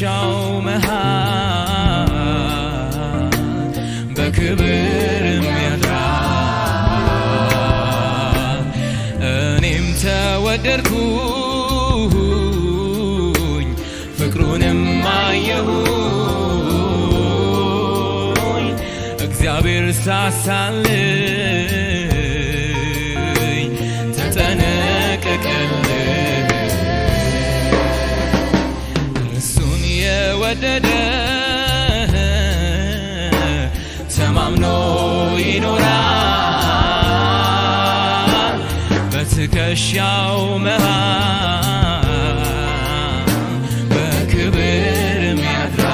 ሻው መሃል በክብር የሚያድራ እኔም ተወደድኩኝ ፍቅሩንም አየሁኝ። እግዚአብሔር ሳሳልኝ ተጠነቀቀልኝ። እሱን የወደደ ተማምኖ ይኖራል። በትከሻው መሃል በክብር የሚያድራ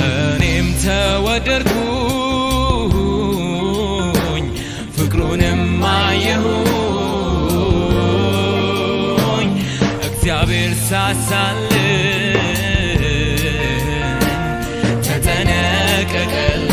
እኔም ተወደድኩኝ ፍቅሩንም አየሁኝ። እግዚአብሔር ሳሳልኝ ተጠነቀቀልኝ።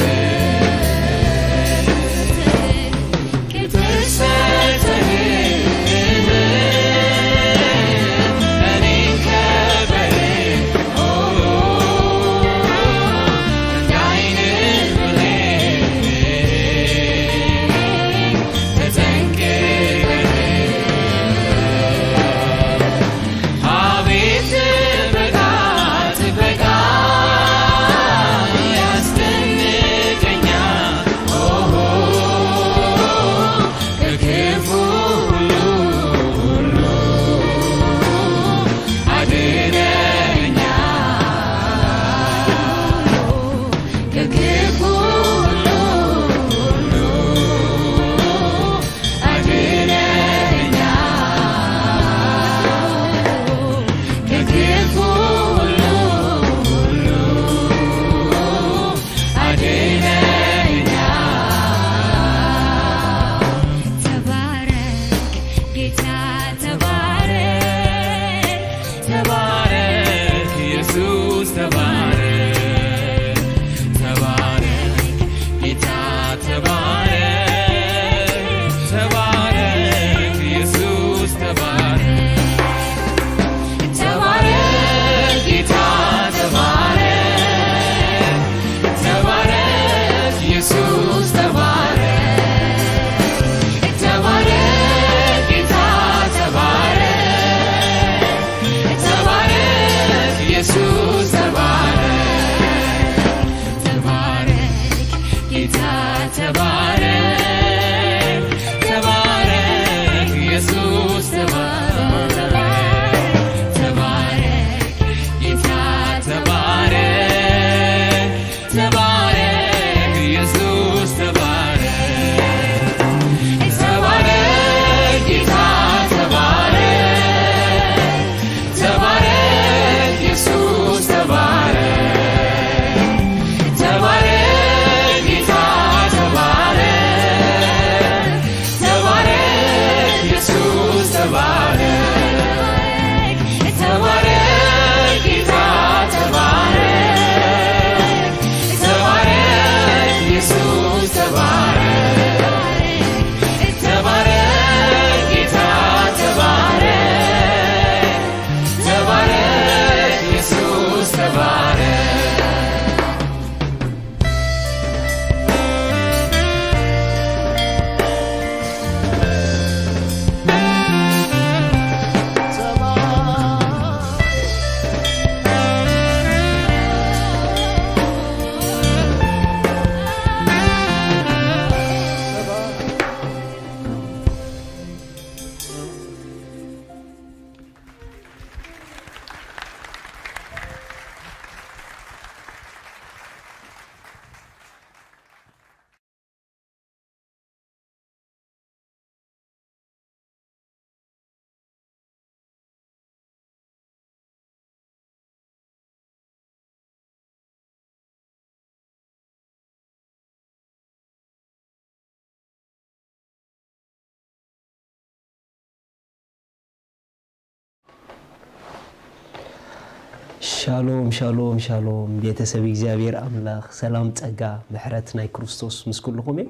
ሻሎም ሻሎም ሻሎም፣ ቤተሰብ እግዚኣብሔር ኣምላኽ፣ ሰላም፣ ጸጋ፣ ምሕረት ናይ ክርስቶስ ምስ ኩልኹም እዩ።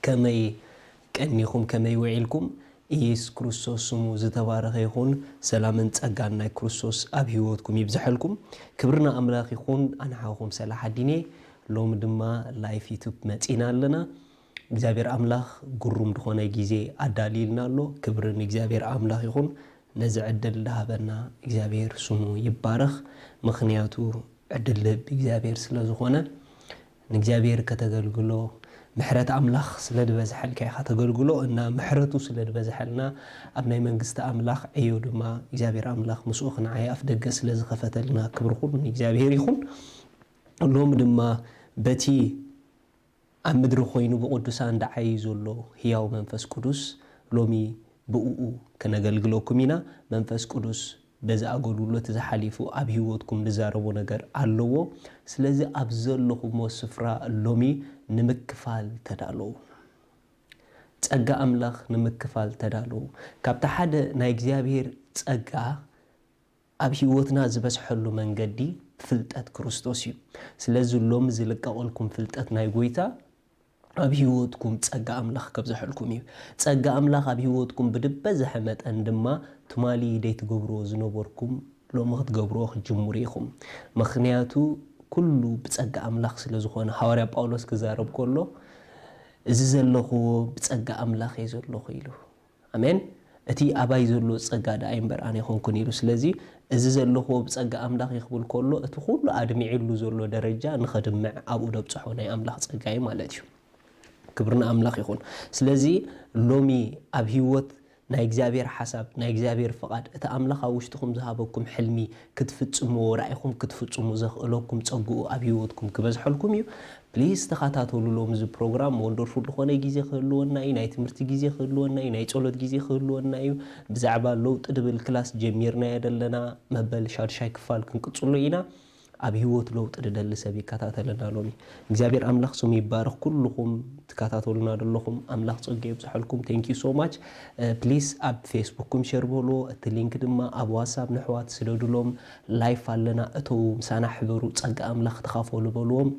ከመይ ቀኒኹም፣ ከመይ ውዒልኩም? ኢየሱስ ክርስቶስ ስሙ ዝተባረኸ ይኹን። ሰላምን ጸጋን ናይ ክርስቶስ ኣብ ህይወትኩም ይብዝሐልኩም። ክብርና ኣምላኽ ይኹን። ኣንሓኹም ሰላሓዲኔ። ሎም ድማ ላይፍ ዩቱብ መጺና ኣለና። እግዚኣብሔር ኣምላኽ ግሩም ዝኾነ ግዜ ኣዳልይልና ኣሎ። ክብሪ ንእግዚኣብሔር ኣምላኽ ይኹን። ነዚ ዕድል ዝሃበና እግዚኣብሔር ስሙ ይባረኽ። ምኽንያቱ ዕድል ልህብ እግዚኣብሔር ስለ ዝኾነ ንእግዚኣብሔር ከተገልግሎ ምሕረት ኣምላኽ ስለ ዝበዝሐልካ ኢኻ ተገልግሎ እና ምሕረቱ ስለ ዝበዝሐልና ኣብ ናይ መንግስቲ ኣምላኽ ዕዮ ድማ እግዚኣብሔር ኣምላኽ ምስኡ ክንዓይ ኣፍ ደገ ስለ ዝኸፈተልና ክብሪ ኩሉ ንእግዚኣብሔር ይኹን። ሎም ድማ በቲ ኣብ ምድሪ ኮይኑ ብቕዱሳን ደዓዩ ዘሎ ህያው መንፈስ ቅዱስ ሎሚ ብእኡ ከነገልግለኩም ኢና። መንፈስ ቅዱስ በዚ ኣገልግሎት እዚ ሓሊፉ ኣብ ህይወትኩም ዝዛረቦ ነገር ኣለዎ። ስለዚ ኣብ ዘለኹሞ ስፍራ ሎሚ ንምክፋል ተዳለዉ። ጸጋ ኣምላኽ ንምክፋል ተዳለዉ። ካብቲ ሓደ ናይ እግዚኣብሔር ጸጋ ኣብ ህይወትና ዝበዝሐሉ መንገዲ ፍልጠት ክርስቶስ እዩ። ስለዚ ሎሚ ዝልቀቐልኩም ፍልጠት ናይ ጎይታ ኣብ ህይወትኩም ጸጋ ኣምላኽ ከብዝሐልኩም እዩ። ጸጋ ኣምላኽ ኣብ ህይወትኩም ብድበዝሐ መጠን ድማ ትማሊ ደይትገብርዎ ዝነበርኩም ሎሚ ክትገብርዎ ክትጅምሩ ኢኹም። ምኽንያቱ ኩሉ ብጸጋ ኣምላኽ ስለ ዝኾነ፣ ሃዋርያ ጳውሎስ ክዛረብ ከሎ፣ "እዚ ዘለኽዎ ብጸጋ ኣምላኽ እየ ዘለኹ" ኢሉ። ኣሜን። "እቲ ኣባይ ዘሎ ጸጋ ደኣ እምበር ኣነ ኣይኮንኩን" ኢሉ። ስለዚ እዚ ዘለኽዎ ብጸጋ ኣምላኽ እዩ ክብል ከሎ፣ እቲ ኩሉ ኣድሚዕሉ ዘሎ ደረጃ ንኸድምዕ ኣብኡ ደብጽሖ ናይ ኣምላኽ ጸጋ እዩ ማለት እዩ። ክብሪ ንኣምላኽ ይኹን። ስለዚ ሎሚ ኣብ ህይወት ናይ እግዚኣብሔር ሓሳብ፣ ናይ እግዚኣብሔር ፍቓድ፣ እቲ ኣምላኽ ኣብ ውሽጥኹም ዝሃበኩም ሕልሚ ክትፍጽምዎ፣ ራእይኹም ክትፍጽሙ ዘኽእለኩም ጸግኡ ኣብ ህይወትኩም ክበዝሐልኩም እዩ። ፕሊዝ ተኸታተሉ። ሎም እዚ ፕሮግራም ወንደርፉል ዝኾነ ግዜ ክህልወና እዩ። ናይ ትምህርቲ ግዜ ክህልወና እዩ። ናይ ጸሎት ግዜ ክህልወና እዩ። ብዛዕባ ለውጢ ድብል ክላስ ጀሚርናዮ ደለና መበል ሻድሻይ ክፋል ክንቅጽሎ ኢና። ኣብ ህይወት ለውጢ ድደሊ ሰብ ይከታተለና ሎሚ። እግዚኣብሔር ኣምላኽ ስሙ ይባረኽ። ኩልኹም ትከታተሉና ደለኹም ኣምላኽ ጸጋ የብዝሐልኩም። Thank you so much። ፕሊዝ ኣብ ፌስቡክኩም ሸር በልዎ። እቲ ሊንክ ድማ ኣብ ዋትሳፕ ንሕዋት ስደዱሎም። ላይፍ ኣለና፣ እተው ምሳና ሕበሩ፣ ጸጋ ኣምላኽ ተኻፈሉ በልዎም።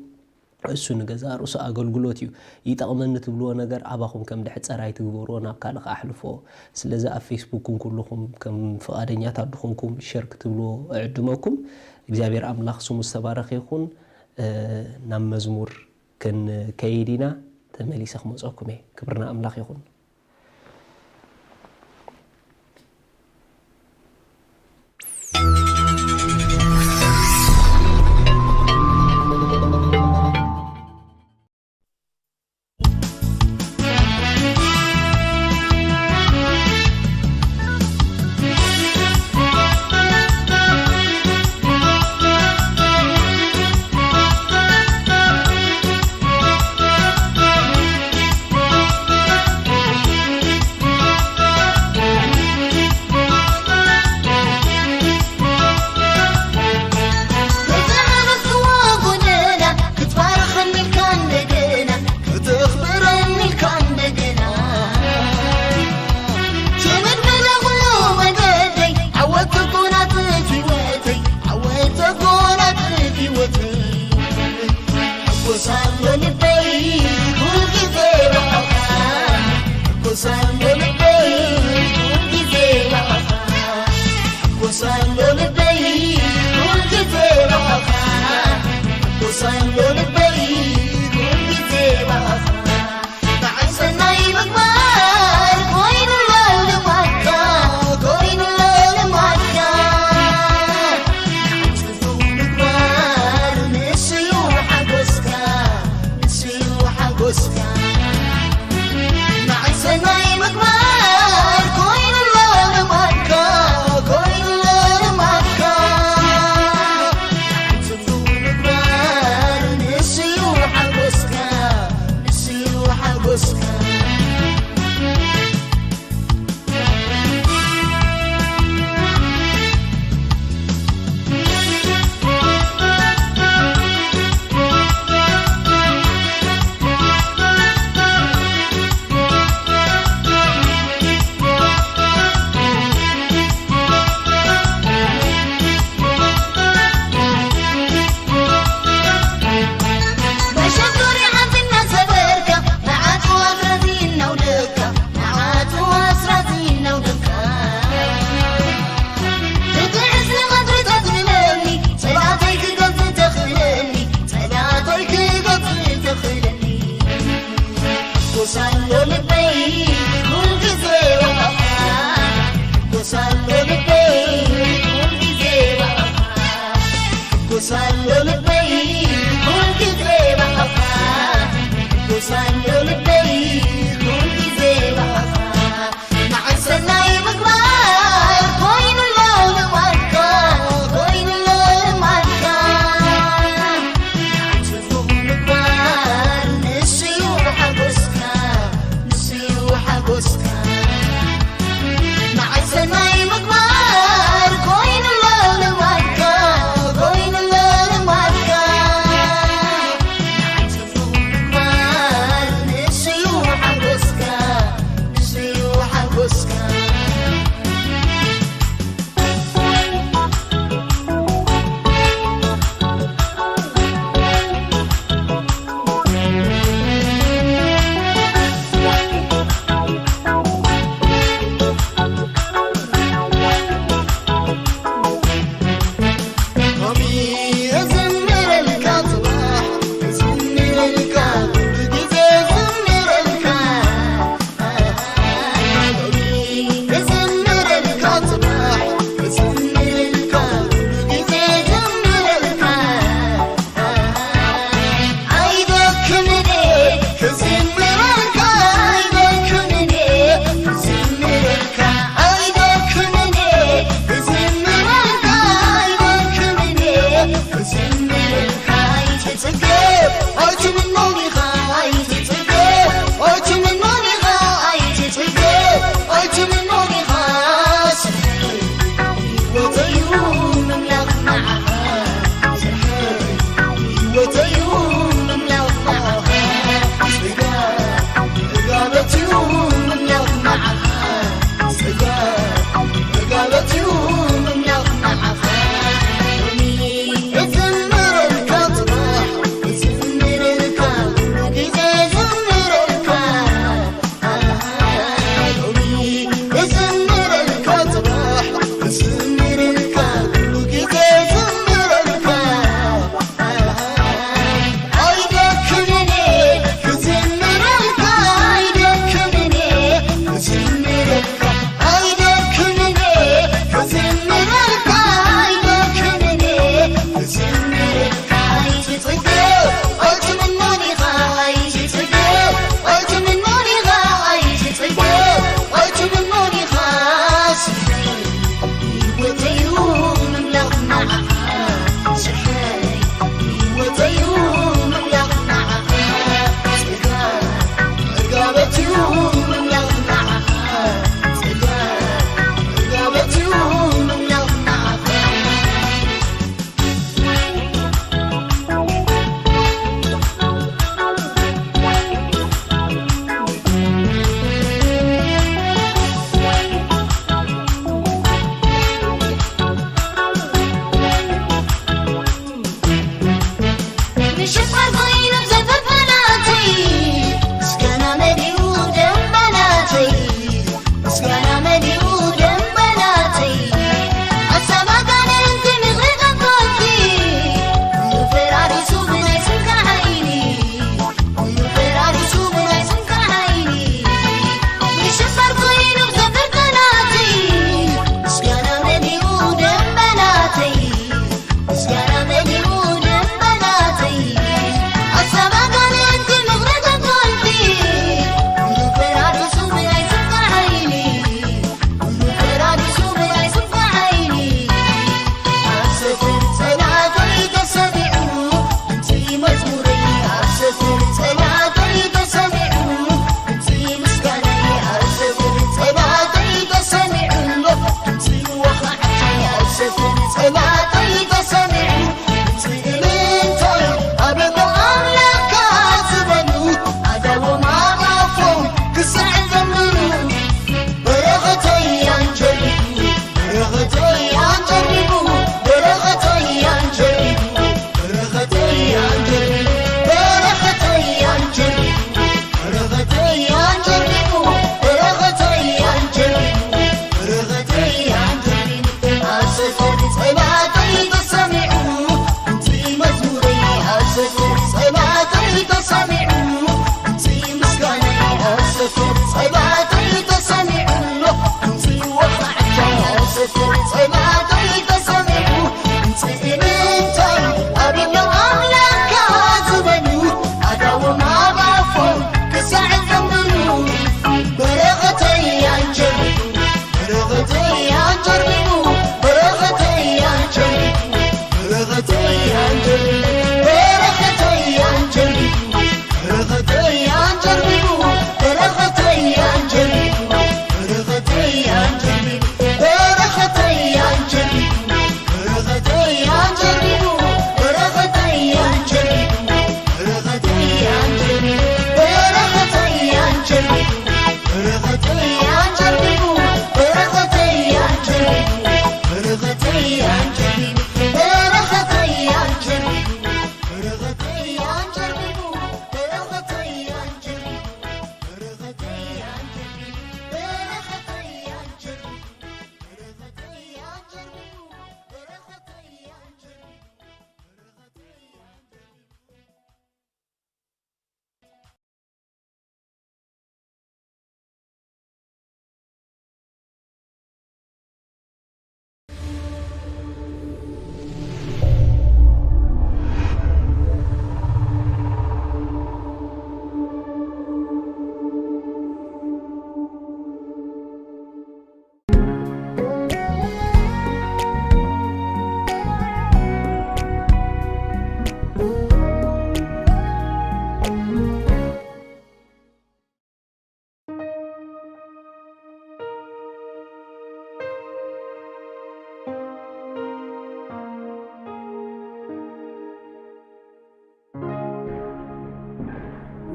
እሱ ንገዛ ርእሱ ኣገልግሎት እዩ። ይጠቕመኒ ትብልዎ ነገር ኣባኹም ከም ድሕጸር ኣይትግበርዎ፣ ናብ ካልእ ኣሕልፍዎ። ስለዚ ኣብ ፌስቡክን ኩልኹም ከም ፍቓደኛታት ድኹንኩም ሸር ክትብልዎ እዕድመኩም። እግዚኣብሔር ኣምላኽ ስሙ ዝተባረኸ ይኹን። እ፣ ናብ መዝሙር ክንከይድ ኢና። ተመሊሰ ክመጸኩም እየ። ክብርና ኣምላኽ ይኹን።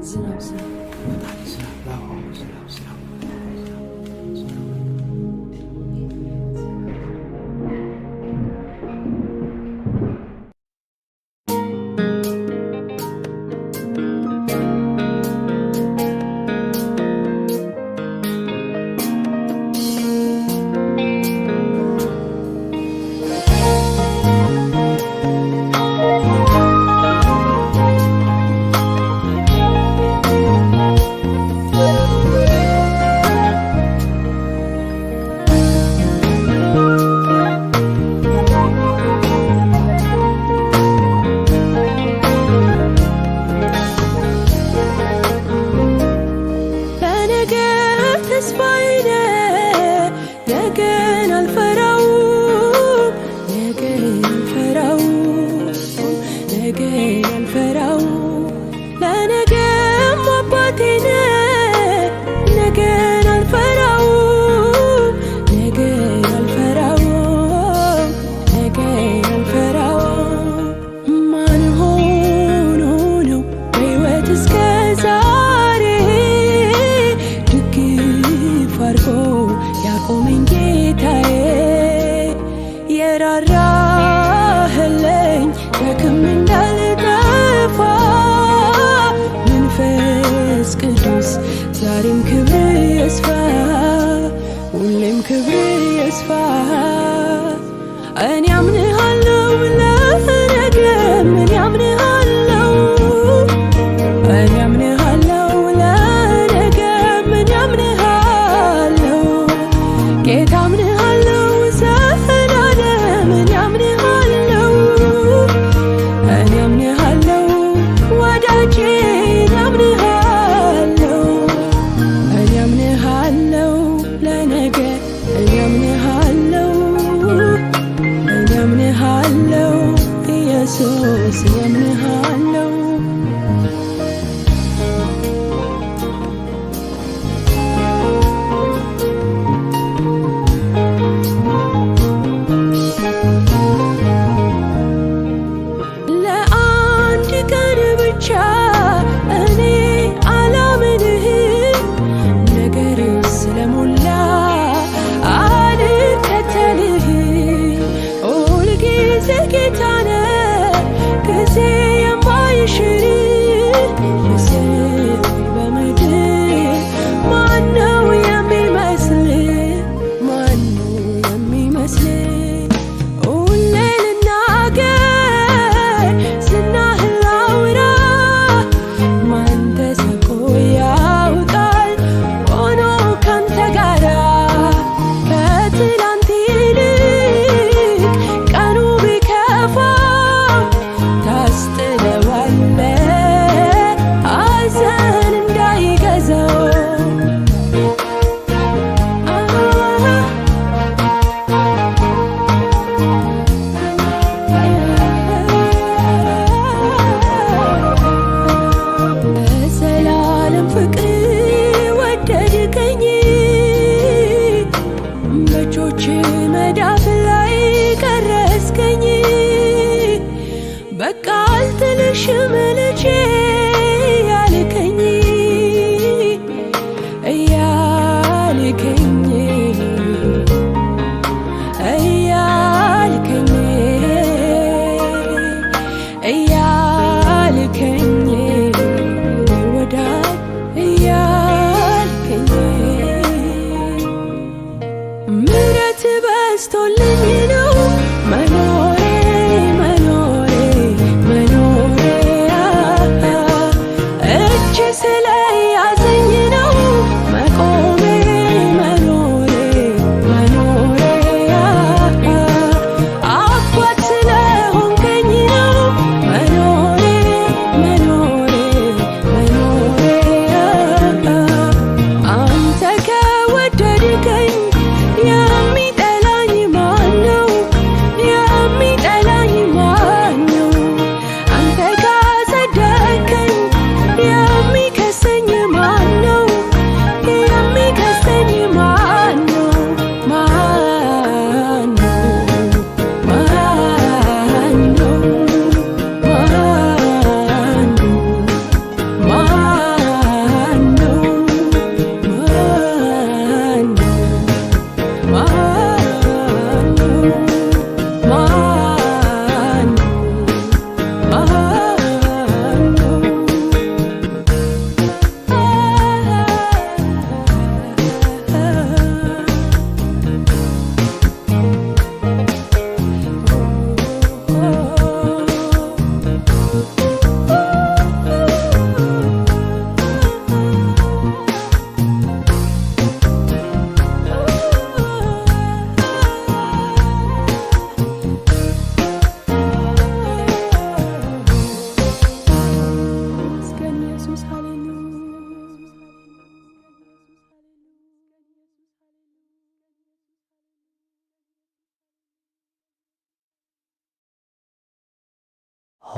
ዝናብ ዝናብ።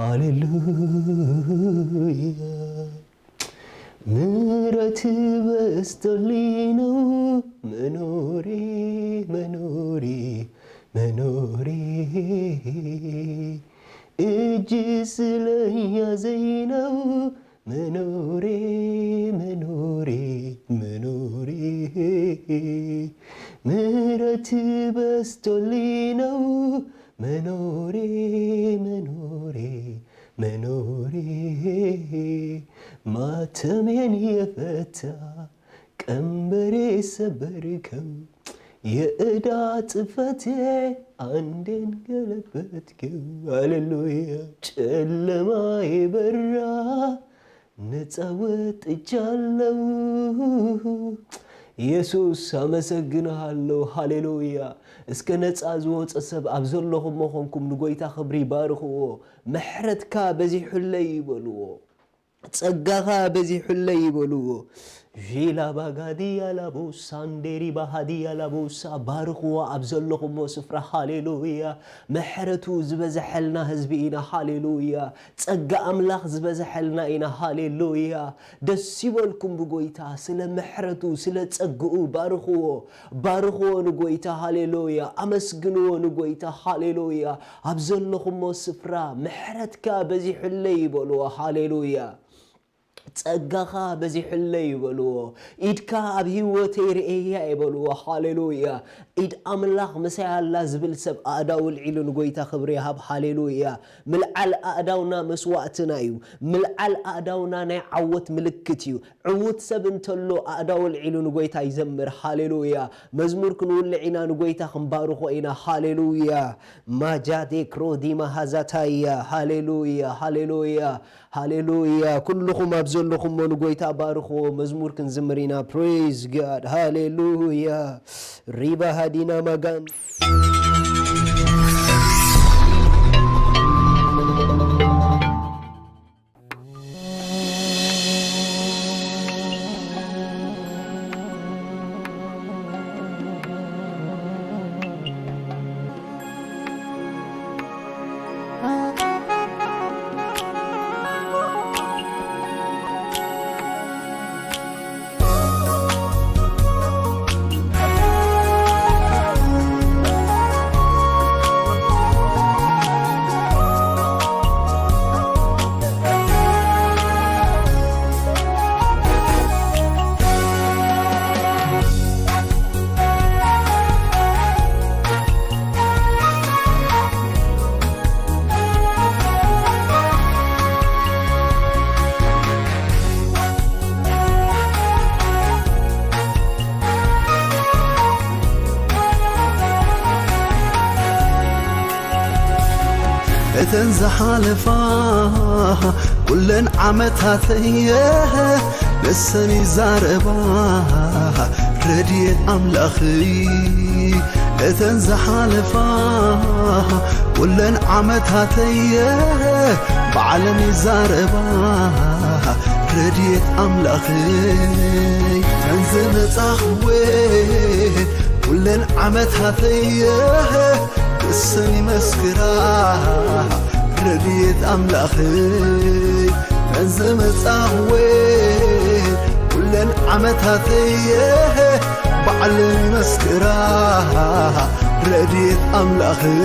ሃሌሉያ። ምሕረት በዝቶልኝ ነው መኖሬ፣ መኖሬ፣ መኖሬ። እጅ ስለያዘኝ ነው መኖሬ፣ መኖሬ፣ መኖሬ። ምሕረት በዝቶልኝ ነው መኖሬ፣ መኖሬ፣ መኖሬ። ማተሜን የፈታ ቀንበሬ ሰበርከው፣ የዕዳ ጽፈቴ አንዴን ገለበጥከው። ሃሌሉያ። ጨለማዬ በራ፣ ነጻ ወጥቻለሁ። ኢየሱስ ኣመሰግንሃለሁ። ሃሌሉያ። እስከ ነጻ ዝወጸ ሰብ ኣብ ዘለኹሞ ኾንኩም ንጎይታ ክብሪ ባርኽዎ። ምሕረትካ በዚሑለይ ይበልዎ። ጸጋኻ በዚሑለይ ይበልዎ። ቪላ ባጋዲያ ላቦሳ፣ ንዴሪ ባሃዲያ ላቦሳ፣ ባርኽዎ ኣብ ዘለኹሞ ስፍራ። ሃሌሉያ። ምሕረቱ ዝበዝሐልና ህዝቢ ኢና። ሃሌሉያ። ጸጋ ኣምላኽ ዝበዝሐልና ኢና። ሃሌሉያ። ደስ ይበልኩም ብጎይታ፣ ስለ ምሕረቱ፣ ስለ ጸግኡ ባርኽዎ። ባርኽዎ ንጎይታ። ሃሌሉያ። ኣመስግንዎ ንጎይታ። ሃሌሉያ። ኣብ ዘለኹሞ ስፍራ ምሕረትካ በዚሑለይ ይበልዎ። ሃሌሉያ። ጸጋኻ በዚሑለይ ይበልዎ። ኢድካ ኣብ ህይወተይ ርእየያ ይበልዎ። ሃሌሉያ። ኢድ ኣምላኽ ምሳይ ኣላ ዝብል ሰብ ኣእዳው ኣልዒሉ ንጎይታ ክብሪ ይሃብ። ሃሌሉያ። ምልዓል ኣእዳውና መስዋእትና እዩ። ምልዓል ኣእዳውና ናይ ዓወት ምልክት እዩ። ዕዉት ሰብ እንተሎ ኣእዳው ኣልዒሉ ንጎይታ ይዘምር። ሃሌሉያ። መዝሙር ክንውልዕ ኢና፣ ንጎይታ ክንባርኾ ኢና። ሃሌሉያ። ማጃዴ ክሮዲ ማሃዛታያ። ሃሌሉያ፣ ሃሌሉያ፣ ሃሌሉያ። ኩልኹም ኣብ ዘለኹሞ ንጎይታ ባርኽዎ። መዝሙር ክንዝምር ኢና። Praise God። ሃሌሉያ። ሪባ ሃዲና ማጋን። እተን ዝሓለፋ ኩለን ዓመታተየ ንሰን ይዛረባ ረድኤት ኣምላኽይ። እተን ዝሓለፋ ኩለን ዓመታተየ ባዕለን ይዛረባ ረድኤት ኣምላኽይ። እተን ዝመጻኽወ ኩለን ዓመታተየ ንሰን ይመስክራ ረድኤት ኣምላኽይ። እተን ዝመጻኽወ ኩለን ዓመታተየ ባዕለን ይመስክራ ረድኤት ኣምላኽይ።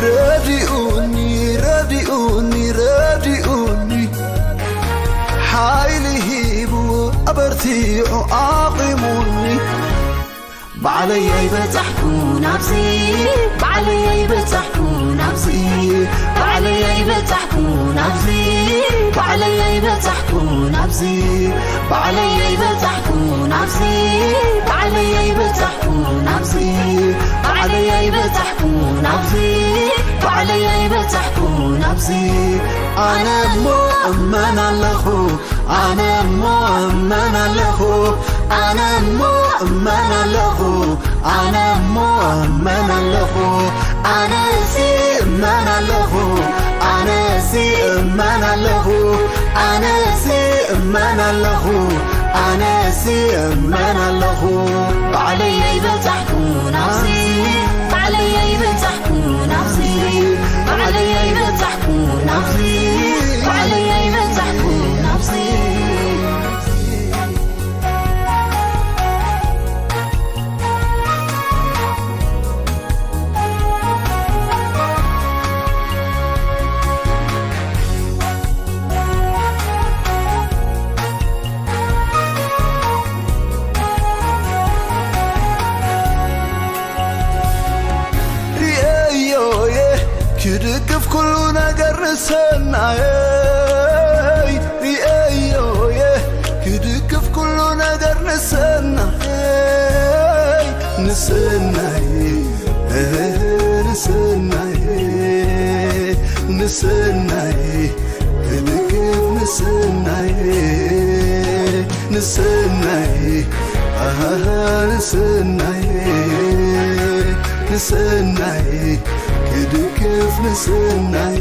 ረዲኡኒ፣ ረዲኡኒ፣ ረዲኡኒ፣ ሓይሊ ሂቡ ኣበርቲዑ ኣቑሙኒ። ባዕለይ ኣይበጻሕኩን ኣብዚ፣ ባዕለይ ኣይበጻሕኩን ኣብዚ፣ ባዕለይ ኣይበጻሕኩን ኣብዚ፣ ባዕለይ ኣይበጻሕኩን ኣብዚ፣ ባዕለይ ኣይበጻሕኩን ኣብዚ፣ ባዕለይ ኣይበጻሕኩን ኣብዚ፣ ባዕለይ ኣይበጻሕኩን ኣብዚ፣ ባዕለይ ኣይበጻሕኩን ኣብዚ። ኣነ እሞ እመን ኣለኹ፣ ኣነ እሞ እመን ኣለኹ፣ ኣነ እሞ እመን ኣለኹ፣ ኣነ እሞ እመን ኣለኹ፣ ኣነሲ እመን ኣለኹ፣ ኣነሲ እመን ኣለኹ፣ ኣነሲ እመን ኣለኹ፣ ኣነሲ እመን ኣለኹ። ባዕለይ ኣይበጻሕኩን ኣብዚ፣ ባዕለይ ኣይበጻሕኩን ኣብዚ፣ ባዕለይ ኣይበጻሕኩን ክድግፍ ኩሉ ነገር ንሰናየይ ርእየዮየ ክድግፍ ኩሉ ነገር ንሰናየይ ንሰናይ ንሰናይ ንሰናይ ክድግፍ ንሰናይ ንሰናይ ኣሃ ንሰናይ ንሰናይ ክድግፍ ንሰናይ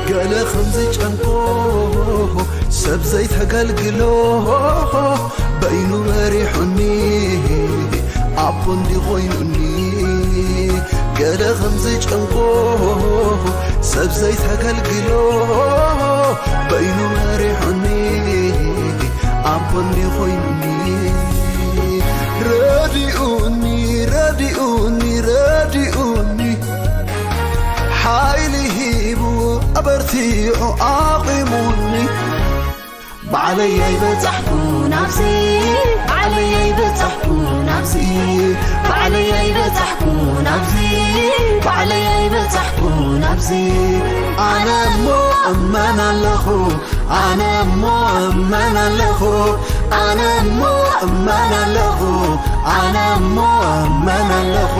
ገለ ከምዚ ጨንቆ ሰብ ዘይተገልግሎ በይኑ መሪሑኒ ኣቦ እንዲ ኮይኑኒ ገለ ከምዚ ጨንቆ ሰብ ዘይተገልግሎ በይኑ መሪሑኒ ኣቦ እንዲ ኮይኑኒ ረዲኡኒ ረዲኡኒ ረዲኡኒ ሓይሊ ሂቡ ኣበርቲዑ ኣቑሙኒ ባዕለይ ኣይበጻሕኩ ናብዚ ባዕለይ ኣይበጻሕኩ ናብዚ ባዕለይ ኣይበጻሕኩ ናብዚ ባዕለይ ኣይበጻሕኩ ናብዚ ኣነ እሞ እመን ኣለኹ ኣነ እሞ እመን ኣለኹ ኣነ እሞ እመን ኣለኹ ኣነ እሞ እመን ኣለኹ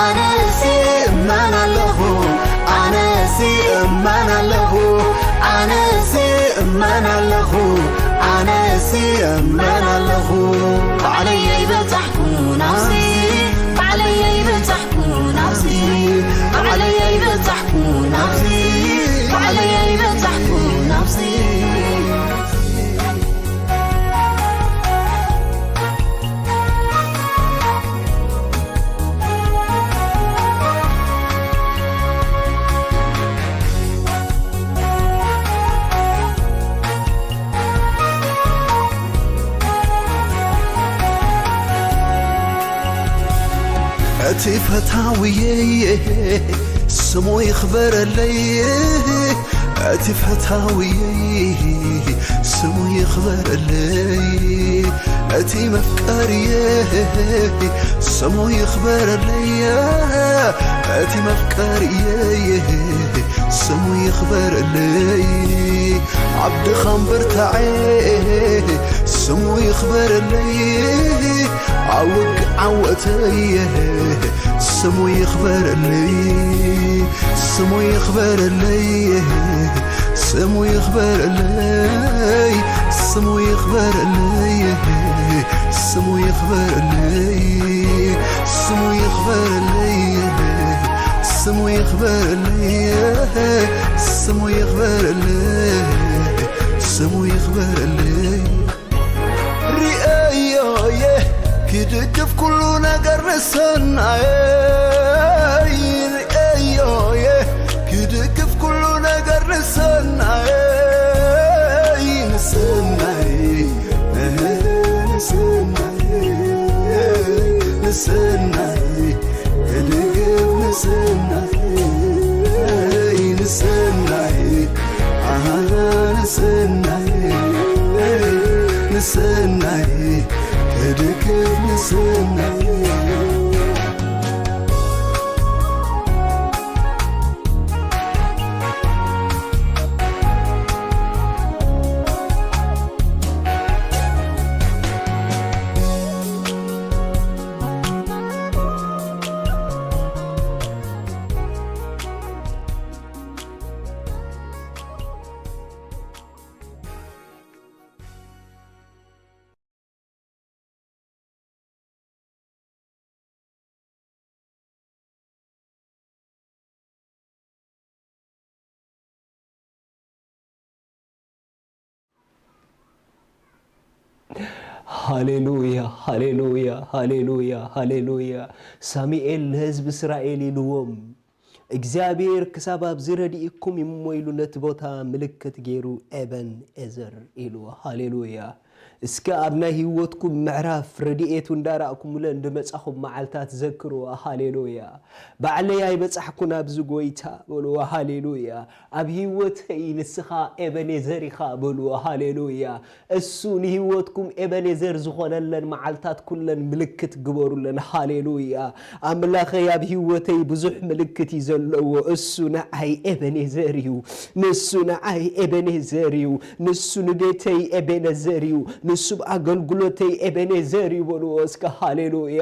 ኣነሲ እመን ኣለኹ ኣነሲ እመን ኣለኹ ኣነሲ እመን ኣለኹ ኣነሲ እመን ኣለኹ ባዕለይ ኣይበጻሕኩ ናብዚ ባዕለይ ኣይበጻሕኩ ናብዚ ባዕለይ ኣይበጻሕኩ ናብዚ ባዕለይ ኣይበጻሕኩ ናብዚ እቲ ፈታውየይ ስሙ ይኽበረለይ እቲ ፈታውየይ ስሙ ይኽበረለይ እቲ መፍቀርየይ ስሙ ይኽበረለይ እቲ መፍቀርየይ ስሙ ይኽበረለይ ኣብ ድኻም ብርታዐ ስሙ ይኽበረለይ ኣብ ውግእ ዓወተይ ስሙ ይኽበረለይ ስሙ ይኽበረለይ ስሙ ይኽበረለይ ስሙ ይኽበረለይ ስሙ ይኽበረለይ ስሙ ይኽበረለይ ስሙ ይኽበረለይ ስሙ ይኽበረለይ ስሙ ይኽበረለይ ርእዮየ ክድግፍ ኩሉ ነገር ንሰናየይ ርእዮየ ክድግፍ ኩሉ ነገር ንሰናየይ ንሰናይ ንሰናይ ንሰናይ ክድግፍ ንሰናይ ንሰናይ ኣሃ ንሰናይ ንሰናይ ክድግፍ ንሰናይ ሃሌሉያ ሃሌሉያ ሃሌሉያ ሃሌሉያ። ሳሙኤል ንህዝቢ እስራኤል ኢልዎም፣ እግዚኣብሔር ክሳብ ኣብዚ ረድኢኩም እሞ ኢሉ ነቲ ቦታ ምልክት ገይሩ ኤበን ኤዘር ኢልዎ። ሃሌሉያ። እስከ ኣብ ናይ ህይወትኩም ምዕራፍ ረድኤቱ እንዳራእኩምለ እንድመጻኹም መዓልታት ዘክርዎ። ሃሌሉያ። ባዕለይ ኣይበጻሕኩን ኣብዚ ጎይታ በልዎ። ሃሌሉያ። ኣብ ህይወተይ ንስኻ ኤበኔዘር ኢኻ በልዎ። ሃሌሉያ። እሱ ንህይወትኩም ኤበኔዘር ዝኾነለን መዓልታት ኩለን ምልክት ግበሩለን። ሃሌሉያ። ኣምላኸይ ኣብ ህይወተይ ብዙሕ ምልክት እዩ ዘለዎ። እሱ ንዓይ ኤበኔዘር እዩ። ንሱ ንዓይ ኤበኔዘር እዩ። ንሱ ንቤተይ ኤበኔዘር እዩ። ንሱ ኣብ ኣገልግሎተይ ኤበኔዘር እዩ በልዎ እስከ። ሃሌሉያ።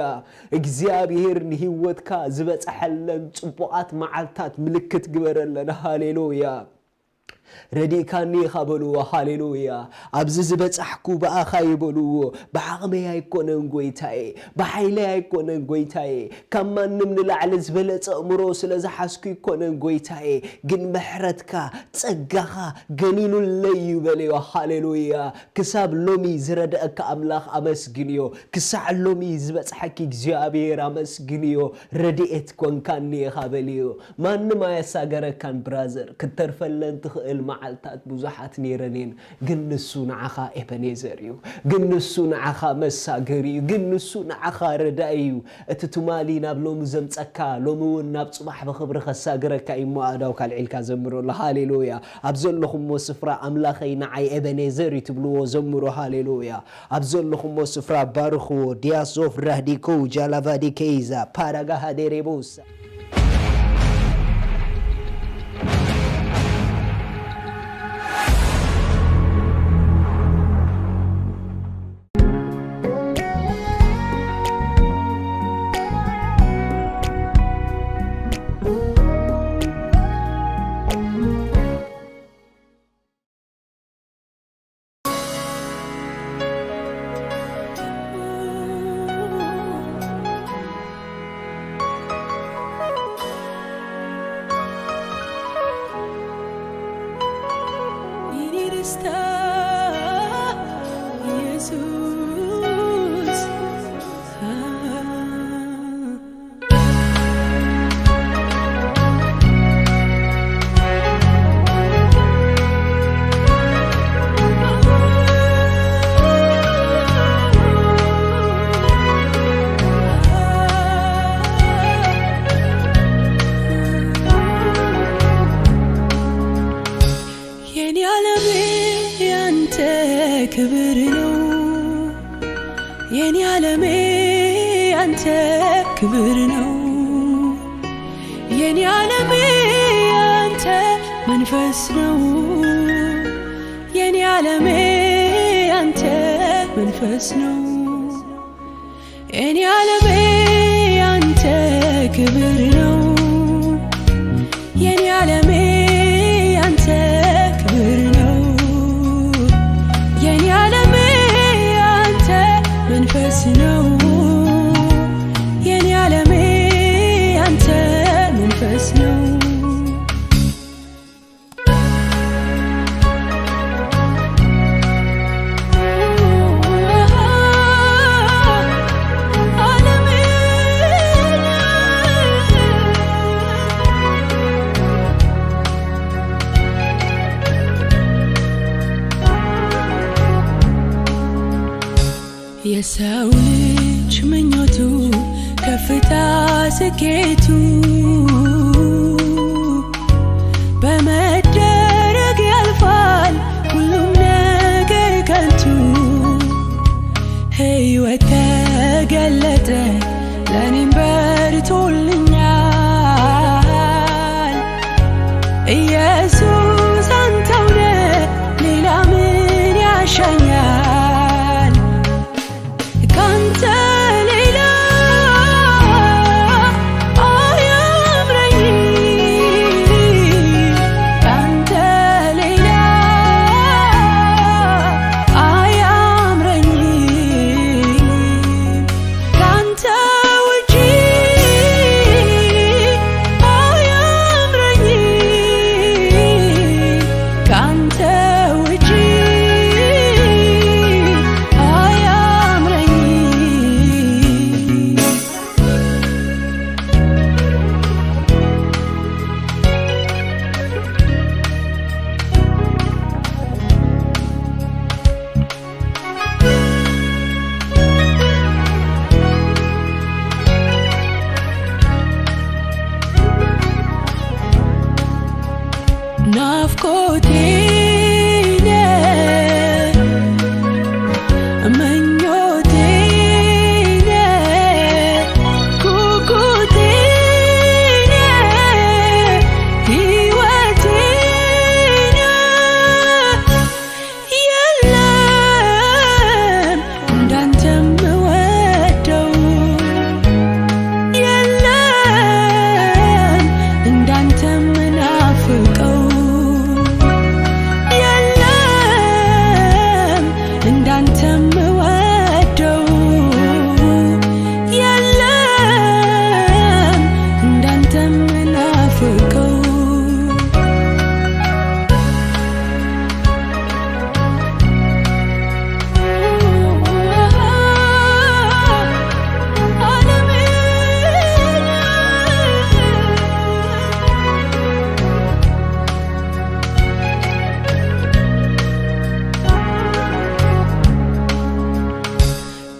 እግዚኣብሔር ንህይወትካ ዝበጽሐለን ጽቡቓት መዓልታት ምልክት ግበረለን። ሃሌሉያ። ረዲእካኒ ኢኻ በልዎ። ሃሌሉያ። ኣብዚ ዝበጻሕኩ ብኣኻ እዩ በልዎ። ብዓቕመይ ኣይኮነን ጎይታዬ፣ ብሓይለይ ኣይኮነን ጎይታዬ፣ ካብ ማንም ንላዕሊ ዝበለጸ ኣእምሮ ስለ ዝሓዝኩ ኣይኮነን ጎይታዬ፣ ግን ምሕረትካ፣ ጸጋኻ ገኒኑለይ እዩ በልዮ። ሃሌሉያ። ክሳብ ሎሚ ዝረድአካ ኣምላኽ ኣመስግንዮ። ክሳዕ ሎሚ ዝበጽሐኪ እግዚኣብሔር ኣመስግንዮ። ረድኤት ኮንካኒ ኢኻ በልዮ። ማንም ኣየሳገረካን ብራዘር። ክትተርፈለን ትኽእል መዓልታት ብዙሓት ነይረን እየን። ግን ንሱ ንዓኻ ኤበኔዘር እዩ። ግን ንሱ ንዓኻ መሳገሪ እዩ። ግን ንሱ ንዓኻ ረዳኢ እዩ። እቲ ትማሊ ናብ ሎሚ ዘምጸካ፣ ሎሚ እውን ናብ ጽባሕ ብኽብሪ ከሳግረካ እዩ እሞ ኣእዳውካ ኣልዒልካ ዘምረሉ። ሃሌሉያ። ኣብ ዘለኹሞ ስፍራ ኣምላኸይ ንዓይ ኤበኔዘር እዩ ትብልዎ ዘምሩ። ሃሌሉያ። ኣብ ዘለኹሞ ስፍራ ባርኽዎ። ዲያሶፍ ራህዲኮ ጃላቫዲ ኬይዛ ፓራጋ ሃዴሬቦሳ። የኔ ዓለሜ ያንተ ክብር ነው። የኔ ዓለሜ ያንተ ክብር ነው። የኔ ዓለሜ ያንተ መንፈስ ነው። የኔ ዓለሜ ያንተ መንፈስ ነው። የኔ ዓለሜ ያንተ ክብር ነው። የኔ ዓለሜ ያንተ ክብር ነው። የኔ ዓለሜ ያንተ መንፈስ ነው። የኔ ዓለሜ ያንተ መንፈስ ነው። የሰው ልጅ ምኞቱ ከፍታ ስኬቱ በመደረግ ያልፋል ሁሉም ነገር ከንቱ። ሕይወት ተገለጠ ለኔም በርቶልኛል። ኢየሱስ አንተው ነህ ሌላ ምን ያሻኛል? ካንተ ሌላ አያምረኝም፣ ካንተ ሌላ አያምረኝም፣ ካንተ ውጪ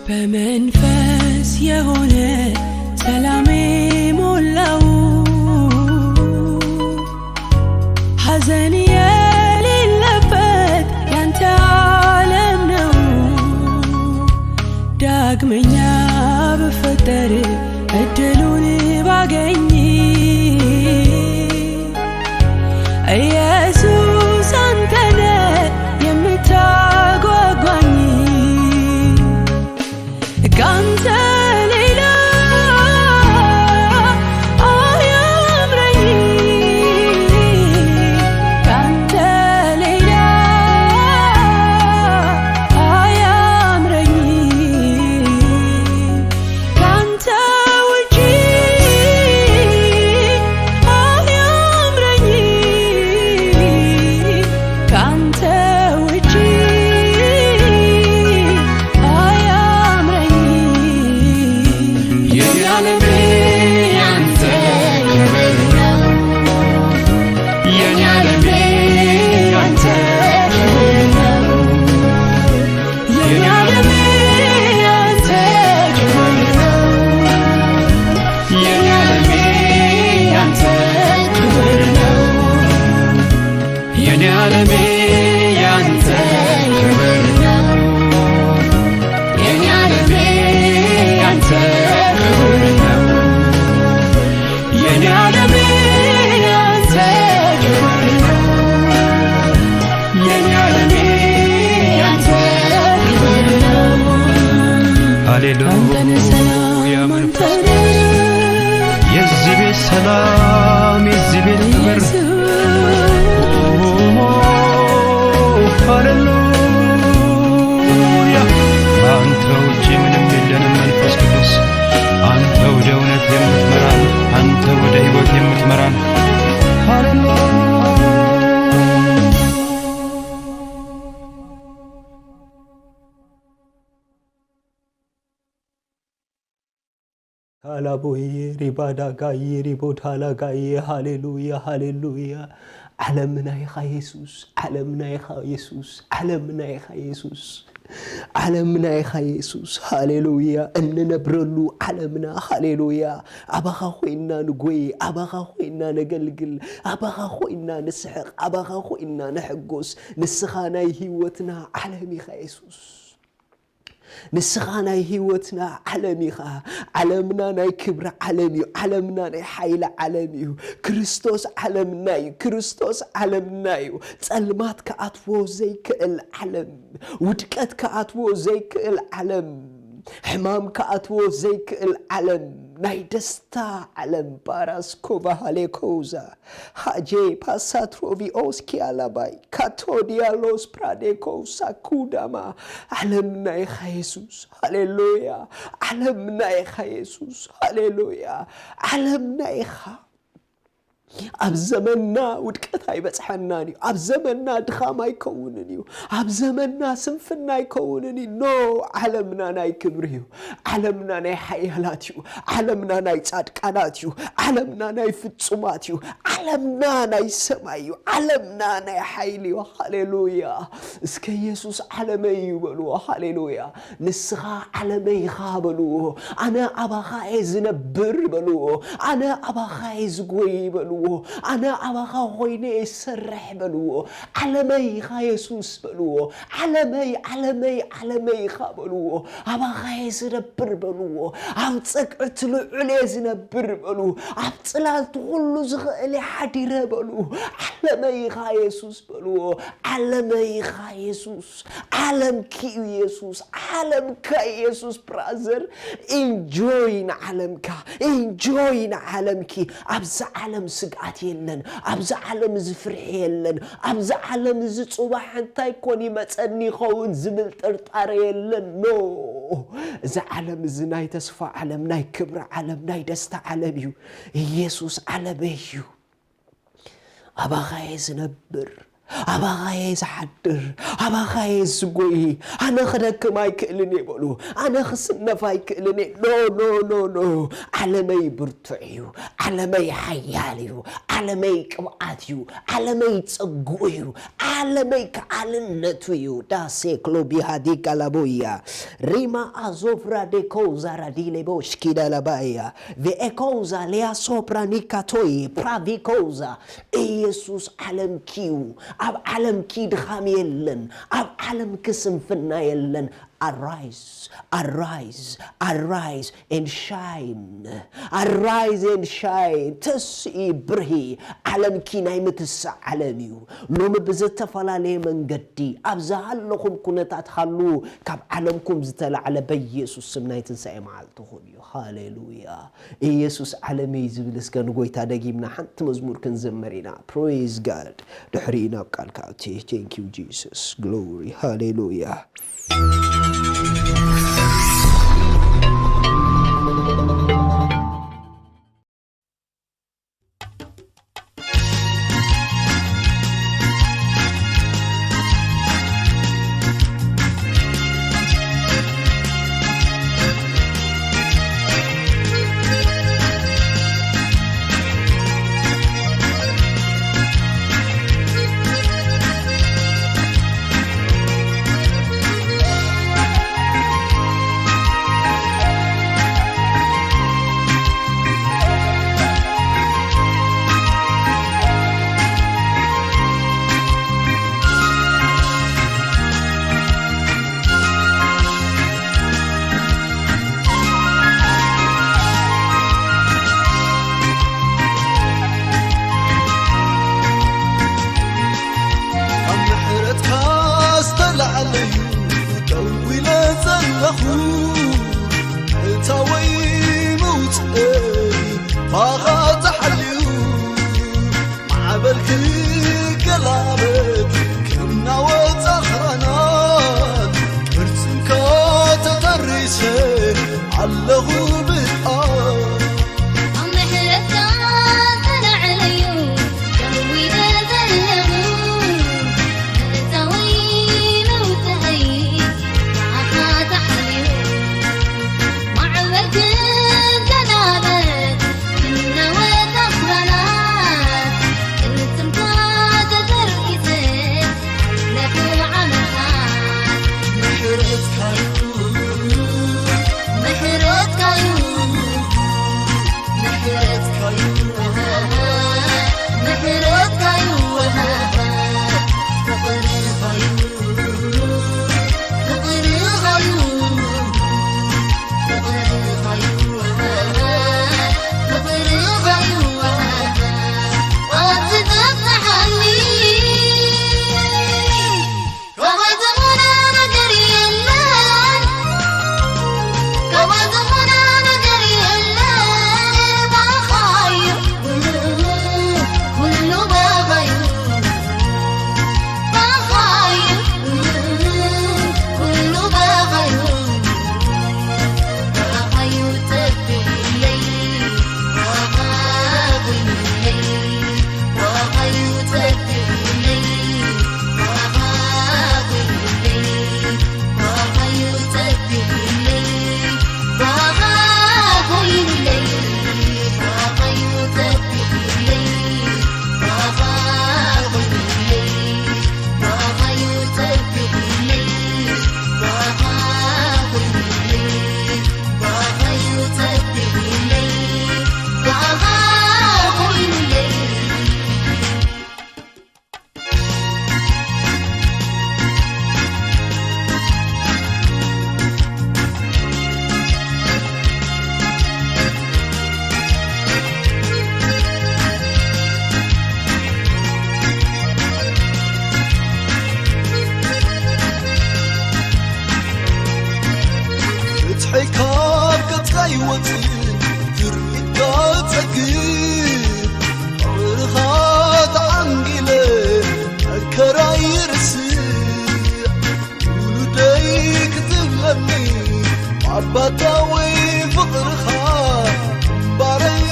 በመንፈስ የሆነ ሰላሜ ሞላው። ሐዘን የሌለበት ያንተ ዓለም ነው። ዳግመኛ ብፈጠር እድሉን ባገኝ፣ ኢየሱስ አንተነ የምታጓጓኝ። ካንተ ሌላ አያምረኝ፣ ካንተ ሌላ አያምረኝ፣ ካንተ ውጪ አያምረኝ፣ ካንተ ውጪ አያምረኝ። የኔ ዓለሜ ያንተ ክብር ነው። የኔ ዓለሜ ያንተ ክብር ነው። የኔ ዓለሜ ያንተ ክብር ነው። የኔ ዓለሜ ያንተ ክብር ነው። የኔ ዓለሜ ያንተ ክብር ነው። የኔ ዓለሜ ያንተ ክብር ነው። የኔ ዓለሜ ያንተ ክብር ነው። የኔ ዓለሜ ያንተ ክብር ነው። ሃሌሉያ። አንተን ሰላም፣ መንፈስ ቅዱስ የዚህ ቤት ሰላም፣ የዚህ ቤት ክብር። ኢየሱስ። ሃሌሉያ። አንተ ውጪ ምንም የለንም መንፈስ ቅዱስ። አንተ ወደ እውነት የምትመራን፣ አንተ ወደ ሕይወት የምትመራን። ሃሌሉያ። ካላቦዬ ሪባዳጋዬ ሪቦዳላጋዬ። ሃሌሉያ፣ ሃሌሉያ። ዓለምና ኢኻ የሱስ፣ ዓለምና ኢኻ የሱስ፣ ዓለምና ኢኻ የሱስ፣ ዓለምና ኢኻ የሱስ። ሃሌሉያ። እንነብረሉ ዓለምና። ሃሌሉያ። ኣባኻ ኮይንና ንጎይ፣ ኣባኻ ኮይንና ነገልግል፣ ኣባኻ ኮይንና ንስሕቕ፣ ኣባኻ ኮይንና ንሕጎስ። ንስኻ ናይ ህይወትና ዓለም ኢኻ የሱስ። ንስኻ ናይ ህይወትና ዓለም ኢኻ። ዓለምና ናይ ክብሪ ዓለም እዩ። ዓለምና ናይ ሓይሊ ዓለም እዩ። ክርስቶስ ዓለምና እዩ። ክርስቶስ ዓለምና እዩ። ጸልማት ክኣትዎ ዘይክእል ዓለም፣ ውድቀት ክኣትዎ ዘይክእል ዓለም፣ ሕማም ክኣትዎ ዘይክእል ዓለም፣ ናይ ደስታ ዓለም። ባራስኮ ባህሌ ኮውዛ ሃጄ ፓሳትሮቪ ኦስኪ ኣላባይ ካቶዲያ ሎስ ፕራዴኮ ሳኩዳማ። ዓለምና ኢኻ የሱስ፣ ሃሌሉያ። ዓለምና ኢኻ የሱስ፣ ሃሌሉያ። ዓለምና ኢኻ። ኣብ ዘመንና ውድቀት ኣይበጽሐናን እዩ። ኣብ ዘመንና ድኻም ኣይከውንን እዩ። ኣብ ዘመንና ስንፍና ኣይከውንን እዩ። ኖ፣ ዓለምና ናይ ክብሪ እዩ። ዓለምና ናይ ሓያላት እዩ። ዓለምና ናይ ጻድቃናት እዩ። ዓለምና ናይ ፍጹማት እዩ። ዓለምና ናይ ሰማይ እዩ። ዓለምና ናይ ሓይሊ እዩ። ሃሌሉያ። እስከ የሱስ ዓለመይ እዩ በልዎ። ሃሌሉያ። ንስኻ ዓለመይ ኢኻ በልዎ። ኣነ ኣባኻ እየ ዝነብር በልዎ። ኣነ ኣባኻ እየ ዝጎይ በልዎ። ኣነ ኣባኻ ኮይነ እየ ዝሰርሕ በልዎ። ዓለመይ ኢኻ የሱስ በልዎ። ዓለመይ፣ ዓለመይ፣ ዓለመይ ኢኻ በልዎ። ኣባኻ እየ ዝነብር በልዎ። ኣብ ጸግዒ እቲ ልዑል እየ ዝነብር በሉ። ኣብ ጽላል እቲ ኩሉ ዝኽእል እየ ሓዲረ በሉ። ዓለመይ ኢኻ የሱስ በልዎ። ዓለመይ ኢኻ የሱስ። ዓለምኪ እዩ የሱስ። ዓለምካ እዩ የሱስ ብራዘር። ኢንጆይ ንዓለምካ። ኢንጆይ ንዓለምኪ። ኣብዚ ዓለም ስግኣት የለን። ኣብዚ ዓለም እዚ ፍርሒ የለን። ኣብዚ ዓለም እዚ ጽባሕ እንታይ ኮን ይመጸኒ ይኸውን ዝብል ጥርጣረ የለን። ኖ፣ እዚ ዓለም እዚ ናይ ተስፋ ዓለም፣ ናይ ክብሪ ዓለም፣ ናይ ደስታ ዓለም እዩ። ኢየሱስ ዓለመይ እዩ። ኣባኻ እየ ዝነብር። ኣባኻየ ዝሓድር፣ ኣባኻየ ዝጎይ፣ ኣነ ክደክም ኣይክእልን እየ በሉ። ኣነ ክስነፍ ኣይክእልን እየ። ኖ፣ ኖ፣ ኖ፣ ኖ። ዓለመይ ብርቱዕ እዩ። ዓለመይ ሓያል እዩ። ዓለመይ ቅብኣት እዩ። ዓለመይ ጸግኡ እዩ። ዓለመይ ከኣልነቱ እዩ። ዳሴ ክሎቢ ሃዲ ጋላቦያ። ሪማ ኣዞፍራ ዴኮዛ ራዲሌቦ ሽኪዳላባያ። ቬኤኮዛ ሊያ ሶፕራ ኒካቶይ ፕራቪኮዛ። ኢየሱስ ዓለምኪ እዩ። ኣብ ዓለምኪ ድኻም የለን። ኣብ ዓለምኪ ስንፍና የለን። Arise, arise, arise and shine. Arise and shine. ተስኢ ብርሂ። ዓለምኪ ናይ ምትሳእ ዓለም እዩ። ሎሚ ብዝተፈላለየ መንገዲ ኣብ ዝሃለኹም ኩነታት ሃሉ፣ ካብ ዓለምኩም ዝተላዕለ በኢየሱስ ስም ናይ ትንሳኤ መዓልትኹም እዩ። ሃሌሉያ። ኢየሱስ ዓለመይ ዝብል። እስከ ንጎይታ ደጊምና ሓንቲ መዝሙር ክንዘምር ኢና። Praise God። ድሕሪኡ ናብ ቃልካ ኣትየ። Thank you Jesus. Glory. ሃሌሉያ። ካብ ምሕረትካ ዝተላዕለ እዩ ደው ኢለ ዘለኹ። እታወይ ምውፅእይ ባኻ ተሓልዩ። ማዕበል ክገላበጥ ክናወጽ ኣኽራናት ቅርጽንካ ተጠሪሰ ኣለኹ ብኣ ኣብ ምሕረትካ ዝተላዕለዩ ደው ኢለ ዘለኹ። እታወይ ምውፅእይ ባኻ ተሓልዩ። ማዕበል ክገላበጥ ክናወጽ ኣኽራናት ቅርጽንካ ተጠሪሰ ኣለኹ ዓመታት። ምሕረትካዩ ምሕረትካዩ ምሕረትካዩ ምሕረትካዩ ፍቕርኻዩ ፍቕርኻዩ ፍትሒ ካብ ገጽካ ይወጽእ፣ ትርኢትካ ጸግብ፣ ፍቕርኻ ተዓንጊለ መከራ ይርስዕ። ውሉደይ ክትብለኒ ኣባታወይ ፍቕርኻ እምባረይ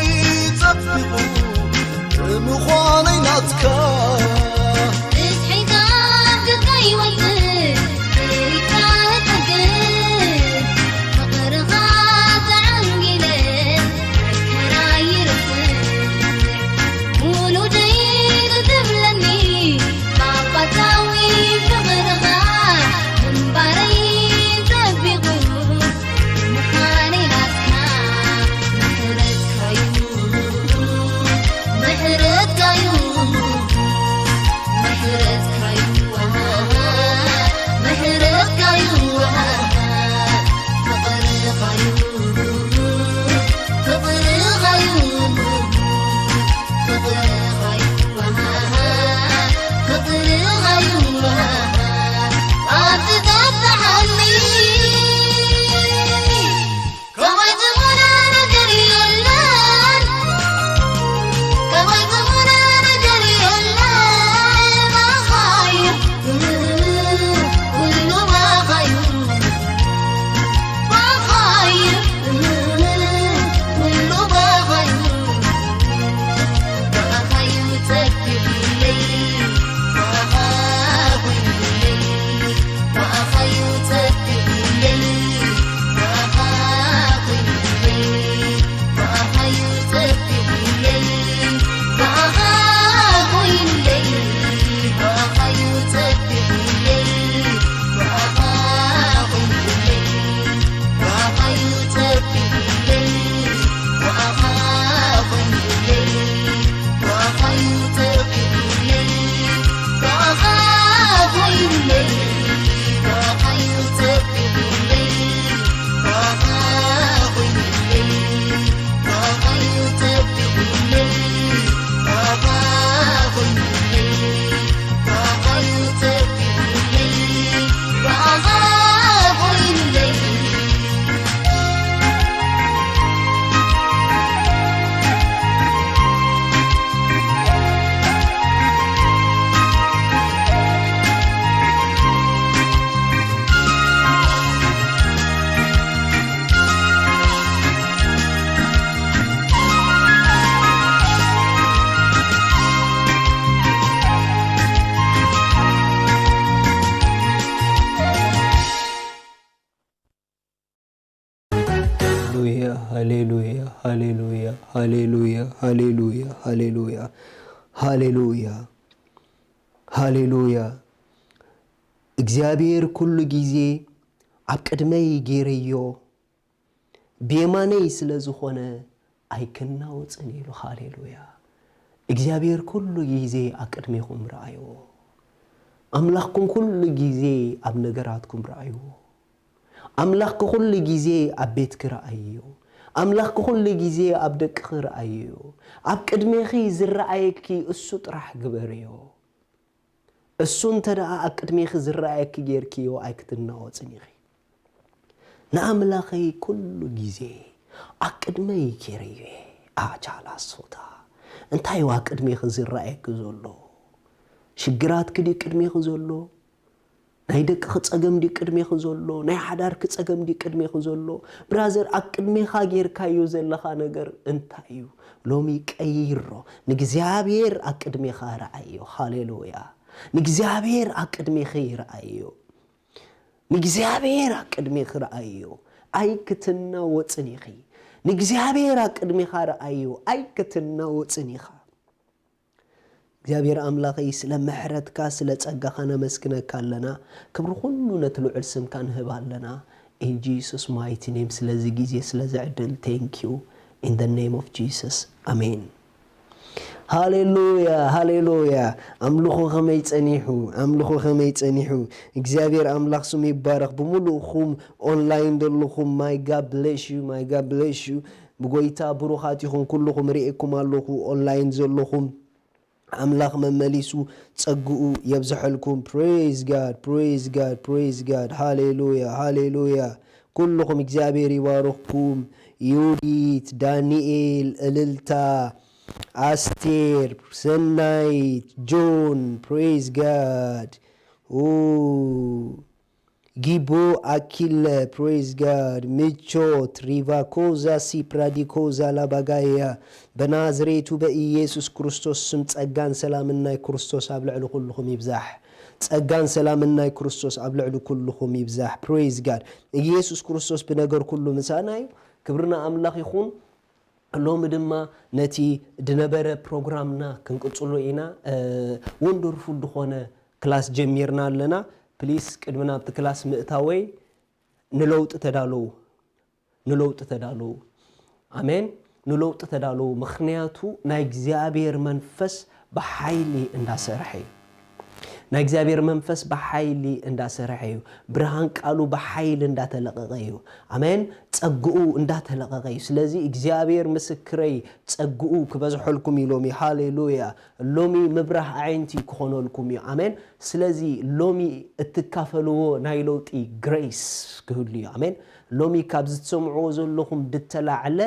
ጸቢቑ ብምዃነይ ናትካ። ሃሌሉያ፣ ሃሌሉያ፣ ሃሌሉያ፣ ሃሌሉያ፣ ሃሌሉያ፣ ሃሌሉያ፣ ሃሌሉያ። እግዚኣብሔር ኩሉ ግዜ ኣብ ቅድመይ ገይረዮ፣ ብየማነይ ስለ ዝኾነ ኣይክናወጽን ኢሉ። ሃሌሉያ። እግዚኣብሔር ኩሉ ግዜ ኣብ ቅድሜኹም ረኣይዎ። ኣምላኽኩም ኩሉ ግዜ ኣብ ነገራትኩም ረኣይዎ። ኣምላኽ ኩሉ ግዜ ኣብ ቤትኪ ረኣይዮ። ኣምላኽ ኩሉ ግዜ ኣብ ደቅኺ ረኣይዮ። ኣብ ቅድሜኺ ዝረኣየኪ እሱ ጥራሕ ግበርዮ። እሱ እንተ ደኣ ኣብ ቅድሜኺ ዝረኣየኪ ጌርክዮ ኣይክትናወጽን ኢኺ። ንኣምላኸይ ኩሉ ግዜ ኣብ ቅድመይ ጌረዮ እየ። ኣቻላ ሶታ። እንታይ እዩ ኣብ ቅድሜኺ ዝረኣየኪ ዘሎ? ሽግራትኪ ድዩ ቅድሜኺ ዘሎ? ናይ ደቅኺ ጸገም ድዩ ቅድሜኺ ዘሎ? ናይ ሓዳርኪ ጸገም ድዩ ቅድሜኺ ዘሎ? ብራዘር፣ ኣብ ቅድሜኻ ጌርካዮ ዘለኻ ነገር እንታይ እዩ? ሎሚ ቀይሮ። ንእግዚኣብሔር ኣብ ቅድሜኻ ረኣዮ። ሃሌሉያ። ንእግዚኣብሔር ኣብ ቅድሜኺ ረኣዮ። ንእግዚኣብሔር ኣብ ቅድሜኺ ረኣዮ። ኣይክትናወጽን ኢኺ። ንእግዚኣብሔር ኣብ ቅድሜኻ ረኣዮ። ኣይክትናወጽን ኢኻ። እግዚኣብሔር ኣምላኸይ፣ ስለ ምሕረትካ፣ ስለ ጸጋኻ ነመስግነካ ኣለና። ክብሪ ኩሉ ነቲ ልዑል ስምካ ንህብ ኣለና። In Jesus mighty name፣ ስለዚ ግዜ፣ ስለዚ ዕድል፣ thank you። In the name of Jesus። ኣሜን። ሃሌሉያ፣ ሃሌሉያ። ኣምልኾ ከመይ ጸኒሑ? ኣምልኾ ከመይ ጸኒሑ? እግዚኣብሔር ኣምላኽ ስሙ ይባረኽ። ብምሉእኹም ኦንላይን ዘለኹም፣ my God bless you፣ my God bless you። ብጎይታ ብሩኻት ኢኹም ኩልኹም፣ ርእየኩም ኣለኹ ኦንላይን ዘለኹም። ኣምላኽ መመሊሱ ጸግኡ የብዝሐልኩም። Praise God፣ praise God፣ praise God። ሃሌሉያ፣ ሃሌሉያ። ኩልኹም እግዚኣብሔር ይባርኽኩም። ዩዲት፣ ዳንኤል፣ እልልታ፣ ኣስቴር፣ ሰናይት፣ ጆን፣ praise God። ኡ፣ ጊቦ፣ ኣኪለ፣ praise God። ምቾት፣ ሪቫኮዛ፣ ሲፕራዲኮዛ፣ ላባጋያ። በናዝሬቱ በኢየሱስ ክርስቶስ ስም ጸጋን ሰላምን ናይ ክርስቶስ ኣብ ልዕሊ ኩልኹም ይብዛሕ። ጸጋን ሰላምን ናይ ክርስቶስ ኣብ ልዕሊ ኩልኹም ይብዛሕ። Praise God። ኢየሱስ ክርስቶስ ብነገር ኩሉ ምሳና እዩ። ክብሪ ንኣምላኽ ይኹን። ሎሚ ድማ ነቲ ዝነበረ ፕሮግራምና ክንቅጽሎ ኢና። እ፣ ወንደርፉል ዝኾነ ክላስ ጀሚርና ኣለና። ፕሊስ፣ ቅድሚ ናብቲ ክላስ ምእታወይ ንለውጢ ተዳለዉ፣ ንለውጢ ተዳለዉ። ኣሜን። ንለውጢ ተዳለዉ፣ ምኽንያቱ ናይ እግዚኣብሔር መንፈስ ብሓይሊ እንዳሰርሐ እዩ። ናይ እግዚኣብሔር መንፈስ ብሓይሊ እንዳሰርሐ እዩ። ብርሃን ቃሉ ብሓይሊ እንዳተለቐቐ እዩ። ኣሜን። ጸግኡ እንዳተለቐቐ እዩ። ስለዚ እግዚኣብሔር ምስክረይ፣ ጸግኡ ክበዝሐልኩም እዩ ሎሚ። ሃሌሉያ። ሎሚ ምብራህ ኣዒንቲ ክኾነልኩም እዩ። ኣሜን። ስለዚ ሎሚ እትካፈልዎ ናይ ለውጢ ግሬስ ክህሉ እዩ። ኣሜን። ሎሚ ካብዚ ትሰምዕዎ ዘለኹም ድተላዕለ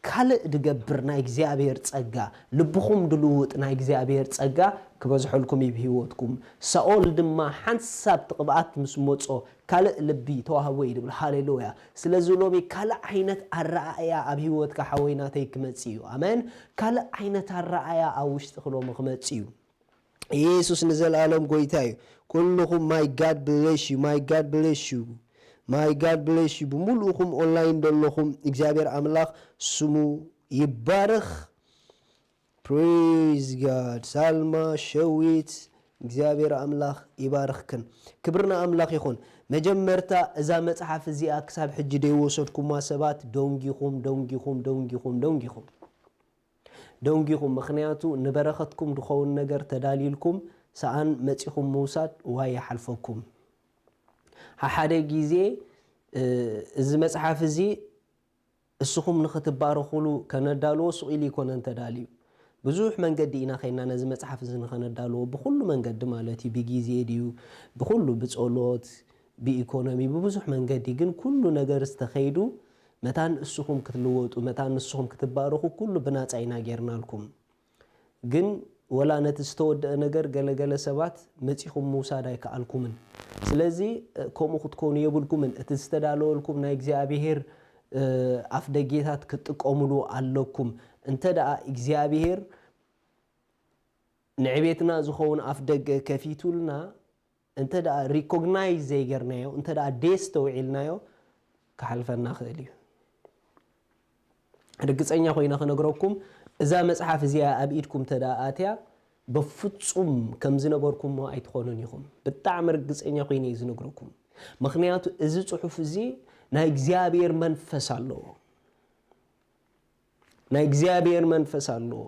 ካልእ ድገብር ናይ እግዚኣብሔር ጸጋ፣ ልብኹም ድልውጥ ናይ እግዚኣብሔር ጸጋ ክበዝሐልኩም እዩ ብህይወትኩም። ሳኦል ድማ ሓንሳብ እቲ ቅብኣት ምስ መጾ ካልእ ልቢ ተዋህቦ እዩ ድብል። ሃሌሉያ። ስለዚ ሎሚ ካልእ ዓይነት ኣረኣእያ ኣብ ህይወትካ ሓወይ ናተይ ክመጽእ እዩ። ኣሜን። ካልእ ዓይነት ኣረኣእያ ኣብ ውሽጥኺ ሎሚ ክመጽእ እዩ። ኢየሱስ ንዘለኣለም ጎይታ እዩ። ኩልኹም my God bless you፣ my God bless you፣ my God bless you። ብምሉእኹም ኦንላይን ዘለኹም እግዚኣብሔር ኣምላኽ ስሙ ይባረኽ። Praise God። ሳልማ፣ ሸዊት፣ እግዚኣብሔር ኣምላኽ ይባርኽክን። ክብሪ ንኣምላኽ ይኹን። መጀመርታ እዛ መጽሓፍ እዚኣ ክሳብ ሕጂ ደይወሰድኩማ ሰባት ደንጊኹም፣ ደንጊኹም፣ ደንጊኹም፣ ደንጊኹም። ደንጊኹም፣ ምኽንያቱ ንበረኸትኩም ድኸውን ነገር ተዳልዩልኩም ሰኣን መጺኹም ምውሳድ ዋይ ይሓልፈኩም። ሓሓደ ግዜ፣ እ፣ እዚ መጽሓፍ እዚ እስኹም ንኽትባረኹሉ ከነዳልዎ ሱቕ ኢሉ ኣይኮነን ተዳልዩ። ብዙሕ መንገዲ ኢና ኸይና ነዚ መጽሓፍ እዚ ንኸነዳልዎ፣ ብኹሉ መንገዲ ማለት እዩ፣ ብግዜ ድዩ፣ ብኹሉ፣ ብጸሎት፣ ብኢኮኖሚ፣ ብብዙሕ መንገዲ። ግን ኩሉ ነገር ዝተኸይዱ መታን እስኹም ክትልወጡ፣ መታን ንስኹም ክትባረኹ ኩሉ ብናጻ ኢና ጌርናልኩም። ግን ወላ ነቲ ዝተወደአ ነገር ገለገለ ሰባት መጺኹም ምውሳድ ኣይከኣልኩምን። ስለዚ፣ እ፣ ከምኡ ክትኮኑ የብልኩምን። እቲ ዝተዳለወልኩም ናይ እግዚኣብሔር፣ እ፣ ኣፍ ደጌታት ክትጥቀሙሉ ኣለኩም። እንተ ደኣ እግዚኣብሔር ንዕቤትና ዝኸውን ኣፍ ደገ ከፊቱልና፣ እንተ ደኣ ሪኮግናይዝ ዘይገርናዮ፣ እንተ ደኣ ደስተውዒልናዮ፣ ክሓልፈና ክእል እዩ። ርግጸኛ ኮይነ ክነግረኩም፣ እዛ መጽሓፍ እዚኣ ኣብ ኢድኩም ተደኣ ኣትያ፣ በፍጹም ከም ዝነበርኩሞ ኣይትኾኑን ኢኹም። ብጣዕሚ ርግጸኛ ኮይነ እየ ዝነግረኩም። ምኽንያቱ እዚ ጽሑፍ እዚ ናይ እግዚኣብሔር መንፈስ ኣለዎ። ናይ እግዚኣብሔር መንፈስ ኣለዎ።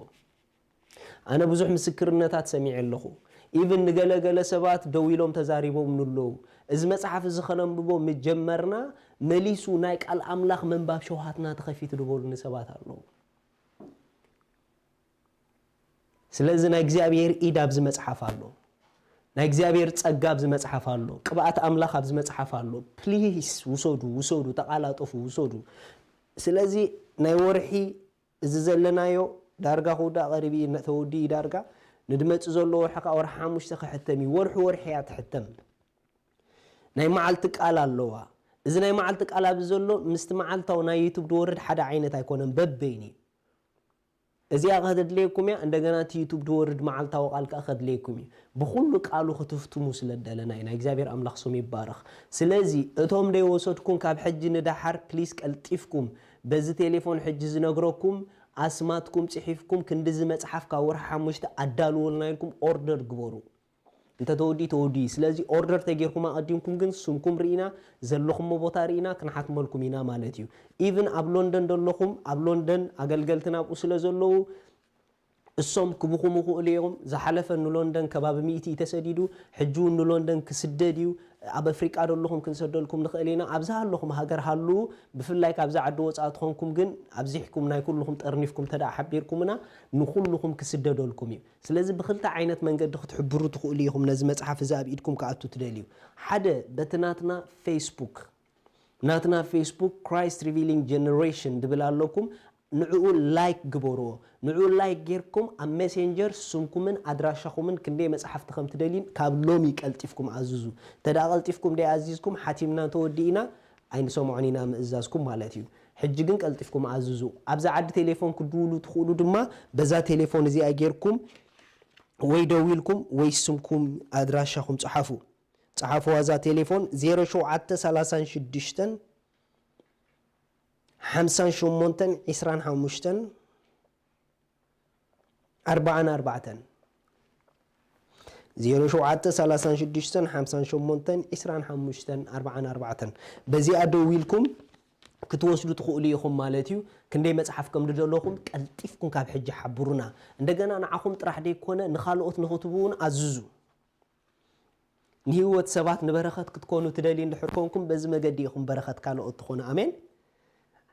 ኣነ ብዙሕ ምስክርነታት ሰሚዐ ኣለኹ። ኢቭን ንገለገለ ሰባት ደው ኢሎም ተዛሪቦም ንለዉ። እዚ መጽሓፍ እዚ ከነንብቦ ምጀመርና መሊሱ ናይ ቃል ኣምላኽ ምንባብ ሸውሃትና ተኸፊቱ ዝበሉኒ ሰባት ኣለዉ። ስለዚ ናይ እግዚኣብሔር ኢድ ኣብዚ መጽሓፍ ኣሎ። ናይ እግዚኣብሔር ጸጋ ኣብዚ መጽሓፍ ኣሎ። ቅብኣት ኣምላኽ ኣብዚ መጽሓፍ ኣሎ። ፕሊስ ውሰዱ፣ ውሰዱ፣ ተቓላጠፉ፣ ውሰዱ። ስለዚ ናይ ወርሒ እዚ ዘለናዮ ዳርጋ ክውዳእ ቀሪቡ እዩ፣ ተወዲኡ እዩ ዳርጋ። ንድመጽእ ዘሎ ወርሒ ከኣ ወርሒ ሓሙሽተ ክሕተም እዩ። ወርሒ ወርሒ እያ ትሕተም። ናይ መዓልቲ ቃል ኣለዋ። እዚ ናይ መዓልቲ ቃል ኣብዚ ዘሎ ምስቲ መዓልታዊ ናይ ዩቱብ ድወርድ ሓደ ዓይነት ኣይኮነን፣ በበይኑ እዩ። እዚኣ ከተድልየኩም እያ፣ እንደገና እቲ ዩቱብ ድወርድ መዓልታዊ ቃል ከኣ ከድልየኩም እዩ። ብኹሉ ቃሉ ክትፍትሙ ስለ ደለና እዩ። ናይ እግዚኣብሔር ኣምላኽ ስሙ ይባረኽ። ስለዚ እቶም ደይወሰድኩም ካብ ሕጂ ንደሓር ፕሊስ ቀልጢፍኩም በዚ ቴሌፎን ሕጂ ዝነግረኩም ኣስማትኩም ጽሒፍኩም ክንድዚ መጽሓፍ ካብ ወርሒ ሓሙሽተ ኣዳልወልና ኢልኩም ኦርደር ግበሩ። እንተ ተወዲ ተወዲ። ስለዚ ኦርደር ተጌርኩም ኣቐዲምኩም ግን ስምኩም ርኢና ዘለኹሞ ቦታ ርኢና ክንሓትመልኩም ኢና ማለት እዩ። ኢቭን ኣብ ሎንደን ዘለኹም ኣብ ሎንደን ኣገልገልቲ ናብኡ ስለ ዘለዉ እሶም ክብኹም ይኽእሉ እዮም። ዝሓለፈ ንሎንደን ከባቢ ሚእቲ እዩ ተሰዲዱ፣ ሕጂ እውን ንሎንደን ክስደድ እዩ። ኣብ ኣፍሪቃ ዘለኹም ክንሰደልኩም ንኽእል ኢና። ኣብዚ ሃለኹም ሃገር ሃልዉ፣ ብፍላይ ካብዚ ዓዲ ወጻኢ ትኾንኩም ግን ኣብዚሕኩም ናይ ኩልኹም ጠርኒፍኩም እንተ ደኣ ሓቢርኩምና ንኹልኹም ክስደደልኩም እዩ። ስለዚ ብኽልተ ዓይነት መንገዲ ክትሕብሩ ትኽእሉ ኢኹም ነዚ መጽሓፍ እዚ ኣብ ኢድኩም ክኣቱ ትደልዩ። ሓደ በቲ ናትና ፌስቡክ ናትና ፌስቡክ Christ Revealing Generation ድብል ኣለኩም። ንዕኡ ላይክ ግበርዎ። ንዕኡ ላይክ ጌርኩም ኣብ ሜሴንጀር ስምኩምን ኣድራሻኹምን ክንደይ መጽሓፍቲ ከም ትደልዩን ካብ ሎሚ ቀልጢፍኩም ኣዝዙ። እንተ ደኣ ቀልጢፍኩም ደይ ኣዚዝኩም ሓቲምና እንተወዲእና ኣይንሰምዖን ኢና ምእዛዝኩም ማለት እዩ። ሕጂ ግን ቀልጢፍኩም ኣዝዙ። ኣብዛ ዓዲ ቴሌፎን ክድውሉ ትኽእሉ ድማ በዛ ቴሌፎን እዚኣ ጌርኩም ወይ ደዊልኩም ወይ ስምኩም ኣድራሻኹም ጽሓፉ። ጸሓፍዋ እዛ ቴሌፎን ዜሮ ሸውዓተ ሰላሳን ሽዱሽተን ሓምሳን ሸሞንተን ዒስራን ሓሙሽተን ኣርባዓን ኣርባዕተን። ዜሮ ሸውዓተ ሰላሳን ሽዱሽተን ሓምሳን ሸሞንተን ዒስራን ሓሙሽተን ኣርባዓን ኣርባዕተን። በዚኣ ደዊልኩም ክትወስዱ ትኽእሉ ኢኹም ማለት እዩ። ክንደይ መጽሓፍ ከም ዝደለኹም ቀልጢፍኩም ካብ ሕጂ ሓብሩና። እንደገና ንዓኹም ጥራሕ ደይኮነ ንኻልኦት ንኽትቡ እውን ኣዝዙ። ንህይወት ሰባት ንበረኸት ክትኮኑ ትደልዩ እንድሕር ኮንኩም በዚ መገዲ ኢኹም በረኸት ካልኦት ትኾኑ። ኣሜን።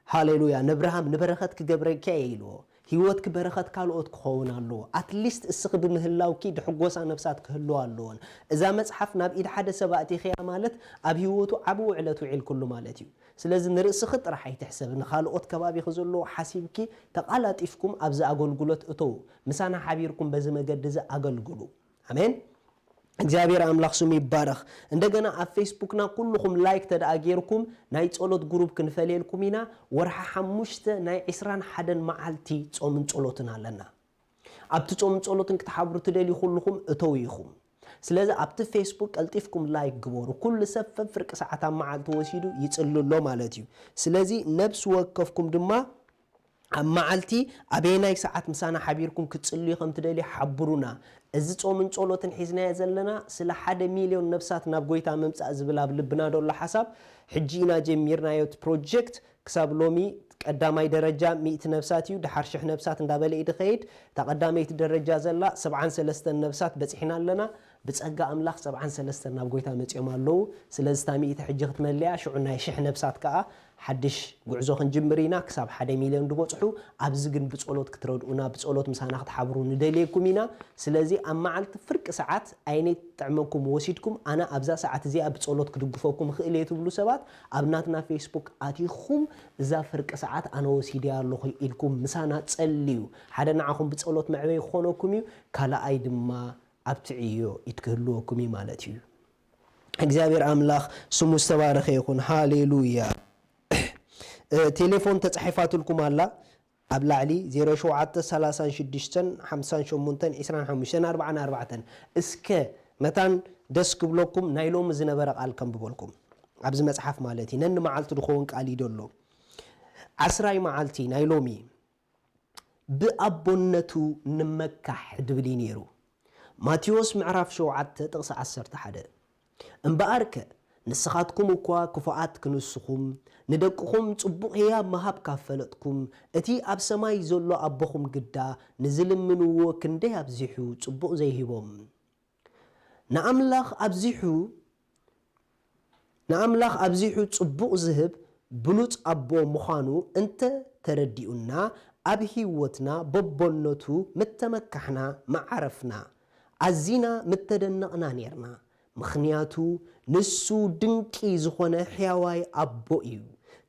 ሃሌሉያ። ነብርሃም ንበረኸት ክገብረካ እየ ኢልዎ። ህይወትኪ በረኸት ካልኦት ክኸውን ኣለዎ። ኣትሊስት እስኺ ብምህላውኪ ድሕጎሳ ነብሳት ክህልዋ ኣለዎን። እዛ መጽሓፍ ናብ ኢድ ሓደ ሰብ ኣእቲኽያ ማለት ኣብ ህይወቱ ዓቢ ውዕለት ውዒልክሉ ማለት እዩ። ስለዚ ንርእስኺ ጥራሕ ኣይትሕሰቢ፣ ንኻልኦት ከባቢኺ ዘለዎ ሓሲብኪ ተቓላጢፍኩም ኣብዚ ኣገልግሎት እተዉ። ምሳና ሓቢርኩም በዚ መገዲ እዚ ኣገልግሉ። ኣሜን። እግዚኣብሔር ኣምላኽ ስሙ ይባረኽ። እንደገና ኣብ ፌስቡክና ኩልኹም ላይክ ተደኣ ጌርኩም ናይ ጸሎት ግሩፕ ክንፈልየልኩም ኢና። ወርሓ ሓሙሽተ ናይ ዕስራን ሓደን መዓልቲ ጾምን ጸሎትን ኣለና። ኣብቲ ጾምን ጸሎትን ክትሓብሩ ትደልዩ ኩልኹም እተው ኢኹም። ስለዚ ኣብቲ ፌስቡክ ቀልጢፍኩም ላይክ ግበሩ። ኩሉ ሰብ ፈፍርቂ ሰዓት ኣብ መዓልቲ ወሲዱ ይጽሊ ኣሎ ማለት እዩ። ስለዚ ነብሲ ወከፍኩም ድማ ኣብ መዓልቲ ኣበየናይ ሰዓት ምሳና ሓቢርኩም ክትጽልዩ ከም ትደልዩ ሓብሩና። እዚ ጾምን ጸሎትን ሒዝናዮ ዘለና ስለ ሓደ ሚልዮን ነፍሳት ናብ ጎይታ ምምጻእ ዝብል ኣብ ልብና ደሎ ሓሳብ፣ ሕጂ ኢና ጀሚርናዮ እቲ ፕሮጀክት። ክሳብ ሎሚ ቀዳማይ ደረጃ ሚእቲ ነፍሳት እዩ፣ ድሓር ሽሕ ነፍሳት እንዳበለ እዩ ድኸይድ። እታ ቀዳመይቲ ደረጃ ዘላ ሰብዓን ሰለስተን ነፍሳት በጺሕና ኣለና። ብጸጋ ኣምላኽ ሰብዓን ሰለስተን ናብ ጎይታ መጺኦም ኣለዉ። ስለዚ እታ ሚእቲ ሕጂ ክትመለያ፣ ሽዑ ናይ ሽሕ ነፍሳት ከኣ ሓድሽ ጉዕዞ ክንጅምር ኢና፣ ክሳብ ሓደ ሚልዮን ዝበጽሑ። ኣብዚ ግን ብጸሎት ክትረድኡና፣ ብጸሎት ምሳና ክትሓብሩ ንደልየኩም ኢና። ስለዚ ኣብ መዓልቲ ፍርቂ ሰዓት ኣይነይ ጥዕመኩም ወሲድኩም፣ ኣነ ኣብዛ ሰዓት እዚኣ ብጸሎት ክድግፈኩም እኽእል እየ ትብሉ ሰባት፣ ኣብ ናትና ፌስቡክ ኣቲኹም፣ እዛ ፍርቂ ሰዓት ኣነ ወሲደያ ኣለኹ ኢልኩም ምሳና ጸልዩ። ሓደ ንዓኹም ብጸሎት መዕበዪ ክኾነኩም እዩ፣ ካልኣይ ድማ ኣብቲ ዕዮ ኢድ ክህልወኩም እዩ ማለት እዩ። እግዚኣብሔር ኣምላኽ ስሙ ዝተባረኸ ይኹን። ሃሌሉያ። እ፣ ቴሌፎን ተጻሒፋትልኩም ኣላ ኣብ ላዕሊ ዜሮ ሸውዓተ ሰላሳን ሽዱሽተን ሓምሳን ሸሞንተን ዒስራን ሓሙሽተን ኣርባዓን ኣርባዕተን። እስከ መታን ደስ ክብለኩም ናይ ሎሚ ዝነበረ ቃል ከንብበልኩም። ኣብዚ መጽሓፍ ማለት እዩ። ነኒ መዓልቱ ዝኸውን ቃል እዩ ደሎ። ዓስራይ መዓልቲ ናይ ሎሚ ብኣቦነቱ ንመካሕ ድብል እዩ ነይሩ። ማቴዎስ ምዕራፍ ሸውዓተ ጥቕሲ ዓሰርተ ሓደ። እምበኣርከ ንስኻትኩም እኳ ክፉኣት ክንስኹም፣ ንደቅኹም ጽቡቕ ህያብ ምሃብ ካብ ፈለጥኩም፣ እቲ ኣብ ሰማይ ዘሎ ኣቦኹም ግዳ ንዝልምንዎ ክንደይ ኣብዚሑ ጽቡቕ ዘይህቦም። ንኣምላኽ ኣብዚሑ ንኣምላኽ ኣብዚሑ ጽቡቕ ዝህብ ብሉጽ ኣቦ ምዃኑ እንተ ተረዲኡና፣ ኣብ ህይወትና በቦነቱ ምተመካሕና ምዓረፍና፣ ኣዚና ምተደነቕና ኔርና። ምኽንያቱ ንሱ ድንቂ ዝኾነ ሕያዋይ ኣቦ እዩ።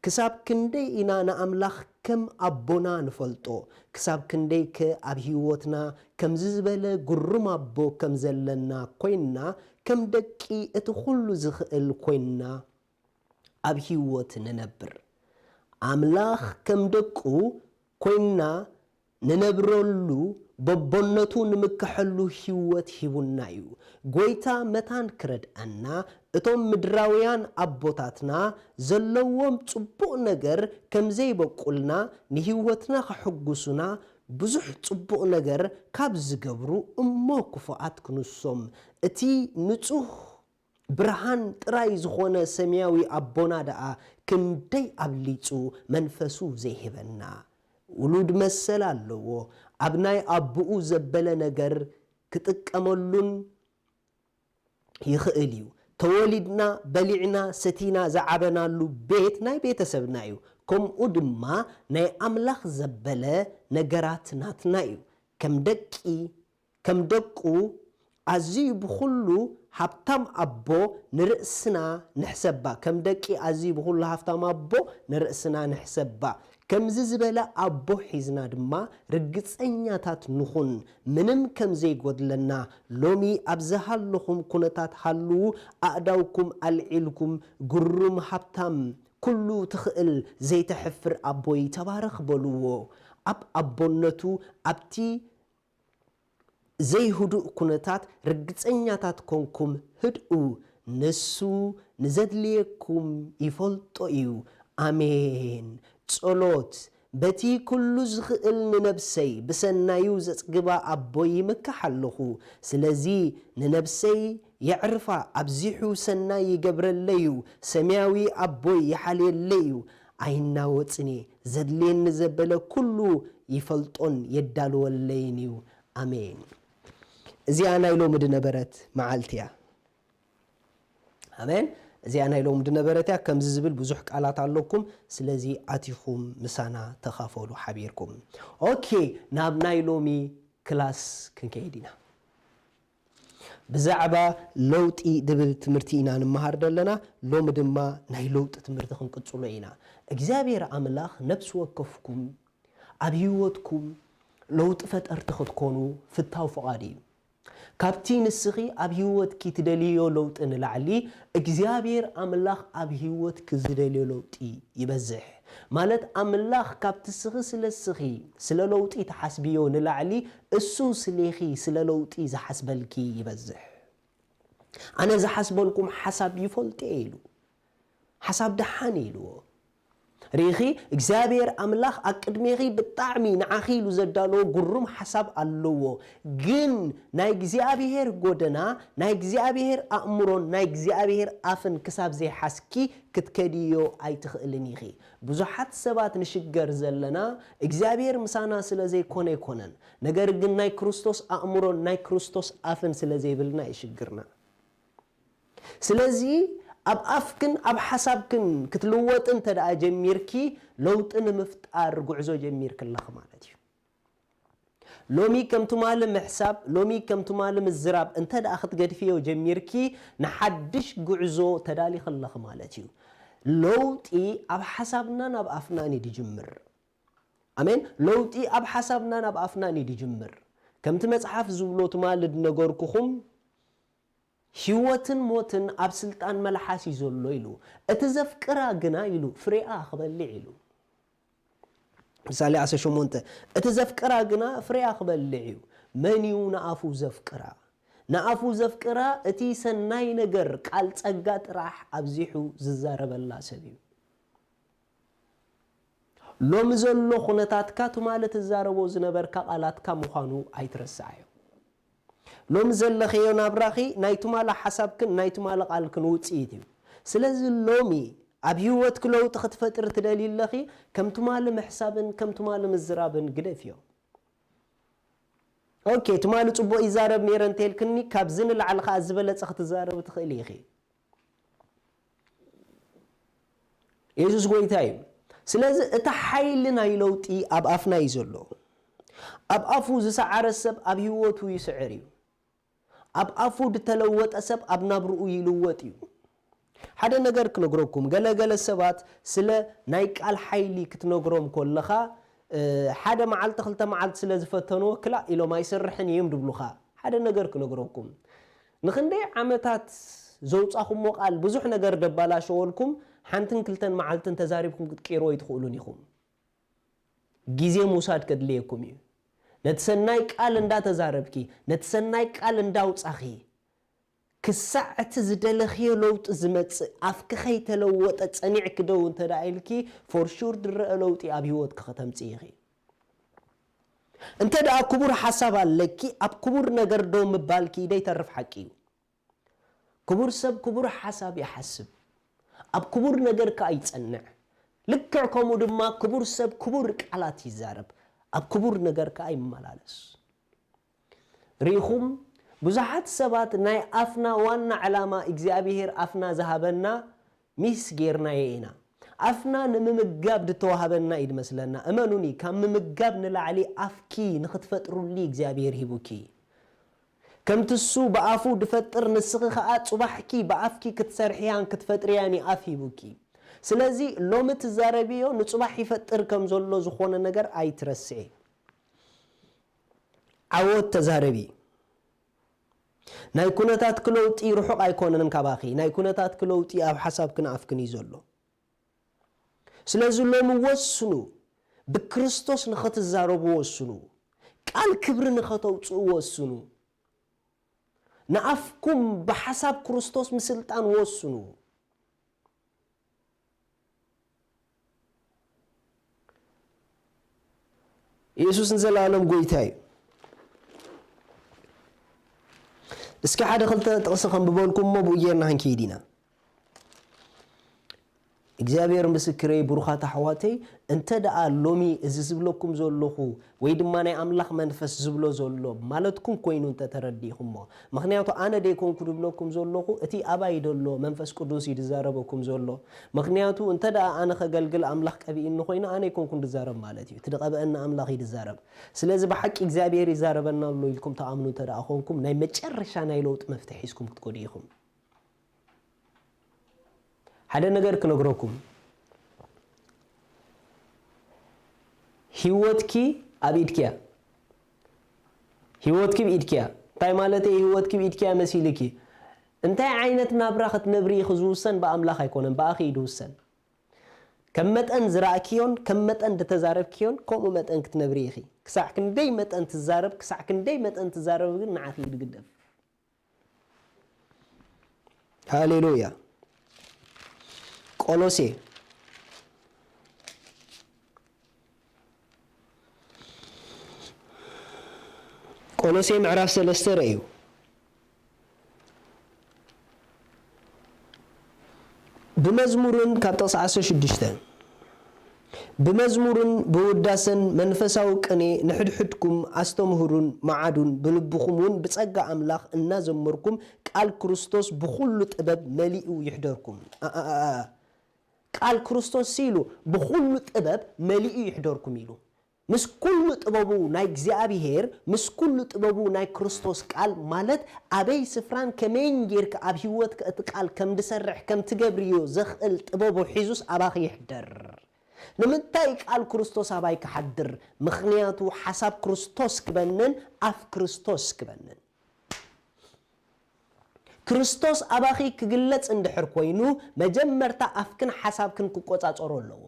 ክሳብ ክንደይ ኢና ንኣምላኽ ከም ኣቦና ንፈልጦ? ክሳብ ክንደይከ ኣብ ህይወትና ከምዚ ዝበለ ግሩም ኣቦ ከም ዘለና ኮይንና፣ ከም ደቂ እቲ ኩሉ ዝኽእል ኮይንና ኣብ ህይወት ንነብር? ኣምላኽ ከም ደቁ ኮይንና ንነብረሉ በቦነቱ ንምከሐሉ ህይወት ሂቡና እዩ። ጎይታ መታን ክረድኣና፣ እቶም ምድራውያን ኣቦታትና ዘለዎም ጽቡቕ ነገር ከም ዘይበቁልና፣ ንህይወትና ከሐጉሱና ብዙሕ ጽቡቕ ነገር ካብ ዝገብሩ እሞ ክፉኣት ክንሶም። እቲ ንጹህ ብርሃን ጥራይ ዝኾነ ሰማያዊ ኣቦና ደኣ ክንደይ ኣብሊጹ መንፈሱ ዘይህበና። ውሉድ መሰል ኣለዎ። ኣብ ናይ ኣቦኡ ዘበለ ነገር ክጥቀመሉን ይኽእል እዩ። ተወሊድና፣ በሊዕና፣ ሰቲና ዝዓበናሉ ቤት ናይ ቤተሰብና እዩ። ከምኡ ድማ ናይ ኣምላኽ ዘበለ ነገራት ናትና እዩ። ከም ደቂ ከም ደቁ ኣዝዩ ብኹሉ ሃብታም ኣቦ ንርእስና ንሕሰባ። ከም ደቂ ኣዝዩ ብኹሉ ሃብታም ኣቦ ንርእስና ንሕሰባ። ከምዚ ዝበለ ኣቦ ሒዝና ድማ ርግጸኛታት ንኹን፣ ምንም ከም ዘይጎድለና። ሎሚ ኣብ ዝሃለኹም ኩነታት ሃልዉ፣ ኣእዳውኩም ኣልዒልኩም፣ ግሩም ሃብታም፣ ኩሉ ትኽእል ዘይተሕፍር ኣቦይ ተባረኽ በልዎ። ኣብ ኣቦነቱ ኣብቲ ዘይህዱእ ኩነታት ርግጸኛታት ኮንኩም ህድኡ፣ ንሱ ንዘድልየኩም ይፈልጦ እዩ። ኣሜን። ጸሎት። በቲ ኩሉ ዝኽእል ንነብሰይ ብሰናዩ ዘጽግባ ኣቦይ ይምካሕ ኣለኹ። ስለዚ ንነብሰይ የዕርፋ፣ ኣብዚሑ ሰናይ ይገብረለይ እዩ። ሰማያዊ ኣቦይ ይሓልየለይ እዩ። ኣይናወጽን እየ። ዘድልየኒ ዘበለ ኩሉ ይፈልጦን የዳልወለይን እዩ። ኣሜን። እዚኣ ናይ ሎሚ ድነበረት መዓልቲ እያ። ኣሜን። እዚኣ ናይ ሎሚ ድነበረት እያ። ከምዚ ዝብል ብዙሕ ቃላት ኣለኩም። ስለዚ ኣቲኹም ምሳና ተኻፈሉ ሓቢርኩም። ኦኬ፣ ናብ ናይ ሎሚ ክላስ ክንከይድ ኢና። ብዛዕባ ለውጢ ድብል ትምህርቲ ኢና ንምሃር ዘለና። ሎሚ ድማ ናይ ለውጢ ትምህርቲ ክንቅጽሎ ኢና። እግዚኣብሔር ኣምላኽ ነፍሲ ወከፍኩም ኣብ ህይወትኩም ለውጢ ፈጠርቲ ክትኮኑ ፍታው ፍቓድ እዩ። ካብቲ ንስኺ ኣብ ህይወትኪ ትደልዮ ለውጢ ንላዕሊ እግዚኣብሔር ኣምላኽ ኣብ ህይወትኪ ዝደልዮ ለውጢ ይበዝሕ። ማለት ኣምላኽ ካብቲ ስኺ ስለ ስኺ ስለ ለውጢ ትሓስብዮ ንላዕሊ እሱ ስሌኺ ስለ ለውጢ ዝሓስበልኪ ይበዝሕ። ኣነ ዝሓስበልኩም ሓሳብ ይፈልጦ እየ ኢሉ። ሓሳብ ደሓን እዩ ኢልዎ። ርኢኺ፣ እግዚኣብሔር ኣምላኽ ኣብ ቅድሜኺ ብጣዕሚ ንዓኺ ኢሉ ዘዳለዎ ግሩም ሓሳብ ኣለዎ። ግን ናይ እግዚኣብሔር ጎደና፣ ናይ እግዚኣብሔር ኣእምሮን ናይ እግዚኣብሔር ኣፍን ክሳብ ዘይሓዝኪ ክትከድዮ ኣይትኽእልን ኢኺ። ብዙሓት ሰባት ንሽገር ዘለና እግዚኣብሔር ምሳና ስለ ዘይኮነ ኣይኮነን። ነገር ግን ናይ ክርስቶስ ኣእምሮን ናይ ክርስቶስ ኣፍን ስለ ዘይብልና እዩ ሽግርና። ስለዚ ኣብ ኣፍክን ኣብ ሓሳብክን ክትልወጥ እንተ ደኣ ጀሚርኪ፣ ለውጢ ንምፍጣር ጉዕዞ ጀሚርኪ ኣለኺ ማለት እዩ። ሎሚ ከም ትማሊ ምሕሳብ፣ ሎሚ ከም ትማሊ ምዝራብ እንተ ደኣ ክትገድፍዮ ጀሚርኪ፣ ንሓድሽ ጉዕዞ ተዳሊኺ ኣለኺ ማለት እዩ። ለውጢ ኣብ ሓሳብናን ኣብ ኣፍናን እዩ ዝጅምር። ኣሜን። ለውጢ ኣብ ሓሳብናን ኣብ ኣፍናን እዩ ዝጅምር። ከምቲ መጽሓፍ ዝብሎ ትማሊ ዝነገርኩኹም፣ ህይወትን ሞትን ኣብ ስልጣን መልሓስ እዩ ዘሎ ኢሉ። እቲ ዘፍቅራ ግና ኢሉ ፍሬኣ ክበልዕ ኢሉ። ምሳሌ ዓሰርተ ሸሞንተ፣ እቲ ዘፍቅራ ግና ፍሬኣ ክበልዕ እዩ። መን እዩ ንኣፉ ዘፍቅራ? ንኣፉ ዘፍቅራ እቲ ሰናይ ነገር ቃል ጸጋ ጥራሕ ኣብዚሑ ዝዛረበላ ሰብ እዩ። ሎሚ ዘሎ ኩነታትካ ትማሊ ትዛረቦ ዝነበርካ ቃላትካ ምዃኑ ኣይትረስዓዮ። ሎሚ ዘለኸዮ ናብራኺ ናይ ትማሊ ሓሳብክን ናይ ትማሊ ቃልክን ውጽኢት እዩ። ስለዚ ሎሚ ኣብ ህይወትኪ ለውጢ ክትፈጥሪ ትደልዪ ኣለኺ፣ ከም ትማሊ ምሕሳብን ከም ትማሊ ምዝራብን ግደፍዮ። ኦኬ፣ ትማሊ ጽቡቕ ይዛረብ ነይረ እንተልክኒ፣ ካብዚ ንላዕሊ ከኣ ዝበለጸ ክትዛረብ ትኽእሊ ኢኺ። የሱስ ጎይታ እዩ። ስለዚ እቲ ሓይሊ ናይ ለውጢ ኣብ ኣፍና እዩ ዘሎ። ኣብ ኣፉ ዝሰዓረ ሰብ ኣብ ህይወቱ ይስዕር እዩ። ኣብ ኣፉ ዝተለወጠ ሰብ ኣብ ናብርኡ ይልወጥ እዩ። ሓደ ነገር ክነግረኩም፣ ገለገለ ሰባት ስለ ናይ ቃል ሓይሊ ክትነግሮም ከለኻ፣ እ፣ ሓደ መዓልቲ ክልተ መዓልቲ ስለ ዝፈተንዎ ክላእ ኢሎም ኣይሰርሕን እዮም ድብሉኻ። ሓደ ነገር ክነግረኩም፣ ንኽንደይ ዓመታት ዘውጻኹሞ ቃል ብዙሕ ነገር ደባላሸወልኩም፣ ሓንትን ክልተን መዓልትን ተዛሪብኩም ክትቅይርዎ ኣይትኽእሉን ኢኹም። ግዜ ምውሳድ ከድልየኩም እዩ። ነቲ ሰናይ ቃል እንዳተዛረብኪ፣ ነቲ ሰናይ ቃል እንዳውጻኺ፣ ክሳዕ እቲ ዝደለኽዮ ለውጢ ዝመጽእ፣ ኣፍኪ ከይተለወጠ ጸኒዕኪ ደው እንተ ደኣ ኢልኪ፣ for sure ዝረአ ለውጢ ኣብ ህይወትኪ ከተምጽኢ ኢኺ። እንተ ደኣ ክቡር ሓሳብ ኣለኪ፣ ኣብ ክቡር ነገር ደው ምባልኪ ደይተርፍ ሓቂ እዩ። ክቡር ሰብ ክቡር ሓሳብ ይሓስብ፣ ኣብ ክቡር ነገር ከኣ ይጸንዕ። ልክዕ ከምኡ ድማ ክቡር ሰብ ክቡር ቃላት ይዛረብ፣ ኣብ ክቡር ነገር ከኣ ይመላለስ። ርኢኹም፣ ብዙሓት ሰባት ናይ ኣፍና ዋና ዕላማ እግዚኣብሄር ኣፍና ዝሃበና ሚስ ጌርናዮ ኢና። ኣፍና ንምምጋብ ዝተዋህበና እዩ ዝመስለና። እመኑኒ፣ ካብ ምምጋብ ንላዕሊ ኣፍኪ ንኽትፈጥሩሉ እግዚኣብሄር ሂቡኪ። ከምቲ እሱ ብኣፉ ድፈጥር፣ ንስኺ ኸኣ ጽባሕኪ ብኣፍኪ ክትሰርሕያን ክትፈጥርያን እዩ ኣፍ ሂቡኪ። ስለዚ ሎሚ ትዛረብዮ ንጽባሕ ይፈጥር ከም ዘሎ ዝኾነ ነገር ኣይትረስዒ። ዓወት ተዛረቢ። ናይ ኩነታትኪ ለውጢ ርሑቕ ኣይኮነን ካባኺ። ናይ ኩነታትኪ ለውጢ ኣብ ሓሳብክን ኣፍክን እዩ ዘሎ። ስለዚ ሎሚ ወስኑ፣ ብክርስቶስ ንኸትዛረቡ ወስኑ፣ ቃል ክብሪ ንኸተውፅኡ ወስኑ፣ ንኣፍኩም ብሓሳብ ክርስቶስ ምስልጣን ወስኑ። ኢየሱስ ንዘለኣለም ጎይታ እዩ። እስኪ ሓደ ክልተ ጥቕሲ ከንብበልኩም እሞ ብኡ ጌርና ክንከይድ ኢና። እግዚኣብሔር ምስክረይ፣ ብሩኻት ኣሕዋተይ፣ እንተ ደኣ ሎሚ እዚ ዝብለኩም ዘለኹ ወይ ድማ ናይ ኣምላኽ መንፈስ ዝብሎ ዘሎ ማለትኩም ኮይኑ እንተ ተረዲእኹሞ፣ ምኽንያቱ ኣነ ደይኮንኩ ድብለኩም ዘለኹ፣ እቲ ኣባይ ደሎ መንፈስ ቅዱስ እዩ ድዛረበኩም ዘሎ። ምኽንያቱ እንተ ደኣ ኣነ ኸገልግል ኣምላኽ ቀቢእኒ ኮይኑ፣ ኣነ ኣይኮንኩን ድዛረብ ማለት እዩ። እቲ ድቐብአኒ ኣምላኽ እዩ ድዛረብ። ስለዚ ብሓቂ እግዚኣብሔር ይዛረበና ኣሎ ኢልኩም ትኣምኑ እንተ ደኣ ኾንኩም፣ ናይ መጨረሻ ናይ ለውጢ መፍትሒ ሒዝኩም ክትከዱ ኢኹም። ሓደ ነገር ክነግረኩም፣ ህይወትኪ ኣብ ኢድኪ እያ። ህይወትኪ ብኢድኪ እያ። እንታይ ማለት እዩ? ህይወትኪ ብኢድኪ እያ መሲልኪ። እንታይ ዓይነት ናብራ ክትነብሪ ኢኺ ዝውሰን ብኣምላኽ ኣይኮነን፣ ብኣኺ እዩ ዝውሰን። ከም መጠን ዝረእክዮን ከም መጠን ዝተዛረብክዮን ከምኡ መጠን ክትነብሪ ኢኺ። ክሳዕ ክንደይ መጠን ትዛረብ፣ ክሳዕ ክንደይ መጠን ትዛረብ ግን ንዓኺ እዩ ዝግደፍ። ሃሌሉያ። ቆሎሴ፣ ቆሎሴ ምዕራፍ ሰለስተ ረእዩ። ብመዝሙርን ካብ ጥቕሲ ዓሰርተ ሽዱሽተ፣ ብመዝሙርን ብውዳሰን መንፈሳዊ ቅኔ ንሕድሕድኩም ኣስተምህሩን መዓዱን፣ ብልብኹም እውን ብጸጋ ኣምላኽ እናዘመርኩም ቃል ክርስቶስ ብኹሉ ጥበብ መሊኡ ይሕደርኩም። ኣ-፣ ኣ-፣ ኣ-፣ ቃል ክርስቶስ ኢሉ ብኹሉ ጥበብ መሊኡ ይሕደርኩም ኢሉ። ምስ ኩሉ ጥበቡ ናይ እግዚኣብሔር፣ ምስ ኩሉ ጥበቡ ናይ ክርስቶስ ቃል ማለት ኣበይ ስፍራን ከመይን ጌርካ ኣብ ህይወትካ እቲ ቃል ከም ድሰርሕ ከም ትገብርዮ ዘኽእል ጥበቡ ሒዙስ ኣባኺ ይሕደር። ንምንታይ ቃል ክርስቶስ ኣባይ ክሓድር? ምኽንያቱ ሓሳብ ክርስቶስ ክበንን ኣፍ ክርስቶስ ክበንን። ክርስቶስ ኣባኺ ክግለጽ እንድሕር ኮይኑ፣ መጀመርታ ኣፍክን ሓሳብክን ክቆጻጸሮ ኣለዎ።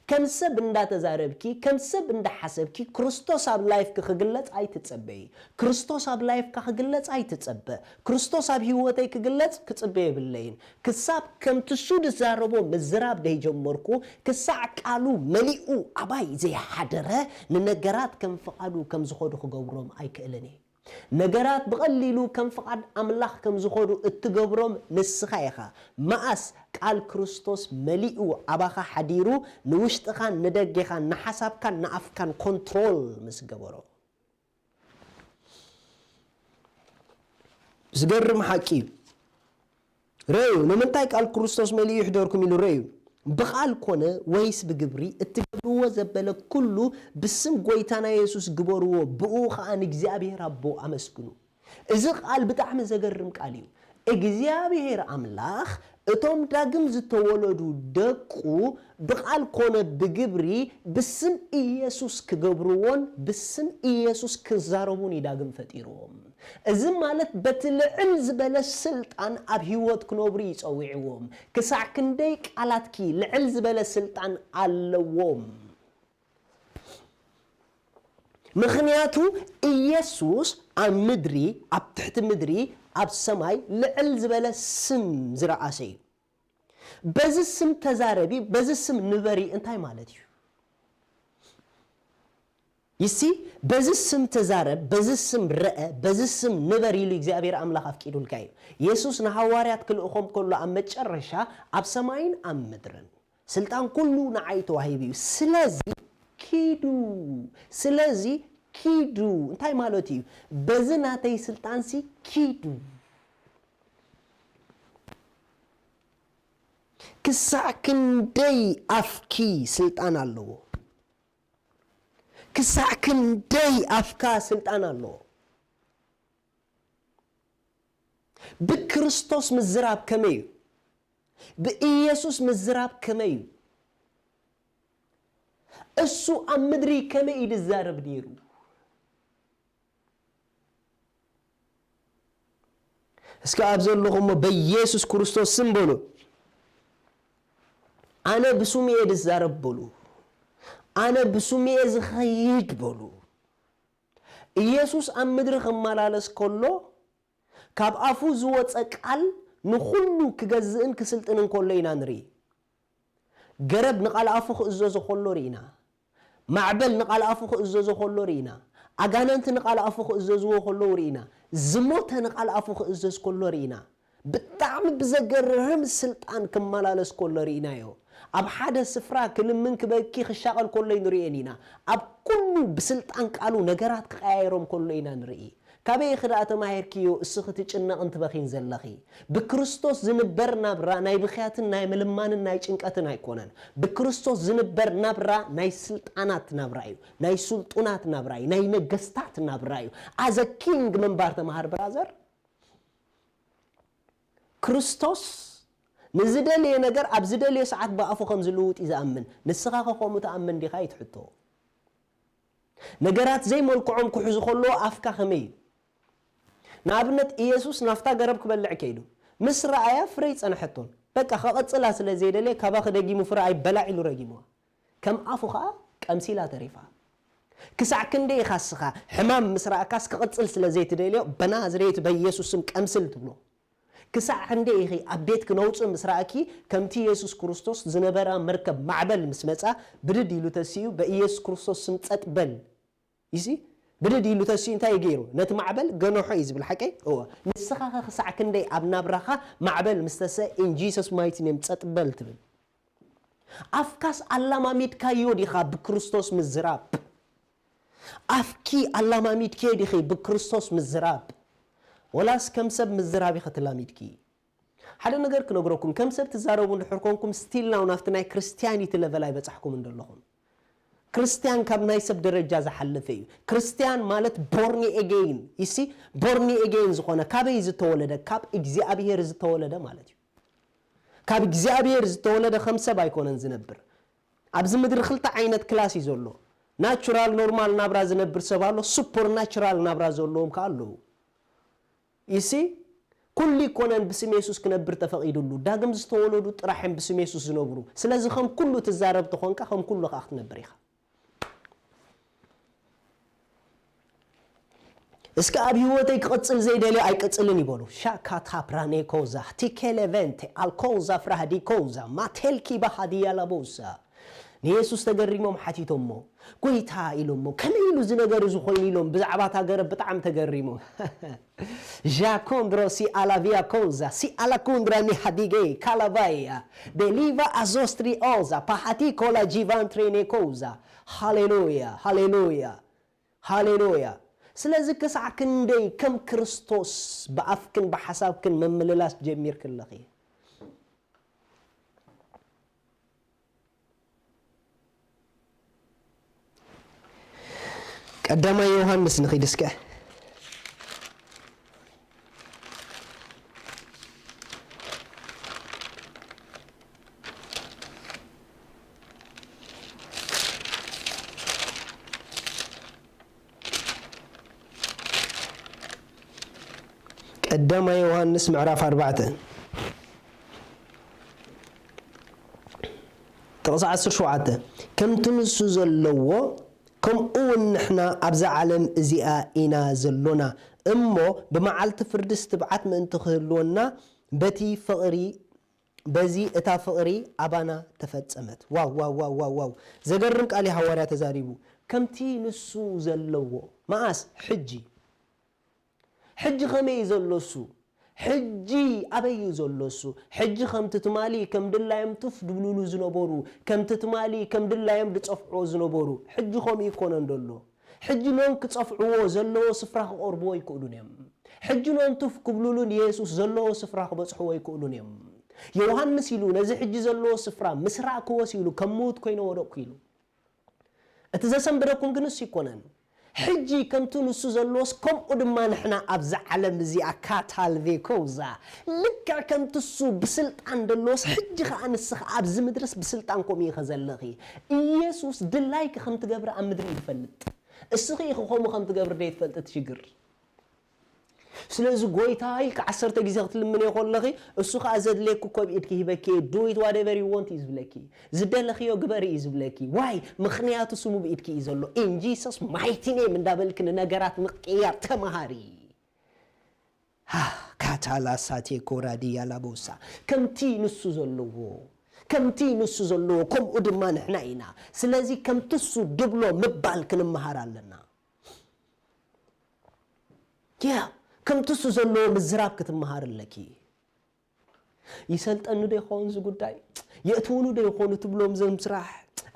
ከም ሰብ እንዳተዛረብኪ፣ ከም ሰብ እንዳሓሰብኪ ክርስቶስ ኣብ ላይፍኪ ክግለጽ ኣይትጸበዪ። ክርስቶስ ኣብ ላይፍካ ክግለጽ ኣይትጸበ። ክርስቶስ ኣብ ህይወተይ ክግለጽ ክጽበ የብለይን። ክሳብ ከምቲ እሱ ዝዛረቦ ምዝራብ ደይጀመርኩ፣ ክሳዕ ቃሉ መሊኡ ኣባይ ዘይሓደረ፣ ንነገራት ከም ፍቓዱ ከም ዝኾዱ ክገብሮም ኣይክእልን እየ። ነገራት ብቐሊሉ ከም ፍቓድ ኣምላኽ ከም ዝኾዱ እትገብሮም ንስኻ ኢኻ። መኣስ ቃል ክርስቶስ መሊኡ ኣባኻ ሓዲሩ፣ ንውሽጥኻን ንደጌኻን ንሓሳብካን ንኣፍካን ኮንትሮል ምስ ገበሮ። ዝገርም ሓቂ እዩ። ረዩ ንምንታይ ቃል ክርስቶስ መሊኡ ይሕደርኩም ኢሉ ረዩ። ብቓል ኮነ ወይስ ብግብሪ እትገብርዎ ዘበለ ኩሉ ብስም ጎይታና የሱስ ግበርዎ፣ ብኡ ኸኣ ንእግዚኣብሔር ኣቦ ኣመስግኑ። እዚ ቃል ብጣዕሚ ዘገርም ቃል እዩ። እግዚኣብሔር ኣምላኽ እቶም ዳግም ዝተወለዱ ደቁ ብቓል ኮነ ብግብሪ ብስም ኢየሱስ ክገብርዎን ብስም ኢየሱስ ክዛረቡን እዩ ዳግም ፈጢርዎም። እዚ ማለት በቲ ልዕል ዝበለ ስልጣን ኣብ ህይወት ክነብሩ እዩ ጸዊዕዎም። ክሳዕ ክንደይ ቃላትኪ ልዕል ዝበለ ስልጣን ኣለዎም። ምኽንያቱ ኢየሱስ ኣብ ምድሪ፣ ኣብ ትሕቲ ምድሪ፣ ኣብ ሰማይ ልዕል ዝበለ ስም ዝረኣሰ እዩ። በዚ ስም ተዛረቢ፣ በዚ ስም ንበሪ እንታይ ማለት እዩ? ይሲ በዚ ስም ተዛረብ፣ በዚ ስም ረአ፣ በዚ ስም ንበር ኢሉ እግዚኣብሔር ኣምላኽ ኣፍቂዱልካ እዩ። የሱስ ንሃዋርያት ክልእኾም ከሎ ኣብ መጨረሻ ኣብ ሰማይን ኣብ ምድርን ስልጣን ኩሉ ንዓይ ተዋሂቡ እዩ። ስለዚ ኪዱ፣ ስለዚ ኪዱ እንታይ ማለት እዩ? በዚ ናተይ ስልጣንሲ ኪዱ። ክሳዕ ክንደይ ኣፍኪ ስልጣን ኣለዎ? ክሳዕ ክንደይ ኣፍካ ስልጣን ኣለዎ? ብክርስቶስ ምዝራብ ከመይ እዩ? ብኢየሱስ ምዝራብ ከመይ እዩ? እሱ ኣብ ምድሪ ከመይ እዩ ዝዛረብ ነይሩ? እስከ ኣብ ዘለኹሞ በኢየሱስ ክርስቶስ ስም በሉ። ኣነ ብስሙ እየ ዝዛረብ በሉ። ኣነ ብስሙ እየ ዝኸይድ በሉ። ኢየሱስ ኣብ ምድሪ ክመላለስ ከሎ ካብ ኣፉ ዝወጸ ቃል ንኹሉ ክገዝእን ክስልጥንን ከሎ ኢና ንርኢ። ገረብ ንቓል ኣፉ ክእዘዞ ከሎ ርኢና። ማዕበል ንቓል ኣፉ ክእዘዞ ከሎ ርኢና። ኣጋንንቲ ንቓል ኣፉ ክእዘዝዎ ከለዉ ርኢና። ዝሞተ ንቓል ኣፉ ክእዘዝ ከሎ ርኢና። ብጣዕሚ ብዘገርም ስልጣን ክመላለስ ከሎ ርኢናዮ። ኣብ ሓደ ስፍራ ክልምን ክበኪ ክሻቐል ከሎ ንርእየን ኢና። ኣብ ኩሉ ብስልጣን ቃሉ ነገራት ክቀያየሮም ከሎ ኢና ንርኢ። ካበይ ኢኺ ደኣ ተማሂርክዮ እስኺ ትጭነቕን ትበኺን ዘለኺ? ብክርስቶስ ዝንበር ናብራ ናይ ብኽያትን ናይ ምልማንን ናይ ጭንቀትን ኣይኮነን። ብክርስቶስ ዝንበር ናብራ ናይ ስልጣናት ናብራ እዩ። ናይ ስልጡናት ናብራ እዩ። ናይ ነገስታት ናብራ እዩ። ኣዘ ኪንግ ምንባር ተማሃር ብራዘር። ክርስቶስ ንዝደልየ ነገር ኣብ ዝደልዮ ሰዓት ብኣፉ ከም ዝልውጥ እዩ ዝኣምን። ንስኻ ከ ከምኡ ትኣምን ዲኻ? ይትሕቶ። ነገራት ዘይመልክዖም ክሕዙ ከለዉ ኣፍካ ከመይ እዩ? ንኣብነት ኢየሱስ ናብታ ገረብ ክበልዕ ከይዱ ምስ ረኣያ ፍረ ይጸንሐቶን በቃ ከቐጽላ ስለ ዘይደለየ ካባኺ ደጊሙ ፍረ ኣይበላዕ ኢሉ ረጊምዋ። ከም ኣፉ ኸኣ ቀምሲላ ተሪፋ። ክሳዕ ክንደይ ኢኻ እስኻ ሕማም ምስ ረኣካስ ክቕጽል ስለ ዘይትደልዮ በናዝሬት በኢየሱስ ስም ቀምስል ትብሎ? ክሳዕ ክንደይ ኢኺ ኣብ ቤትኪ ነውጺ ምስ ረኣኪ ከምቲ የሱስ ክርስቶስ ዝነበራ መርከብ ማዕበል ምስ መጻ ብድድ ኢሉ ተሲኡ በኢየሱስ ክርስቶስ ስም ጸጥ በል ይሲ ብድድ ኢሉ ተሲኡ እንታይ እዩ ገይሩ? ነቲ ማዕበል ገነሖ እዩ ዝብል ሓቀይ? እወ። ንስኻ ኸ ክሳዕ ክንደይ ኣብ ናብራኻ ማዕበል ምስ ተሰ in Jesus mighty name ጸጥ በል ትብል? ኣፍካስ ኣላማሚድካዮ ዲኻ ብክርስቶስ ምዝራብ? ኣፍኪ ኣላማሚድኪዮ ዲኺ ብክርስቶስ ምዝራብ? ወላስ ከም ሰብ ምዝራብ ኢኺ ትላሚድኪ? ሓደ ነገር ክነግረኩም፣ ከም ሰብ ትዛረቡ እንድሕር ኮንኩም ስቲል ናው ናብቲ ናይ ክርስቲያኒቲ ለቨል ኣይበጻሕኩምን ዘለኹም። ክርስቲያን ካብ ናይ ሰብ ደረጃ ዝሓለፈ እዩ። ክርስቲያን ማለት ቦርኒ ኤጌይን ይሲ ቦርኒ ኤጌይን ዝኾነ ካበይ ዝተወለደ ካብ እግዚኣብሔር ዝተወለደ ማለት እዩ። ካብ እግዚኣብሔር ዝተወለደ ከም ሰብ ኣይኮነን ዝነብር። ኣብዚ ምድሪ ክልተ ዓይነት ክላስ እዩ ዘሎ። ናቹራል ኖርማል ናብራ ዝነብር ሰብ ኣሎ፣ ሱፐር ናቹራል ናብራ ዘለዎም ከኣ ኣለዉ። ይሲ ኩሉ ይኮነን ብስም የሱስ ክነብር ተፈቒዱሉ። ዳግም ዝተወለዱ ጥራሕ እዮም ብስም የሱስ ዝነብሩ። ስለዚ ከም ኩሉ ትዛረብ ተኾንካ፣ ከም ኩሉ ከኣ ክትነብር ኢኻ። እስከ ኣብ ህይወተይ ክቕጽል ዘይደልዮ ኣይቅጽልን ይበሉ። ሻካ ታፕራኔ ኮዛ፣ ቲኬሌ ቬንቴ፣ ኣልኮዛ ፍራሃዲ ኮዛ፣ ማቴልኪ ባሃዲ ያላቦሳ። ንየሱስ ተገሪሞም ሓቲቶሞ፣ "ጎይታ" ኢሎሞ፣ "ከመይ ኢሉ እዚ ነገር እዚ ኮይኑ?" ኢሎም ብዛዕባ እታ ገረብ ብጣዕሚ ተገሪሞም። ዣኮንድሮ ሲ ኣላቪያ ኮዛ፣ ሲ ኣላኩንድራ ኒ ሃዲጌ፣ ካላቫያ፣ ደሊቫ ኣዞስትሪ ኦዛ፣ ፓሃቲ ኮላ ጂቫንትሬኔ ኮዛ። ሃሌሉያ፣ ሃሌሉያ፣ ሃሌሉያ። ስለዚ ክሳዕ ክንደይ ከም ክርስቶስ ብኣፍክን ብሓሳብክን መምልላስ ጀሚርኪ ኣለኺ? ቀዳማይ ዮሃንስ ንኺድ እስከ። ቀዳማይ ዮሃንስ ምዕራፍ ኣርባዕተ ጥቕሲ ዓሰርተ ሸውዓተ፣ "ከምቲ ንሱ ዘለዎ፣ ከምኡ እውን ንሕና ኣብዛ ዓለም እዚኣ ኢና ዘሎና፣ እሞ ብመዓልቲ ፍርድስ ትብዓት ምእንቲ ክህልወና፣ በቲ ፍቕሪ፣ በዚ እታ ፍቕሪ ኣባና ተፈጸመት።" ዋው፣ ዋው፣ ዋው፣ ዋው፣ ዋው። ዘገርም ቃል እዩ ሃዋርያ ተዛሪቡ። "ከምቲ ንሱ ዘለዎ"፣ መኣስ? ሕጂ። ሕጂ ከመይ እዩ ዘሎ እሱ? ሕጂ ኣበይ እዩ ዘሎ እሱ? ሕጂ ከምቲ ትማሊ ከም ድላዮም ቱፍ ድብሉሉ ዝነበሩ፣ ከምቲ ትማሊ ከም ድላዮም ድጸፍዕዎ ዝነበሩ፣ ሕጂ ከምኡ ይኮነን ደሎ። ሕጂ ኖም ክጸፍዕዎ ዘለዎ ስፍራ ክቐርብዎ ኣይክእሉን እዮም። ሕጂ ኖም ቱፍ ክብሉሉ ንየሱስ ዘለዎ ስፍራ ክበጽሕዎ ኣይክእሉን እዮም። ዮሃንስ ኢሉ ነዚ ሕጂ ዘለዎ ስፍራ ምስ ረኣክዎስ ኢሉ ከም ምዉት ኮይነ ወደቕኩ ኢሉ። እቲ ዘሰንብደኩም ግን እሱ ይኮነን። ሕጂ ከምቲ ንሱ ዘሎስ ከምኡ ድማ ንሕና ኣብዛ ዓለም እዚኣ ካታልቬ ኮውዛ ልክዕ ከምቲ እሱ ብስልጣን ደሎስ ሕጂ ከኣ ንስኻ ኣብዚ ምድርስ ብስልጣን ከምኡ ኢኸ ዘለኺ። ኢየሱስ ድላይኪ ከም ትገብሪ ኣብ ምድሪ እዩ ዝፈልጥ። እስኺ ኢኺ ከምኡ ከም ትገብሪ ደይትፈልጢ እቲ ሽግር። ስለዚ ጎይታ ኢልካ ዓሰርተ ግዜ ክትልምንዮ ከለኺ እሱ ከኣ ዘድልየኪ እኮ ብኢድኪ ሂበኪ እየ፣ do it whatever you want እዩ ዝብለኪ። ዝደለኽዮ ግበሪ እዩ ዝብለኪ። ዋይ? ምኽንያቱ ስሙ ብኢድኪ እዩ ዘሎ። In Jesus mighty name እንዳበልኪ ንነገራት ምቅያር ተማሃሪ። ሃ፣ ካታላ ሳቴ ኮራዲ ያላቦሳ። ከምቲ ንሱ ዘለዎ፣ ከምቲ ንሱ ዘለዎ ከምኡ ድማ ንሕና ኢና። ስለዚ ከምቲ እሱ ድብሎ ምባል ክንመሃር ኣለና። ያ፣ ከምቲ እሱ ዘለዎ ምዝራብ ክትመሃር ኣለኪ። ይሰልጠኒ ዶ ይኸውን እዚ ጉዳይ? የእትውኒ ዶ ይኾኑ ትብሎም ዘም ስራሕ?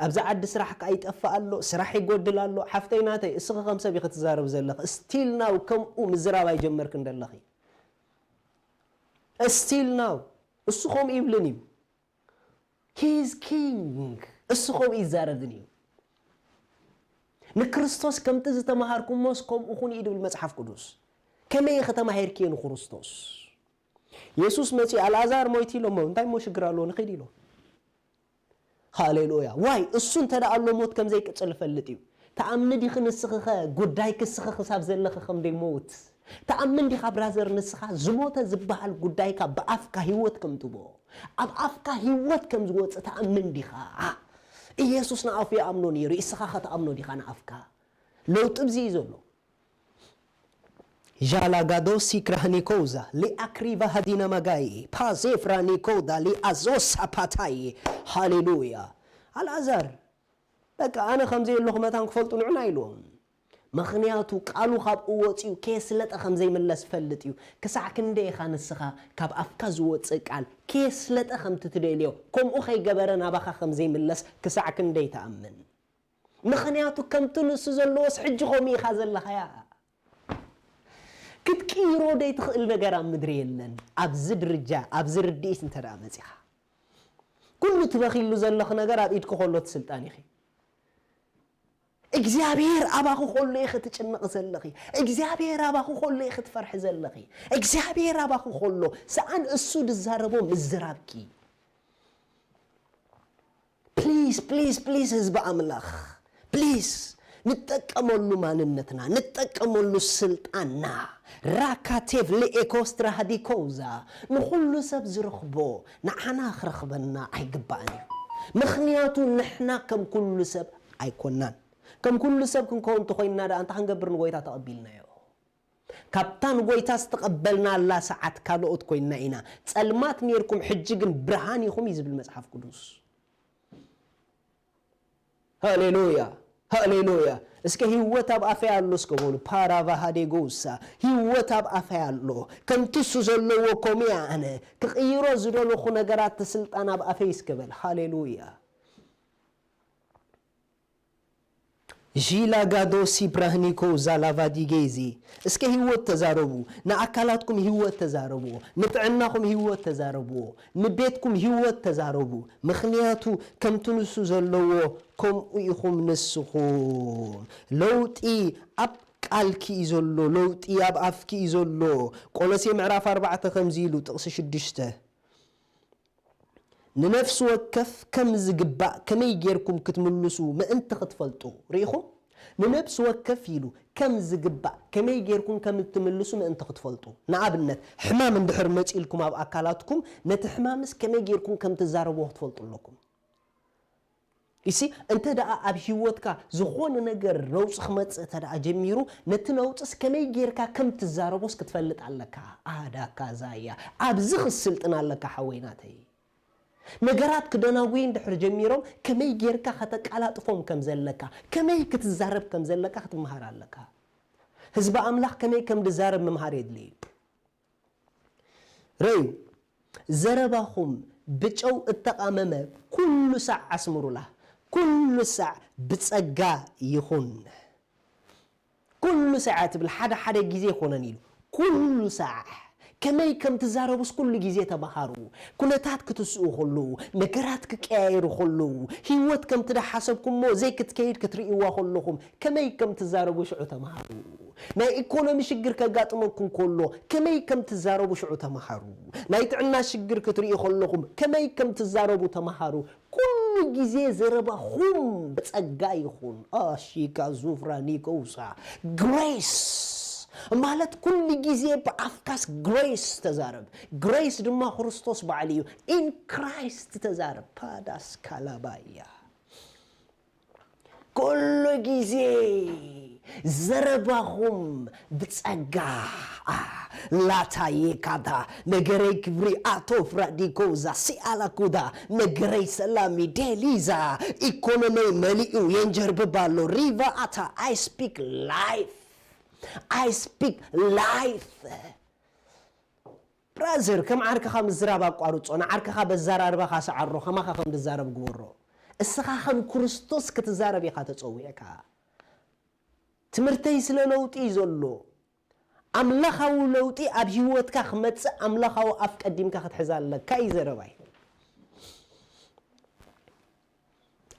ኣብዚ ዓዲ ስራሕ ከኣ ይጠፍእ ኣሎ፣ ስራሕ ይጎድል ኣሎ። ሓፍተይ ናተይ፣ እስኺ ከም ሰብ ኢኺ ትዛረብ ዘለኺ። ስቲል ናው ከምኡ ምዝራብ ኣይጀመርክን ዘለኺ። ስቲል ናው እሱ ከምኡ ይብልን እዩ። He is king። እሱ ከምኡ ይዛረብን እዩ። ንክርስቶስ ከምቲ ዝተማሃርኩሞስ ከምኡ ኩኑ እዩ ድብል መጽሓፍ ቅዱስ። ከመይ ኢኺ ተማሂርክዮ ንክርስቶስ? የሱስ መጺኡ፣ "ኣልኣዛር ሞይቱ" ኢሎሞ፣ "እንታይ እሞ ሽግር ኣለዎ? ንኺድ" ኢሎ። ሃሌሉያ። ዋይ፣ እሱ እንተ ደኣ ኣሎ ሞት ከም ዘይቅጽል እፈልጥ እዩ። ትኣምኒ ዲኺ ንስኺ ኸ ጉዳይኪ እስኺ ክሳብ ዘለኺ ከም ዘይመውት? ትኣምን ዲኻ ብራዘር ንስኻ ዝሞተ ዝበሃል ጉዳይካ ብኣፍካ ህይወት ከም ትቦ፣ ኣብ ኣፍካ ህይወት ከም ዝወጽእ ትኣምን ዲኻ? ኢየሱስ ንኣፉ ይኣምኖ ነይሩ፣ እስኻ ኸ ትኣምኖ ዲኻ ንኣፍካ? ለውጢ ኣብዚ እዩ ዘሎ። ዣላጋዶ ሲክራህኒኮውዛ ሊኣክሪቫ ሃዲና ማጋይ ፓዜፍራኒኮዳ ሊኣዞሳ ፓታይ። ሃሌሉያ። ኣልኣዛር በቃ ኣነ ከም ዘየለኹ መታን ክፈልጡ ንዑና ኢልዎም። ምኽንያቱ ቃሉ ካብኡ ወጺኡ ከየስለጠ ከም ዘይምለስ ፈልጥ እዩ። ክሳዕ ክንደይ ኢኻ ንስኻ ካብ ኣፍካ ዝወጽእ ቃል ከየስለጠ ከምቲ ትደልዮ ከምኡ ከይገበረ ናባኻ ከም ዘይምለስ ክሳዕ ክንደይ ትኣምን? ምኽንያቱ ከምቲ ንሱ ዘለዎስ ሕጂ ከምኡ ኢኻ ዘለኻያ። ክትቅይሮ ደይ ትኽእል ነገር ኣብ ምድሪ የለን። ኣብዚ ድርጃ፣ ኣብዚ ርድኢት እንተ ደኣ መጺኻ፣ ኩሉ ትበኺሉ ዘለኺ ነገር ኣብ ኢድኪ ከሎ እቲ ስልጣን ኢኺ። እግዚኣብሔር ኣባኺ ከሎ ኢኺ ትጭነቒ ዘለኺ። እግዚኣብሔር ኣባኺ ከሎ ኢኺ ትፈርሒ ዘለኺ። እግዚኣብሔር ኣባኺ ከሎ፣ ሰኣን እሱ ዝዛረቦ ምዝራብኪ። ፕሊዝ፣ ፕሊዝ፣ ፕሊዝ፣ ህዝቢ ኣምላኽ፣ ፕሊዝ፣ ንጠቀመሉ ማንነትና፣ ንጠቀመሉ ስልጣንና። ራካቴቭ ሌኤኮስትራ ሃዲኮውዛ፣ ንኹሉ ሰብ ዝረኽቦ ንዓና ክረኽበና ኣይግባእን እዩ። ምኽንያቱ ንሕና ከም ኩሉ ሰብ ኣይኮናን። ከም ኩሉ ሰብ ክንከውን እንተኾይንና ደኣ እንታይ ክንገብር ንጎይታ ተቐቢልናዮ? ካብታ ንጎይታ ዝተቐበልናላ ሰዓት ካልኦት ኮይንና ኢና። ጸልማት ኔርኩም ሕጂ ግን ብርሃን ኢኹም እዩ ዝብል መጽሓፍ ቅዱስ። ሃሌሉያ፣ ሃሌሉያ። እስከ ህይወት ኣብ ኣፈይ ኣሎ እስከ በሉ። ፓራቫሃዴጎሳ፣ ህይወት ኣብ ኣፈይ ኣሎ። ከምቲ እሱ ዘለዎ ኮሚያ ኣነ ክቕይሮ ዝደለኹ ነገራት እቲ ስልጣን ኣብ ኣፈይ እስከ በል። ሃሌሉያ። ዢላጋዶ ሲብራህኒኮ ዛላቫዲጌዚ፣ እስከ ህይወት ተዛረቡ። ንኣካላትኩም ህይወት ተዛረብዎ። ንጥዕናኹም ህይወት ተዛረብዎ። ንቤትኩም ህይወት ተዛረቡ። ምኽንያቱ ከምቲ ንሱ ዘለዎ ከምኡ ኢኹም ንስኹም። ለውጢ ኣብ ቃልኪ እዩ ዘሎ። ለውጢ ኣብ ኣፍኪ እዩ ዘሎ። ቆሎሴ ምዕራፍ ኣርባዕተ ከምዚ ኢሉ ጥቕሲ ሽዱሽተ፣ ንነፍሲ ወከፍ ከም ዝግባእ ከመይ ጌርኩም ክትምልሱ ምእንቲ ክትፈልጡ። ርኢኹም? ንነፍሲ ወከፍ ኢሉ ከም ዝግባእ ከመይ ጌርኩም ከም እትምልሱ ምእንቲ ክትፈልጡ። ንኣብነት፣ ሕማም እንድሕር መጺእልኩም ኣብ ኣካላትኩም፣ ነቲ ሕማምስ ከመይ ጌርኩም ከም ትዛረብዎ ክትፈልጡ ኣለኩም። ይሲ፣ እንተ ደኣ ኣብ ህይወትካ ዝኾነ ነገር ነውጺ ክመጽእ እንተ ደኣ ጀሚሩ፣ ነቲ ነውጽስ ከመይ ጌርካ ከም ትዛረቦስ ክትፈልጥ ኣለካ። ኣዳካ ዛያ፣ ኣብዚ ክትስልጥን ኣለካ ሓወይ ናተይ። ነገራት ክደናጉዩ እንድሕር ጀሚሮም፣ ከመይ ጌርካ ከተቃላጥፎም ከም ዘለካ፣ ከመይ ክትዛረብ ከም ዘለካ ክትመሃር ኣለካ። ህዝቢ ኣምላኽ ከመይ ከም ዝዛረብ ምምሃር የድሊ እዩ። ረዩ፣ ዘረባኹም ብጨው እተቓመመ ኩሉ ሳዕ ኣስምሩላ። ኩሉ ሳዕ ብጸጋ ይኹን። ኩሉ ሳዕ ትብል፣ ሓደ ሓደ ግዜ ኣይኮነን ኢሉ። ኩሉ ሳዕ። ከመይ ከም ትዛረቡስ ኩሉ ግዜ ተማሃሩ። ኩነታት ክትስኡ ከለዉ፣ ነገራት ክቀያየሩ ከለዉ፣ ህይወት ከምቲ ዝሓሰብኩሞ ዘይክትከይድ ክትርእይዋ ከለኹም፣ ከመይ ከም ትዛረቡ ሽዑ ተማሃሩ። ናይ ኢኮኖሚ ሽግር ከጋጥመኩም ከሎ፣ ከመይ ከም ትዛረቡ ሽዑ ተማሃሩ። ናይ ጥዕና ሽግር ክትርእዩ ከለኹም፣ ከመይ ከም ትዛረቡ ተማሃሩ። ኩሉ ግዜ ዘረባኹም ብጸጋ ይኹን። ኣሺካ ዙፍራ ኒኮውሳ። ግሬስ ማለት ኩሉ ግዜ ብኣፍካስ ግሬስ ተዛረብ። ግሬስ ድማ ክርስቶስ ባዕሉ እዩ። ኢን ክራይስት ተዛረብ። ፓዳስ ካላባያ። ኩሉ ግዜ ዘረባኹም ብጸጋ። ላታ የካታ ነገረይ ክብሪ ኣቶ ፍራዲኮዛ ሲኣላኩዳ ነገረይ ሰላሚ ዴሊዛ ኢኮኖመይ መሊኡ የንጀርብባ ኣሎ ሪቫ ኣታ I speak life. I speak life. ብራዘር፣ ከም ዓርክኻ ምዝራብ ኣቋርጾ፣ ንዓርክኻ በዛራርባኻ ሰዓሮ፣ ከማኻ ከም ዝዛረብ ግበሮ። እስኻ ከም ክርስቶስ ክትዛረብ ኢኻ ተጸዊዕካ። ትምህርተይ ስለ ለውጢ እዩ ዘሎ። ኣምላኻዊ ለውጢ ኣብ ህይወትካ ክመጽእ ኣምላኻዊ ኣፍ ቀዲምካ ክትሕዝ ኣለካ እዩ ዘረባይ።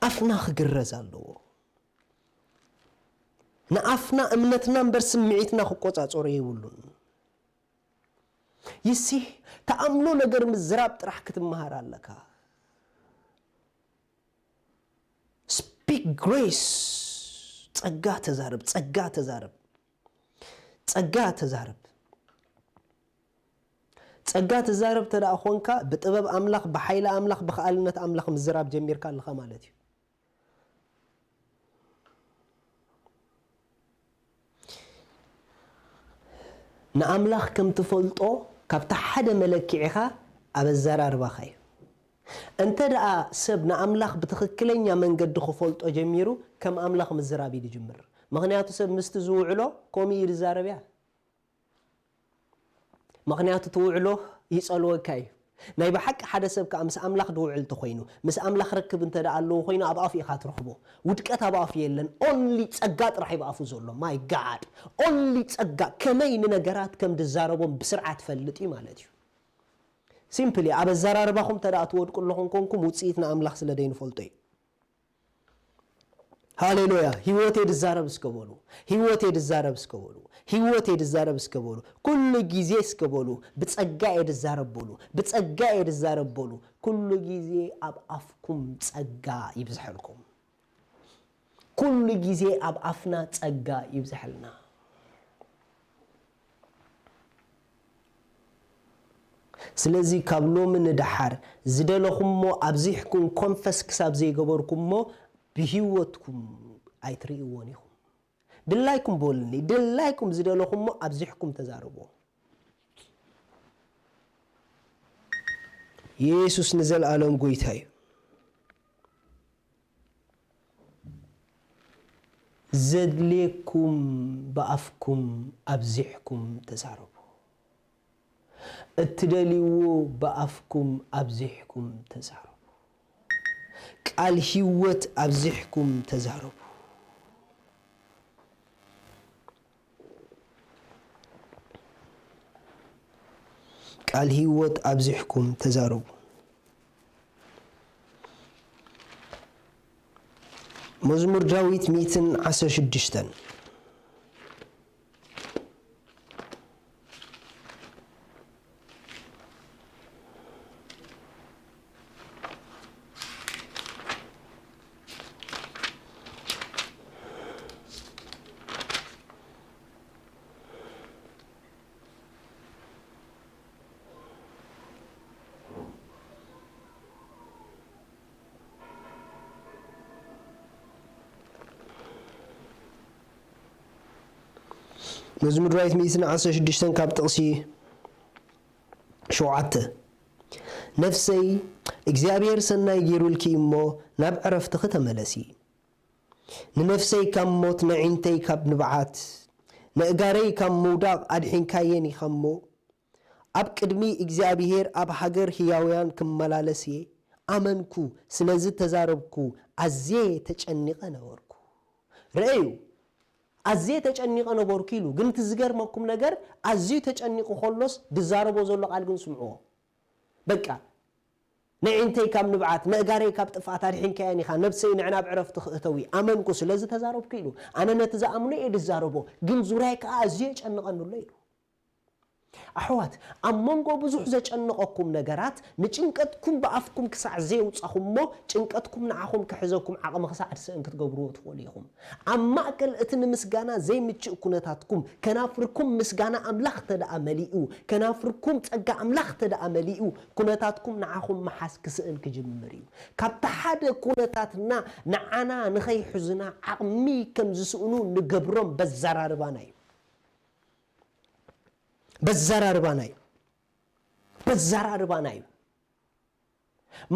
ኣፍና ክግረዝ ኣለዎ። ንኣፍና እምነትና እምበር ስምዒትና ክቆጻጸሮ የብሉን። ይሲ ተኣምኖ ነገር ምዝራብ ጥራሕ ክትመሃር ኣለካ። Speak grace። ጸጋ ተዛረብ፣ ጸጋ ተዛረብ፣ ጸጋ ተዛረብ። ጸጋ ተዛረብ ተደኣ ኾንካ ብጥበብ ኣምላኽ፣ ብሓይሊ ኣምላኽ፣ ብኸኣልነት ኣምላኽ ምዝራብ ጀሚርካ ኣለኻ ማለት እዩ። ንኣምላኽ ከም ትፈልጦ ካብቲ ሓደ መለክዒኻ ኣብ ኣዘራርባኻ እዩ። እንተ ደኣ ሰብ ንኣምላኽ ብትኽክለኛ መንገዲ ክፈልጦ ጀሚሩ፣ ከም ኣምላኽ ምዝራብ እዩ ዝጅምር። ምኽንያቱ ሰብ ምስቲ ዝውዕሎ ከምኡ እዩ ዝዛረብ እያ። ምኽንያቱ ትውዕሎ ይጸልወካ እዩ። ናይ ብሓቂ ሓደ ሰብ ከኣ ምስ ኣምላኽ ድውዕል እንተኾይኑ፣ ምስ ኣምላኽ ርክብ እንተ ደኣ ኣለዎ ኮይኑ፣ ኣብ ኣፉ ኢኻ ትረኽቦ። ውድቀት ኣብ ኣፉ የለን። ኦንሊ ጸጋ ጥራሕ እዩ ኣብ ኣፉ ዘሎ። ማይ ጋድ። ኦንሊ ጸጋ። ከመይ ንነገራት ከም ድዛረቦም ብስርዓት ፈልጥ እዩ ማለት እዩ። ሲምፕሊ፣ ኣብ ኣዘራርባኹም እንተ ደኣ ትወድቁ ኣለኹም ኮንኩም፣ ውጽኢት ንኣምላኽ ስለ ደይንፈልጦ እዩ። ሃሌሉያ። ህይወቴ ድዛረብ እስከ በሉ። ህይወቴ ድዛረብ እስከ በሉ። ህይወቴ ድዛረብ እስከ በሉ። ኩሉ ግዜ እስከ በሉ። ብጸጋ እየ ድዛረብ በሉ። ብጸጋ እየ ድዛረብ በሉ። ኩሉ ግዜ ኣብ ኣፍኩም ጸጋ ይብዝሐልኩም። ኩሉ ግዜ ኣብ ኣፍና ጸጋ ይብዝሐልና። ስለዚ ካብ ሎሚ ንደሓር ዝደለኹሞ ኣብዚሕኩም ኮንፈስ ክሳብ ዘይገበርኩሞ ብህይወትኩም ኣይትርእይዎን ኢኹም። ድላይኩም በሉኒ፣ ድላይኩም ዝደለኹሞ ኣብዚሕኩም ተዛረብዎ። የሱስ ንዘለኣለም ጎይታ እዩ። ዘድልየኩም ብኣፍኩም ኣብዚሕኩም ተዛረቡ። እትደልይዎ ብኣፍኩም ኣብዚሕኩም ተዛረቡ። ቃል ህይወት ኣብዚሕኩም ተዛረቡ። ቃል ህይወት ኣብዚሕኩም ተዛረቡ። መዝሙር ዳዊት ሚእትን ዓሰርተ ሽዱሽተን። መዝሙር ዳዊት ሚእትን ዓሰርተ ሽዱሽተን ካብ ጥቕሲ ሸውዓተ። ነፍሰይ እግዚኣብሔር ሰናይ ገይሩልኪ እሞ ናብ ዕረፍትኺ ተመለሲ። ንነፍሰይ ካብ ሞት፣ ነዒንተይ ካብ ንብዓት፣ ነእጋረይ ካብ ምውዳቕ ኣድሒንካየን ኢኻ እሞ፣ ኣብ ቅድሚ እግዚኣብሔር ኣብ ሃገር ህያውያን ክመላለስ እየ ኣመንኩ፣ ስለዚ ተዛረብኩ፣ ኣዝየ ተጨኒቐ ነበርኩ። ረኣዩ፣ ኣዝየ ተጨኒቐ ነበርኩ ኢሉ። ግን እቲ ዝገርመኩም ነገር፣ ኣዝዩ ተጨኒቑ ከሎስ ዝዛረቦ ዘሎ ቃል ግን ስምዕዎ። በቃ፣ ነዒንተይ ካብ ንብዓት፣ ነእጋረይ ካብ ጥፍኣት ኣድሒንካየን ኢኻ፣ ነብሰይ ንዕ ናብ ዕረፍቲ ክእተዊ ኣመንኩ፣ ስለዚ ተዛረብኩ ኢሉ። ኣነ ነቲ ዝኣምኖ እየ ዝዛረቦ፣ ግን ዙርያይ ከኣ ኣዝዩ የጨንቐኒ ኣሎ ኢሉ። ኣሕዋት፣ ኣብ መንጎ ብዙሕ ዘጨንቐኩም ነገራት፣ ንጭንቀትኩም ብኣፍኩም ክሳዕ ዘየውጻኹምሞ፣ ጭንቀትኩም ንዓኹም ክሕዘኩም ዓቕሚ ክሳዕ ዝስእን ክትገብርዎ ትኽእሉ ኢኹም። ኣብ ማእከል እቲ ንምስጋና ዘይምችእ ኩነታትኩም፣ ከናፍርኩም ምስጋና ኣምላኽ ተደኣ መሊኡ፣ ከናፍርኩም ጸጋ ኣምላኽ ተደኣ መሊኡ፣ ኩነታትኩም ንዓኹም ምሓዝ ክስእን ክጅምር እዩ። ካብቲ ሓደ ኩነታትና ንዓና ንኸይሕዙና ዓቕሚ ከም ዝስእኑ ንገብሮም በዘራርባና እዩ። በዘራርባና እዩ። በዘራርባና እዩ።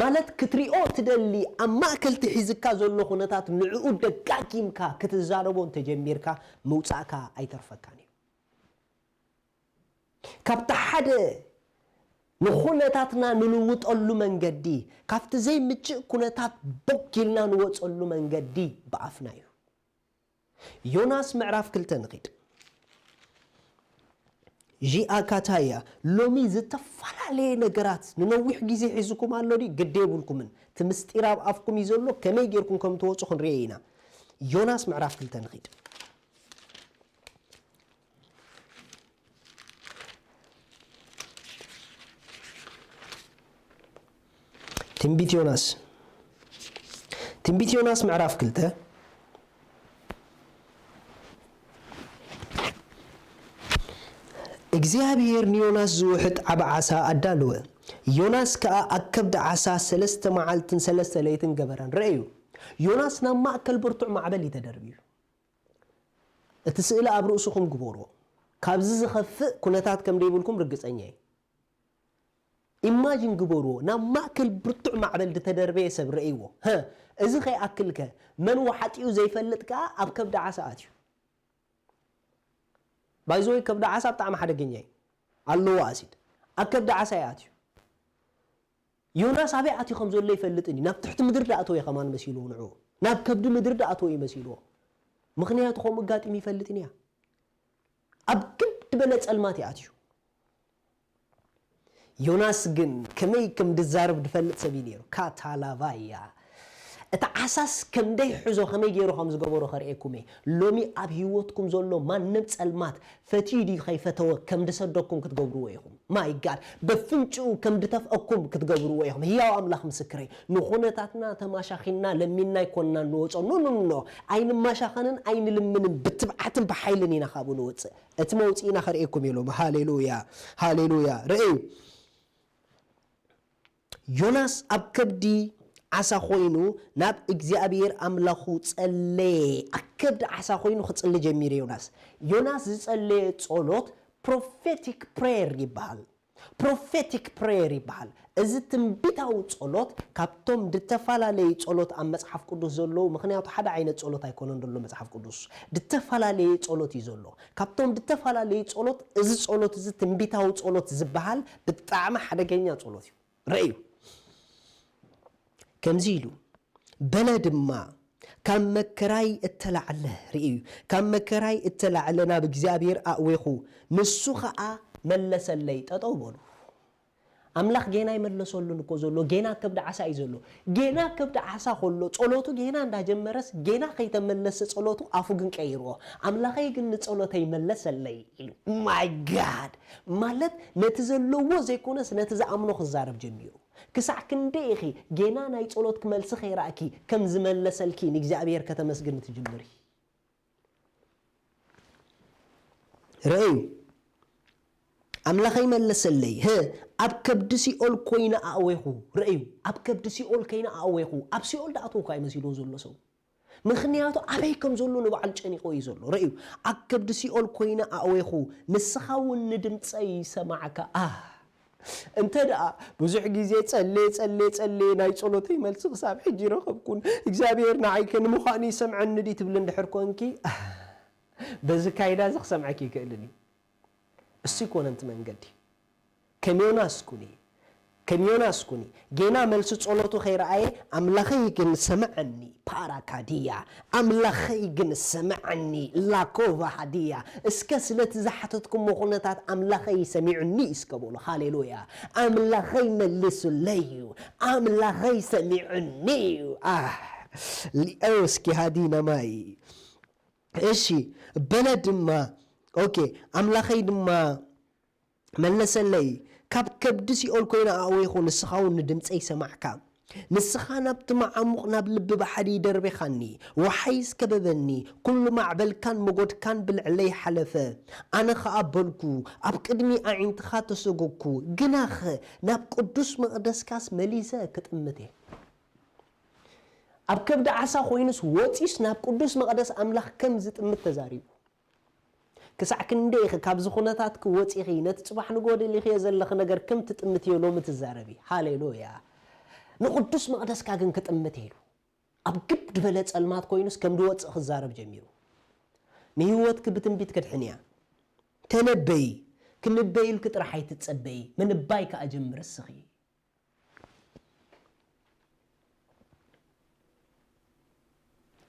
ማለት ክትሪኦ ትደሊ ኣብ ማእከል እቲ ሒዝካ ዘሎ ኩነታት ንዕኡ ደጋጊምካ ክትዛረቦ እንተጀሚርካ ምውጻእካ ኣይተርፈካን እዩ። ካብቲ ሓደ ንኹነታትና ንልውጠሉ መንገዲ፣ ካብቲ ዘይምችእ ኩነታት ቦግ ኢልና ንወጸሉ መንገዲ ብኣፍና እዩ። ዮናስ ምዕራፍ ክልተ ንኺድ። ዢኣ ካታያ ሎሚ ዝተፈላለየ ነገራት ንነዊሕ ግዜ ሒዝኩም ኣሎ ድዩ? ግዲ የብልኩምን። እቲ ምስጢር ኣብ ኣፍኩም እዩ ዘሎ፣ ከመይ ጌርኩም ከም ትወጹ ክንሪኦ ኢና። ዮናስ ምዕራፍ ክልተ ንኺድ። ትንቢት ዮናስ። ትንቢት ዮናስ ምዕራፍ ክልተ። እግዚኣብሔር ንዮናስ ዝውሕጥ ዓቢ ዓሳ ኣዳለወ። ዮናስ ከኣ ኣብ ከብዲ ዓሳ ሰለስተ መዓልትን ሰለስተ ለይትን ገበረን። ረኣዩ፣ ዮናስ ናብ ማእከል ብርቱዕ ማዕበል እዩ ተደርብዩ። እቲ ስእሊ ኣብ ርእስኹም ግበርዎ። ካብዚ ዝኸፍእ ኩነታት ከም ደይብልኩም ርግጸኛ እየ። ኢማጂን ግበርዎ፣ ናብ ማእከል ብርቱዕ ማዕበል ዝተደርበየ ሰብ ረእይዎ። ሀ፣ እዚ ከይኣክልከ፣ መን ወሓጢኡ ዘይፈልጥ ከኣ ኣብ ከብዲ ዓሳ ኣትዩ። ባይዘወይ ከብዲ ዓሳ ብጣዕሚ ሓደገኛ እዩ። ኣለዎ ኣሲድ። ኣብ ከብዲ ዓሳ እዩ ኣትዩ። ዮናስ ኣበይ ኣትዩ ከም ዘሎ ይፈልጥን እዩ። ናብ ትሕቲ ምድሪ ደኣ ኣተወ ከማን መሲልዎ ንዕኡ። ናብ ከብዲ ምድሪ ደኣ ኣተወ እዩ መሲልዎ። ምኽንያቱ ከምኡ ኣጋጢሙ ይፈልጥን እያ። ኣብ ክንድ በለ ጸልማት እዩ ኣትዩ። ዮናስ ግን ከመይ ከም ድዛረብ ድፈልጥ ሰብ እዩ ነይሩ። ካታላቫያ። እቲ ኣሳስ ከምደይ ሕዞ ከመይ ገይሩ ከም ዝገበሮ ከርእየኩም እየ። ሎሚ ኣብ ህይወትኩም ዘሎ ማንም ጸልማት ፈትዩ ድዩ ከይፈተወ ከም ዝሰደኩም ክትገብርዎ ኢኹም። ማይ ጋድ፣ በፍንጭኡ ከም ድተፍአኩም ክትገብርዎ ኢኹም። ህያው ኣምላኽ ምስክረይ፣ ንኹነታትና ተማሻኺና ለሚንና ኣይኮንና ንወጾ። ኖ፣ ኖ፣ ኖ፣ ኖ። ኣይንማሻኸንን ኣይንልምንን፣ ብትብዓትን ብሓይልን ኢና ካብኡ ንወጽእ። እቲ መውጽኢና ከርእየኩም እየ ሎሚ። ሃሌሉያ፣ ሃሌሉያ። ርእዩ። ዮናስ ኣብ ከብዲ ዓሳ ኮይኑ ናብ እግዚኣብሔር ኣምላኹ ጸለየ። ኣብ ከብዲ ዓሳ ኮይኑ ክጽሊ ጀሚሩ ዮናስ። ዮናስ ዝጸለየ ጸሎት ፕሮፌቲክ ፕሬየር ይበሃል። ፕሮፌቲክ ፕሬየር ይበሃል። እዚ ትንቢታዊ ጸሎት ካብቶም ዝተፈላለዩ ጸሎት ኣብ መጽሓፍ ቅዱስ ዘለዉ፣ ምኽንያቱ ሓደ ዓይነት ጸሎት ኣይኮነን ዘሎ መጽሓፍ ቅዱስ፣ ዝተፈላለየ ጸሎት እዩ ዘሎ። ካብቶም ዝተፈላለየ ጸሎት፣ እዚ ጸሎት እዚ ትንቢታዊ ጸሎት ዝበሃል ብጣዕሚ ሓደገኛ ጸሎት እዩ። ርእዩ። ከምዚ ኢሉ በለ ድማ፣ ካብ መከራይ እተላዕለ፣ ርእዩ፣ ካብ መከራይ እተላዕለ ናብ እግዚኣብሔር ኣእዌኹ፣ ንሱ ኸኣ መለሰለይ። ጠጠው በሉ። ኣምላኽ ጌና ይመለሰሉን እኮ ዘሎ፣ ጌና ከብዲ ዓሳ እዩ ዘሎ። ጌና ከብዲ ዓሳ ከሎ፣ ጸሎቱ ጌና እንዳጀመረስ፣ ጌና ከይተመለሰ ጸሎቱ ኣፉ ግን ቀይርዎ። ኣምላኸይ ግን ንጸሎተይ መለሰለይ ኢሉ። ማይ ጋድ! ማለት ነቲ ዘለዎ ዘይኮነስ ነቲ ዝኣምኖ ክዛረብ ጀሚሩ። ክሳዕ ክንደይ ኢኺ ጌና ናይ ጸሎትኪ መልሲ ከይረኣኪ ከም ዝመለሰልኪ ንእግዚኣብሔር ከተመስግኒ ትጅምሪ? ርእዩ፣ ኣምላኸይ መለሰለይ። ህ፣ ኣብ ከብዲ ሲኦል ኮይነ ኣእዌኹ። ርእዩ፣ ኣብ ከብዲ ሲኦል ኮይነ ኣእዌኹ። ኣብ ሲኦል ድኣትወ እኳ እዩ መሲልዎ ዘሎ ሰው። ምኽንያቱ ኣበይ ከም ዘሎ ንባዕሉ ጨኒቑ እዩ ዘሎ። ርእዩ፣ ኣብ ከብዲ ሲኦል ኮይነ ኣእዌኹ፣ ንስኻ እውን ንድምፀይ ሰማዕካ። ኣህ፣ እንተ ደኣ ብዙሕ ግዜ ጸልየ፣ ጸልየ፣ ጸልየ፣ ናይ ጸሎተይ መልሲ ክሳብ ሕጂ ረኸብኩን፣ እግዚኣብሔር ንዓይ ከ ንምዃኑ ይሰምዐኒ ድዩ ትብሊ እንድሕር ኮንኪ፣ ኣህ፣ በዚ ካይዳ እዚ ክሰምዐኪ ይክእልን እዩ። እሱ ይኮነ እቲ መንገዲ። ከም ዮናስ ኩኒ፣ ከም ዮናስ ኩኒ። ጌና መልሲ ጸሎቱ ከይረኣየ፣ ኣምላኸይ ግን ስምዐኒ፣ ፓራካድያ፣ ኣምላኸይ ግን ስምዐኒ፣ ላኮቫ ሃድያ። እስከ ስለቲ ዝሓተትኩሞ ኩነታት ኣምላኸይ ሰሚዑኒ እስከ በሉ። ሃሌሉያ። ኣምላኸይ መሊሱለይ እዩ። ኣምላኸይ ሰሚዑኒ እዩ። ኣህ፣ ሊኦ እስኪ ሃዲና ማይ። እሺ፣ በለ ድማ፣ ኦኬ፣ ኣምላኸይ ድማ መለሰለይ፣ ካብ ከብዲ ሲኦል ኮይነ ኣእዌኹ፣ ንስኻ እውን ንድምፀይ ሰማዕካ። ንስኻ ናብቲ መዓሙቕ፣ ናብ ልቢ ባሕሪ ደርቤኻኒ፣ ወሓይዝ ከበበኒ፣ ኩሉ ማዕበልካን መጎድካን ብልዕለይ ሓለፈ። ኣነ ኸኣ በልኩ፣ ኣብ ቅድሚ ኣዒንትኻ ተሰጎግኩ፣ ግናኸ ናብ ቅዱስ መቕደስካስ መሊሰ ክጥምት እየ። ኣብ ከብዲ ዓሳ ኮይኑስ ወጺኡስ ናብ ቅዱስ መቕደስ ኣምላኽ ከም ዝጥምት ተዛሪቡ። ክሳዕ ክንደይ ኢኺ ካብዚ ኩነታትኪ ወጺኺ፣ ነቲ ጽባሕ ንግሆ ደሊኽዮ ዘለኺ ነገር ከም ትጥምትዮ ሎሚ ትዛረቢ? ሃሌሉያ! ንቕዱስ መቕደስካ ግን ክጥምት ኢሉ። ኣብ ግብ ዝበለ ጸልማት ኮይኑስ ከም ዝወጽእ ክዛረብ ጀሚሩ። ንህይወትኪ ብትንቢት ከድሕንያ። ተነበዪ። ክንበይልኪ ጥራሕ ኣይትጸበዪ። ምንባይ ከኣ ጀምሪ እስኺ።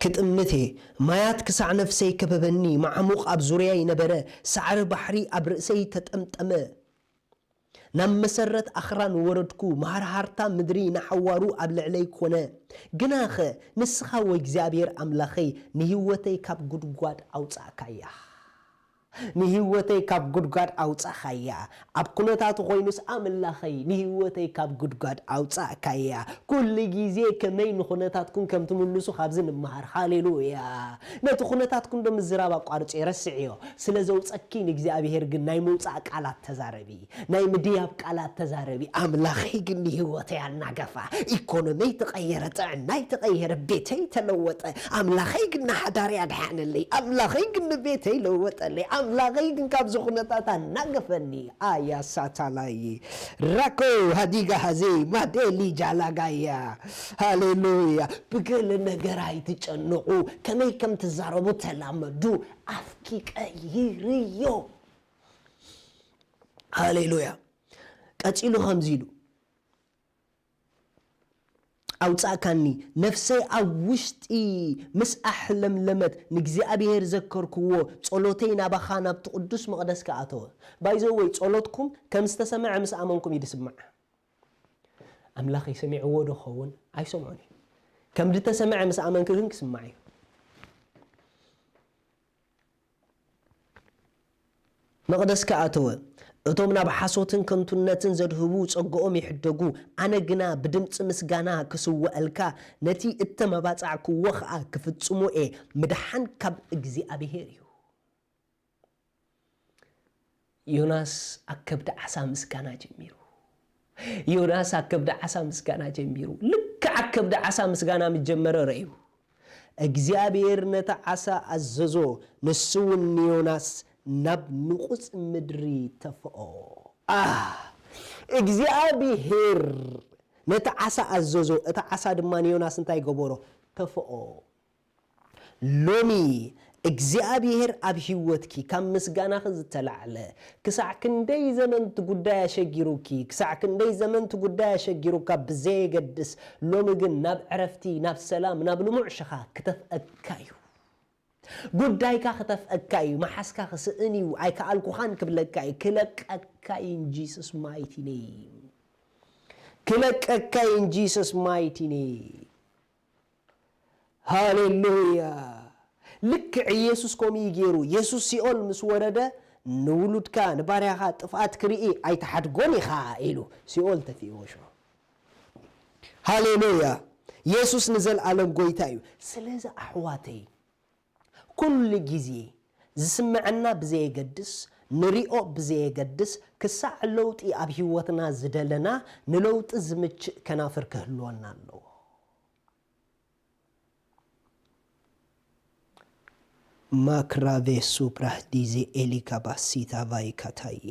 ክጥምት እየ። ማያት ክሳዕ ነፍሰይ ከበበኒ፣ መዓሙቕ ኣብ ዙርያይ ነበረ፣ ሳዕሪ ባሕሪ ኣብ ርእሰይ ተጠምጠመ። ናብ መሰረት ኣኽራን ወረድኩ፣ መሃርሃርታ ምድሪ ንሓዋሩ ኣብ ልዕለይ ኮነ። ግናኸ ንስኻ፣ ወእግዚኣብሔር ኣምላኸይ፣ ንህይወተይ ካብ ጉድጓድ ኣውጻእካያ። ንህይወተይ ካብ ጉድጓድ ኣውጻኻያ። ኣብ ኩነታቱ ኮይኑስ ኣምላኸይ ንህይወተይ ካብ ጉድጓድ ኣውጻእካያ። ኩሉ ግዜ ከመይ ንኩነታትኩም ከም ትምልሱ ካብዚ ንምሃር። ሃሌሉያ። ነቲ ኩነታትኩም ዶ ምዝራብ ኣቋርጽዮ፣ ረስዕዮ። ስለ ዘውጸኪ ንእግዚኣብሔር ግን ናይ ምውጻእ ቃላት ተዛረቢ። ናይ ምድያብ ቃላት ተዛረቢ። ኣምላኸይ ግን ንህይወተይ ኣናገፋ። ኢኮኖሚይ ተቐየረ፣ ጥዕናይ ተቐየረ፣ ቤተይ ተለወጠ። ኣምላኸይ ግን ንሓዳረይ ኣድሓነለይ። ኣምላኸይ ግን ንቤተይ ለወጠለይ። ኣምላኸይ ግን ካብዚ ኩነታት ኣናገፈኒ። ኣያ ሳታላይ ራኮ ሃዲጋ ሃዜ ማዴሊ ጃላጋያ። ሃሌሉያ። ብገለ ነገር ኣይትጨንቑ። ከመይ ከም ትዛረቡ ተላመዱ። ኣፍኪ ቀይርዮ። ሃሌሉያ። ቀጺሉ ከምዚ ኢሉ፣ ኣውጻእካኒ፣ ነፍሰይ ኣብ ውሽጢ ምስ ኣሕለምለመት፣ ንእግዚኣብሔር ዘከርክዎ፣ ጸሎተይ ናባኻ ናብቲ ቅዱስ መቕደስካ ኣተወ። ባይዘወይ፣ ጸሎትኩም ከም ዝተሰምዐ ምስ ኣመንኩም እዩ ዝስማዕ። ኣምላኸይ ሰሚዕዎ ዶ ኸውን? ኣይሰምዖን እዩ። ከም ዝተሰምዐ ምስ ኣመንኪ ግን ክስማዕ እዩ። መቕደስካ ኣተወ። እቶም ናብ ሓሶትን ከንቱነትን ዘድህቡ ጸግኦም ይሕደጉ፣ ኣነ ግና ብድምጺ ምስጋና ክስውኣልካ፣ ነቲ እተመባጻዕክዎ ኸኣ ክፍጽሞ እየ። ምድሓን ካብ እግዚኣብሄር እዩ። ዮናስ ኣብ ከብዲ ዓሳ ምስጋና ጀሚሩ። ዮናስ ኣብ ከብዲ ዓሳ ምስጋና ጀሚሩ። ልክዕ ኣብ ከብዲ ዓሳ ምስጋና ምስ ጀመረ ረእዩ። እግዚኣብሔር ነቲ ዓሳ ኣዘዞ፣ ንሱ እውን ንዮናስ ናብ ንቑጽ ምድሪ ተፍኦ። ኣህ! እግዚኣብሔር ነቲ ዓሳ ኣዘዞ፣ እቲ ዓሳ ድማ ንዮናስ እንታይ ገበሮ? ተፍኦ። ሎሚ እግዚኣብሔር ኣብ ህይወትኪ ካብ ምስጋናኺ ዝተላዕለ ክሳዕ ክንደይ ዘመን እቲ ጉዳይ ኣሸጊሩኪ፣ ክሳዕ ክንደይ ዘመን እቲ ጉዳይ ኣሸጊሩካ ብዘየገድስ፣ ሎሚ ግን ናብ ዕረፍቲ፣ ናብ ሰላም፣ ናብ ልሙዕ ሽኻ ክተፍአካ እዩ። ጉዳይካ ክተፍአካ እዩ። መሓዝካ ክስእን እዩ። ኣይከኣልኩኻን ክብለካ እዩ። ክለቀካ እዩ in Jesus mighty name። ክለቀካ እዩ in Jesus mighty name። ሃሌሉያ። ልክዕ ኢየሱስ ከምኡ እዩ ገይሩ። ኢየሱስ ሲኦል ምስ ወረደ፣ "ንውሉድካ ንባርያኻ ጥፍኣት ክርኢ ኣይትሓድጎን ኢኻ" ኢሉ ሲኦል ተፊእዎ ሽዑ። ሃሌሉያ። ኢየሱስ ንዘለኣለም ጎይታ እዩ። ስለዚ ኣሕዋተይ፣ ኩሉ ግዜ ዝስምዐና ብዘየገድስ፣ ንሪኦ ብዘየገድስ፣ ክሳዕ ለውጢ ኣብ ህይወትና ዝደለና፣ ንለውጢ ዝምችእ ከናፍር ክህልወና ኣለዎ። ማክራቬ ሱፕራህዲዜ ኤሊካባሲታ ቫይካታዬ።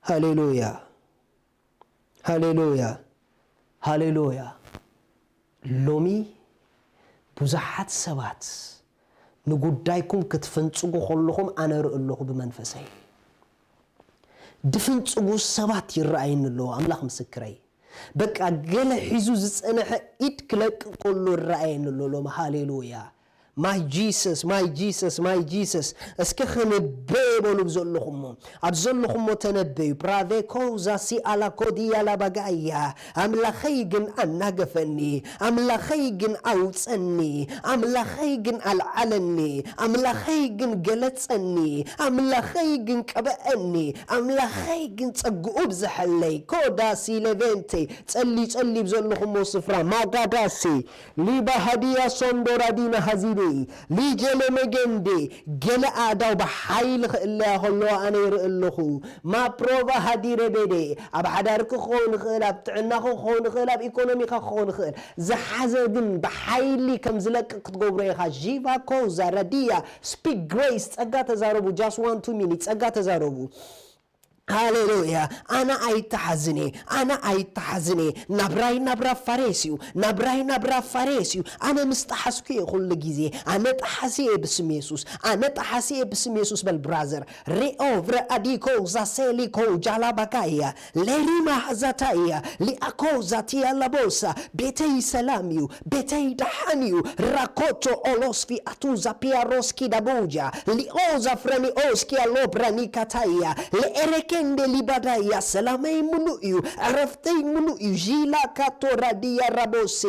ሃሌሉያ፣ ሃሌሉያ፣ ሃሌሉያ። ሎሚ ብዙሓት ሰባት ንጉዳይኩም ክትፍንጽጉ ከለኹም ኣነ ርኢ ኣለኹ ብመንፈሰይ። ድፍንጽጉ ሰባት ይረኣየኒ ኣለዉ፣ ኣምላኽ ምስክረይ። በቃ ገለ ሒዙ ዝጸንሐ ኢድ ክለቅቕ ከሎ ይረኣየኒ ኣሎ ሎሚ። ሃሌሉያ። My Jesus, my Jesus, my Jesus። እስኪ ክንበየ በሉ ብዘለኹሞ። ኣብ ዘለኹሞ ተነበዩ። ብራቬ ኮዛ ሲኣላ ኮዲያ ላባጋያ። ኣምላኸይ ግን ኣናገፈኒ። ኣምላኸይ ግን ኣውጸኒ። ኣምላኸይ ግን ኣልዓለኒ። ኣምላኸይ ግን ገለጸኒ። ኣምላኸይ ግን ቀበአኒ። ኣምላኸይ ግን ጸግኡ ብዝሐለይ። ኮዳ ሲሌቬንቴ። ጸሊ፣ ጸሊ ብዘለኹሞ ስፍራ። ማጋዳሲ። ሊባሃዲያ ሶንዶራዲና ሃዚቤ፣ ሊጀለ መገንዴ፣ ገለ ኣእዳው ብሓይሊ ክእለያ ከለዋ ኣነ ይርኢ ኣለኹ። ማፕሮቫ ሃዲረ ቤዴ፣ ኣብ ሓዳርኪ ክኸውን ይኽእል፣ ኣብ ጥዕናኺ ክኸውን ይኽእል፣ ኣብ ኢኮኖሚኻ ክኸውን ይኽእል። ዝሓዘ ግን ብሓይሊ ከም ዝለቅቕ ክትገብሮ ኢኻ። ዢቫ ኮዛ ረዲያ፣ ስፒክ ግሬስ፣ ጸጋ ተዛረቡ። Just one, two minutes፣ ጸጋ ተዛረቡ። ሃሌሉያ። ኣነ ኣይተሓዝን እየ፣ ኣነ ኣይተሓዝን እየ። ናብራይ ናብራ ፋሬስ እዩ፣ ናብራይ ናብራ ፋሬስ እዩ። ኣነ ምስ ጠሓስኩ እየ ኩሉ ግዜ፣ ኣነ ጠሓሲ እየ ብስም የሱስ፣ ኣነ ጠሓሲ እየ ብስም የሱስ በል ብራዘር። ሪኦ ቭረ ኣዲኮ ዛሴሊኮ ጃላባካያ ሌሪማ ዛታያ ሊኣኮ ዛቲያ ላቦሳ ቤተይ ሰላም እዩ፣ ቤተይ ደሓን እዩ። ራኮቶ ኦሎስፊ ኣቱዛ ፒያሮስኪ ዳቦጃ ሊኦዛ ፍረኒኦስኪ ኣሎብራኒ ካታያ ለኤረኬንደ ሊባዳያ ሰላመይ ምሉእ እዩ፣ ዕረፍተይ ምሉእ እዩ። ዢላ ካቶ ራዲያ ራቦሴ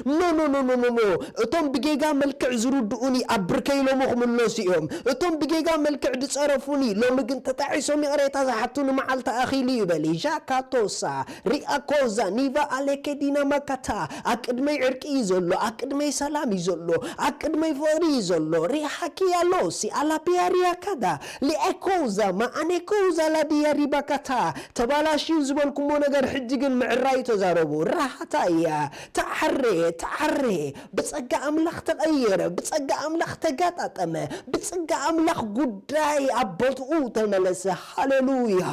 ኖ ኖ ኖ ኖ ኖ ኖ እቶም ብጌጋ መልክዕ ዝርድኡኒ ኣብ ብርከይ ሎሚ ክምለሱ እዮም። እቶም ብጌጋ መልክዕ ዝጸረፉኒ ሎሚ ግን ተጣዒሶም ይቕሬታ ዝሓቱኒ መዓልቲ ኣኺሉ እዩ በሊ። ዣካቶሳ ሪኣኮዛ ኒቫ ኣሌኬዲና ማካታ ኣብ ቅድመይ ዕርቂ እዩ ዘሎ፣ ኣብ ቅድመይ ሰላም እዩ ዘሎ፣ ኣብ ቅድመይ ፍቕሪ እዩ ዘሎ። ሪሓኪ ኣሎ ሲ ኣላፒያ ሪያካዳ ሊኤኮዛ ማኣኔኮዛ ላዲያ ሪባካታ ተባላሽዩ ዝበልኩሞ ነገር ሕጂ ግን ምዕራዩ ተዛረቡ። ራሃታ እያ። ተዓረ፣ ተዓረ። ብጸጋ ኣምላኽ ተቐየረ፣ ብጸጋ ኣምላኽ ተጋጣጠመ፣ ብጸጋ ኣምላኽ ጉዳይ ኣብ ቦትኡ ተመለሰ። ሃሌሉያ።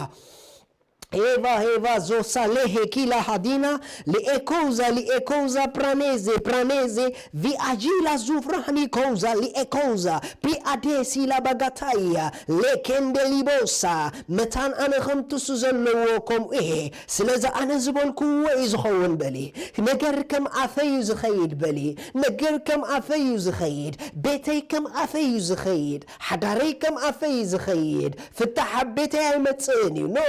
ኤቫ፣ ኤቫ፣ ዞሳ፣ ሌሄ፣ ኪላ፣ ሃዲና፣ ሊኤኮዛ፣ ሊኤኮዛ፣ ፕራኔዜ፣ ፕራኔዜ፣ ቪኣጂላ፣ ዙፍራኒ፣ ኮዛ፣ ሊኤኮዛ፣ ፒኣዴሲ፣ ላባጋታያ፣ ሌኬንደ፣ ሊቦሳ፣ መታን ኣነ ከምትሱ ዘለዎ ከምኡ እየ። ስለዚ ኣነ ዝበልክዎ እዩ ዝኸውን በሊ። ነገር ከም ኣፈይ እዩ ዝኸይድ በሊ። ነገር ከም ኣፈይ እዩ ዝኸይድ። ቤተይ ከም ኣፈይ እዩ ዝኸይድ። ሓዳረይ ከም ኣፈይ እዩ ዝኸይድ። ፍታሕ ኣብ ቤተይ ኣይመጽእን እዩ። ኖ፣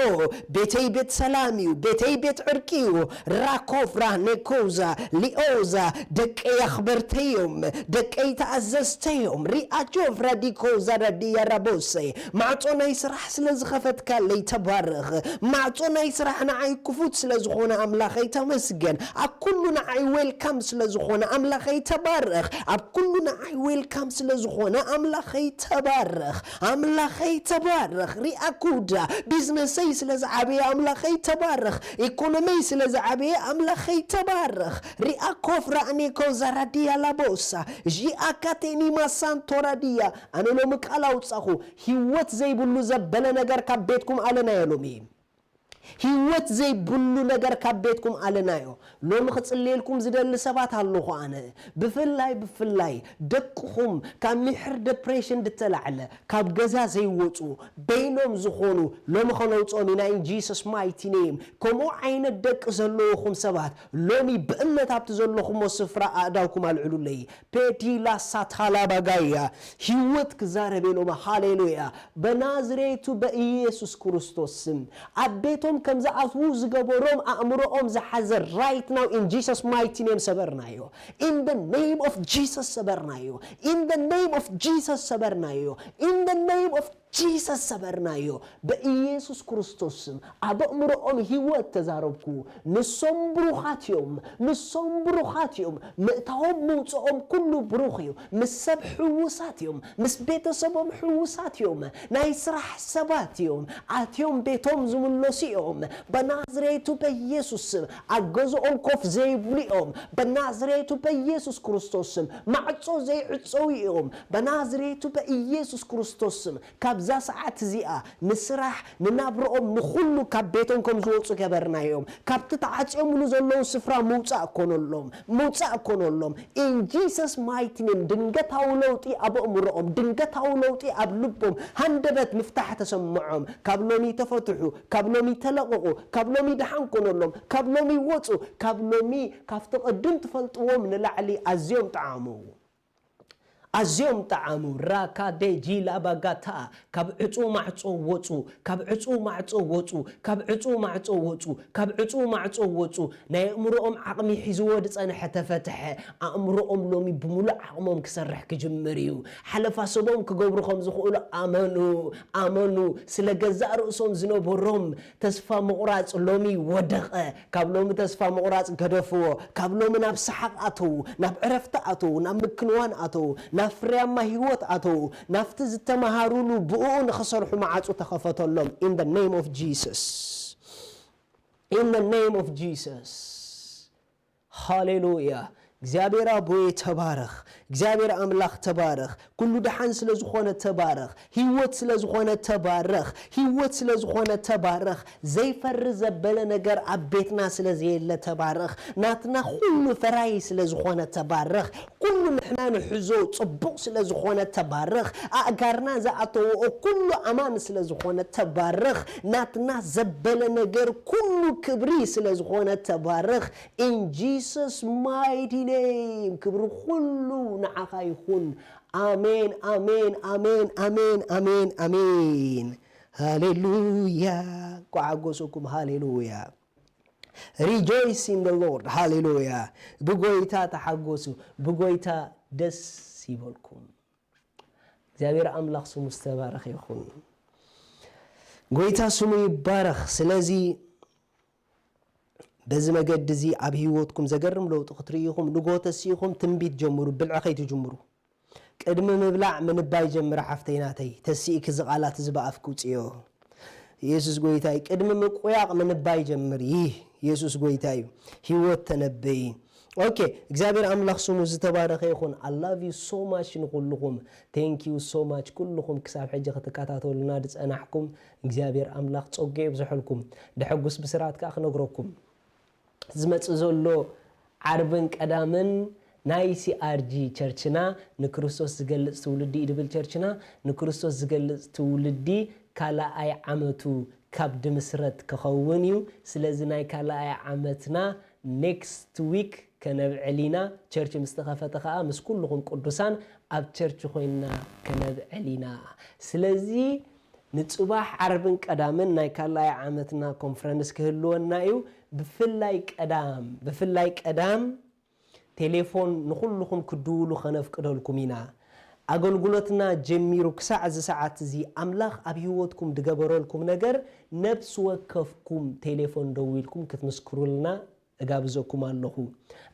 ቤተ ቤተይ ቤት ሰላም እዩ፣ ቤተይ ቤት ዕርቂ እዩ። ራኮፍ ራኔኮዛ ሊኦዛ፣ ደቀይ ኣኽበርተዮም፣ ደቀይ ተኣዘዝተዮም። ሪኣጆፍ ራዲኮዛ ራዲያ ራቦሰ። ማዕጾ ናይ ስራሕ ስለ ዝኸፈትካለይ ተባረኽ። ማዕጾ ናይ ስራሕ ንዓይ ክፉት ስለ ዝኾነ ኣምላኸይ ተመስገን። ኣብ ኩሉ ንዓይ ዌልካም ስለ ዝኾነ ኣምላኸይ ተባረኽ። ኣብ ኩሉ ንዓይ ዌልካም ስለ ዝኾነ ኣምላኸይ ተባረኽ። ኣምላኸይ ተባረኽ። ሪኣኩዳ ቢዝነሰይ ስለ ዝዓበየ ኣምላኸይ ተባረኽ። ኢኮኖሚይ ስለ ዝዓበየ ኣምላኸይ ተባረኽ። ሪኣኮፍ ራእኔኮ ዛራዲያ ላቦሳ ዢኣካቴኒማ ሳንቶራዲያ። ኣነ ሎሚ ቃል ኣውጻኹ። ህይወት ዘይብሉ ዘበለ ነገር ካብ ቤትኩም ኣለናዮ ሎሚ። ህይወት ዘይብሉ ነገር ካብ ቤትኩም ኣለናዮ። ሎሚ ክጽልየልኩም ዝደሊ ሰባት ኣለኹ ኣነ። ብፍላይ፣ ብፍላይ ደቅኹም ካብ ሚሕር ደፕሬሽን ዝተላዕለ ካብ ገዛ ዘይወጹ በይኖም ዝኾኑ ሎሚ ከነውጽኦም ኢና in Jesus mighty name። ከምኡ ዓይነት ደቂ ዘለውኹም ሰባት ሎሚ ብእምነት ኣብቲ ዘለኹሞ ስፍራ ኣእዳውኩም ኣልዕሉለይ። ፔዲላ ሳታላ ባጋያ ህይወት ክዛረብ የሎማ። ሃሌሉያ። በናዝሬቱ በኢየሱስ ክርስቶስ ስም ኣብ ቤቶም ከም ዝኣትዉ ዝገበሮም ኣእምሮኦም ዝሓዘ right now in Jesus mighty name ሰበርናዮ። In the name of Jesus ሰበርናዮ። In the name of Jesus ሰበርናዮ። In the name of Jesus ሰበርናዮ። በኢየሱስ ክርስቶስ ስም ኣብ ኣእምሮኦም ህይወት ተዛረብኩ። ንሶም ብሩኻት እዮም። ንሶም ብሩኻት እዮም። ምእታዎም ምውፅኦም ኩሉ ብሩኽ እዩ። ምስ ሰብ ሕዉሳት እዮም። ምስ ቤተሰቦም ሕዉሳት እዮም። ናይ ስራሕ ሰባት እዮም። ኣትዮም ቤቶም ዝምለሱ እዮም። በናዝሬቱ በኢየሱስ ስም ኣብ ገዝኦም ኮፍ ዘይብሉ እዮም። በናዝሬቱ በኢየሱስ ክርስቶስ ስም ማዕጾ ዘይዕጸው እዮም። በናዝሬቱ በኢየሱስ ክርስቶስ ስም ካብዛ ሰዓት እዚኣ ንስራሕ፣ ንናብርኦም፣ ንኹሉ ካብ ቤቶም ከም ዝወጹ ገበርናዮም። ካብቲ ተዓጽዮምሉ ዘለዉ ስፍራ ምውጻእ ኮነሎም፣ ምውጻእ ኮነሎም። In Jesus mighty name ድንገታዊ ለውጢ ኣብ ኣእምሮኦም፣ ድንገታዊ ለውጢ ኣብ ልቦም፣ ሃንደበት ምፍታሕ ተሰምዖም። ካብ ሎሚ ተፈትሑ፣ ካብ ሎሚ ተለቐቑ፣ ካብ ሎሚ ደሓን ኮነሎም፣ ካብ ሎሚ ወጹ፣ ካብ ሎሚ ካብቲ ቅድም ትፈልጥዎም ንላዕሊ ኣዝዮም ጠዓሙ። ኣዝዮም ጠዓሙ። ራካ ዴጂ ላባጋታ ካብ ዕጹ ማዕጾ ወጹ፣ ካብ ዕጹ ማዕጾ ወጹ፣ ካብ ዕጹ ማዕጾ ወጹ፣ ካብ ዕጹ ማዕጾ ወጹ። ናይ ኣእምሮኦም ዓቕሚ ሒዝዎ ዝጸንሐ ተፈትሐ። ኣእምሮኦም ሎሚ ብምሉእ ዓቕሞም ክሰርሕ ክጅምር እዩ። ሓለፋ ሰቦም ክገብሩ ከም ዝኽእሉ ኣመኑ፣ ኣመኑ። ስለ ገዛእ ርእሶም ዝነበሮም ተስፋ ምቑራጽ ሎሚ ወደቐ። ካብ ሎሚ ተስፋ ምቑራጽ ገደፍዎ። ካብ ሎሚ ናብ ሰሓቕ ኣተዉ፣ ናብ ዕረፍቲ ኣተዉ፣ ናብ ምክንዋን ኣተዉ፣ ናብ ፍርያማ ህይወት ኣተዉ። ናብቲ ዝተመሃሩሉ ብእኡ ንኽሰርሑ መዓጹ ተኸፈተሎም። In the name of Jesus. In the name of Jesus. ሃሌሉያ። እግዚኣብሔር ኣቦይ ተባረኽ። እግዚኣብሔር ኣምላኽ ተባረኽ። ኩሉ ደሓን ስለ ዝኾነ ተባረኽ። ህይወት ስለ ዝኾነ ተባረኽ። ህይወት ስለ ዝኾነ ተባረኽ። ዘይፈሪ ዘበለ ነገር ኣብ ቤትና ስለ ዘየለ ተባረኽ። ናትና ኩሉ ፈራይ ስለ ዝኾነ ተባረኽ። ኩሉ ንሕና ንሕዞ ጽቡቕ ስለ ዝኾነ ተባረኽ። ኣእጋርና ዝኣተወኦ ኩሉ ኣማን ስለ ዝኾነ ተባረኽ። ናትና ዘበለ ነገር ኩሉ ክብሪ ስለ ዝኾነ ተባረኽ። In Jesus mighty name ክብሪ ኩሉ ንዓኻ ይኹን። ኣሜን፣ ኣሜን፣ ኣሜን፣ ኣሜን፣ ኣሜን፣ ኣሜን። ሃሌሉያ። ኳ ሓጎሰኩም። ሃሌሉያ። Rejoice in the Lord። ሃሌሉያ። ብጎይታ ተሓጎሱ። ብጎይታ ደስ ይበልኩም። እግዚኣብሔር ኣምላኽ ስሙ ዝተባረኸ ይኹን። ጎይታ ስሙ ይባረኽ። ስለዚ በዚ መገዲ እዚ ኣብ ህይወትኩም ዘገርም ለውጢ ክትርእዩ ኢኹም። ንጎ ተሲኢኹም ትንቢት ጀምሩ፣ ብልዒ ከይትጅምሩ። ቅድሚ ምብላዕ ምንባይ ጀምሪ ሓፍተይ ናተይ። ተሲእኪ እዚ ቃላት እዚ ብኣፍኪ ውፅዮ። ኢየሱስ ጎይታ እዩ። ቅድሚ ምቁያቕ ምንባይ ጀምሪ። ኢየሱስ ጎይታ እዩ። ህይወት ተነበይ። ኦኬ፣ እግዚኣብሔር ኣምላኽ ስሙ ዝተባረኸ ይኹን። I love you so much ንኹልኹም። Thank you so much ኩልኹም ክሳብ ሕጂ ክትከታተሉና ዝጸናሕኩም። እግዚኣብሔር ኣምላኽ ጸጉ የብዝሐልኩም። ደሐጉስ ብስራት ከኣ ክነግረኩም። ዝመጽእ ዘሎ ዓርብን ቀዳምን ናይ ሲ ኣር ጂ ቸርችና ንክርስቶስ ዝገልጽ ትውልዲ እዩ ድብል ቸርችና። ንክርስቶስ ዝገልጽ ትውልዲ ካልኣይ ዓመቱ ካብ ድምስረት ክኸውን እዩ። ስለዚ ናይ ካልኣይ ዓመትና ኔክስት ዊክ ከነብዕል ኢና። ቸርች ምስ ተኸፈተ ኸኣ ምስ ኩልኹም ቅዱሳን ኣብ ቸርች ኮይንና ከነብዕል ኢና። ስለዚ ንጽባሕ ዓርብን ቀዳምን ናይ ካልኣይ ዓመትና ኮንፈረንስ ክህልወና እዩ። ብፍላይ ቀዳም ብፍላይ ቀዳም ቴሌፎን ንኹልኹም ክድውሉ ከነፍቅደልኩም ኢና። ኣገልግሎትና ጀሚሩ ክሳዕ እዚ ሰዓት እዚ ኣምላኽ ኣብ ህይወትኩም ዝገበረልኩም ነገር ነብሲ ወከፍኩም ቴሌፎን ደዊልኩም ክትምስክሩልና እጋብዘኩም ኣለኹ።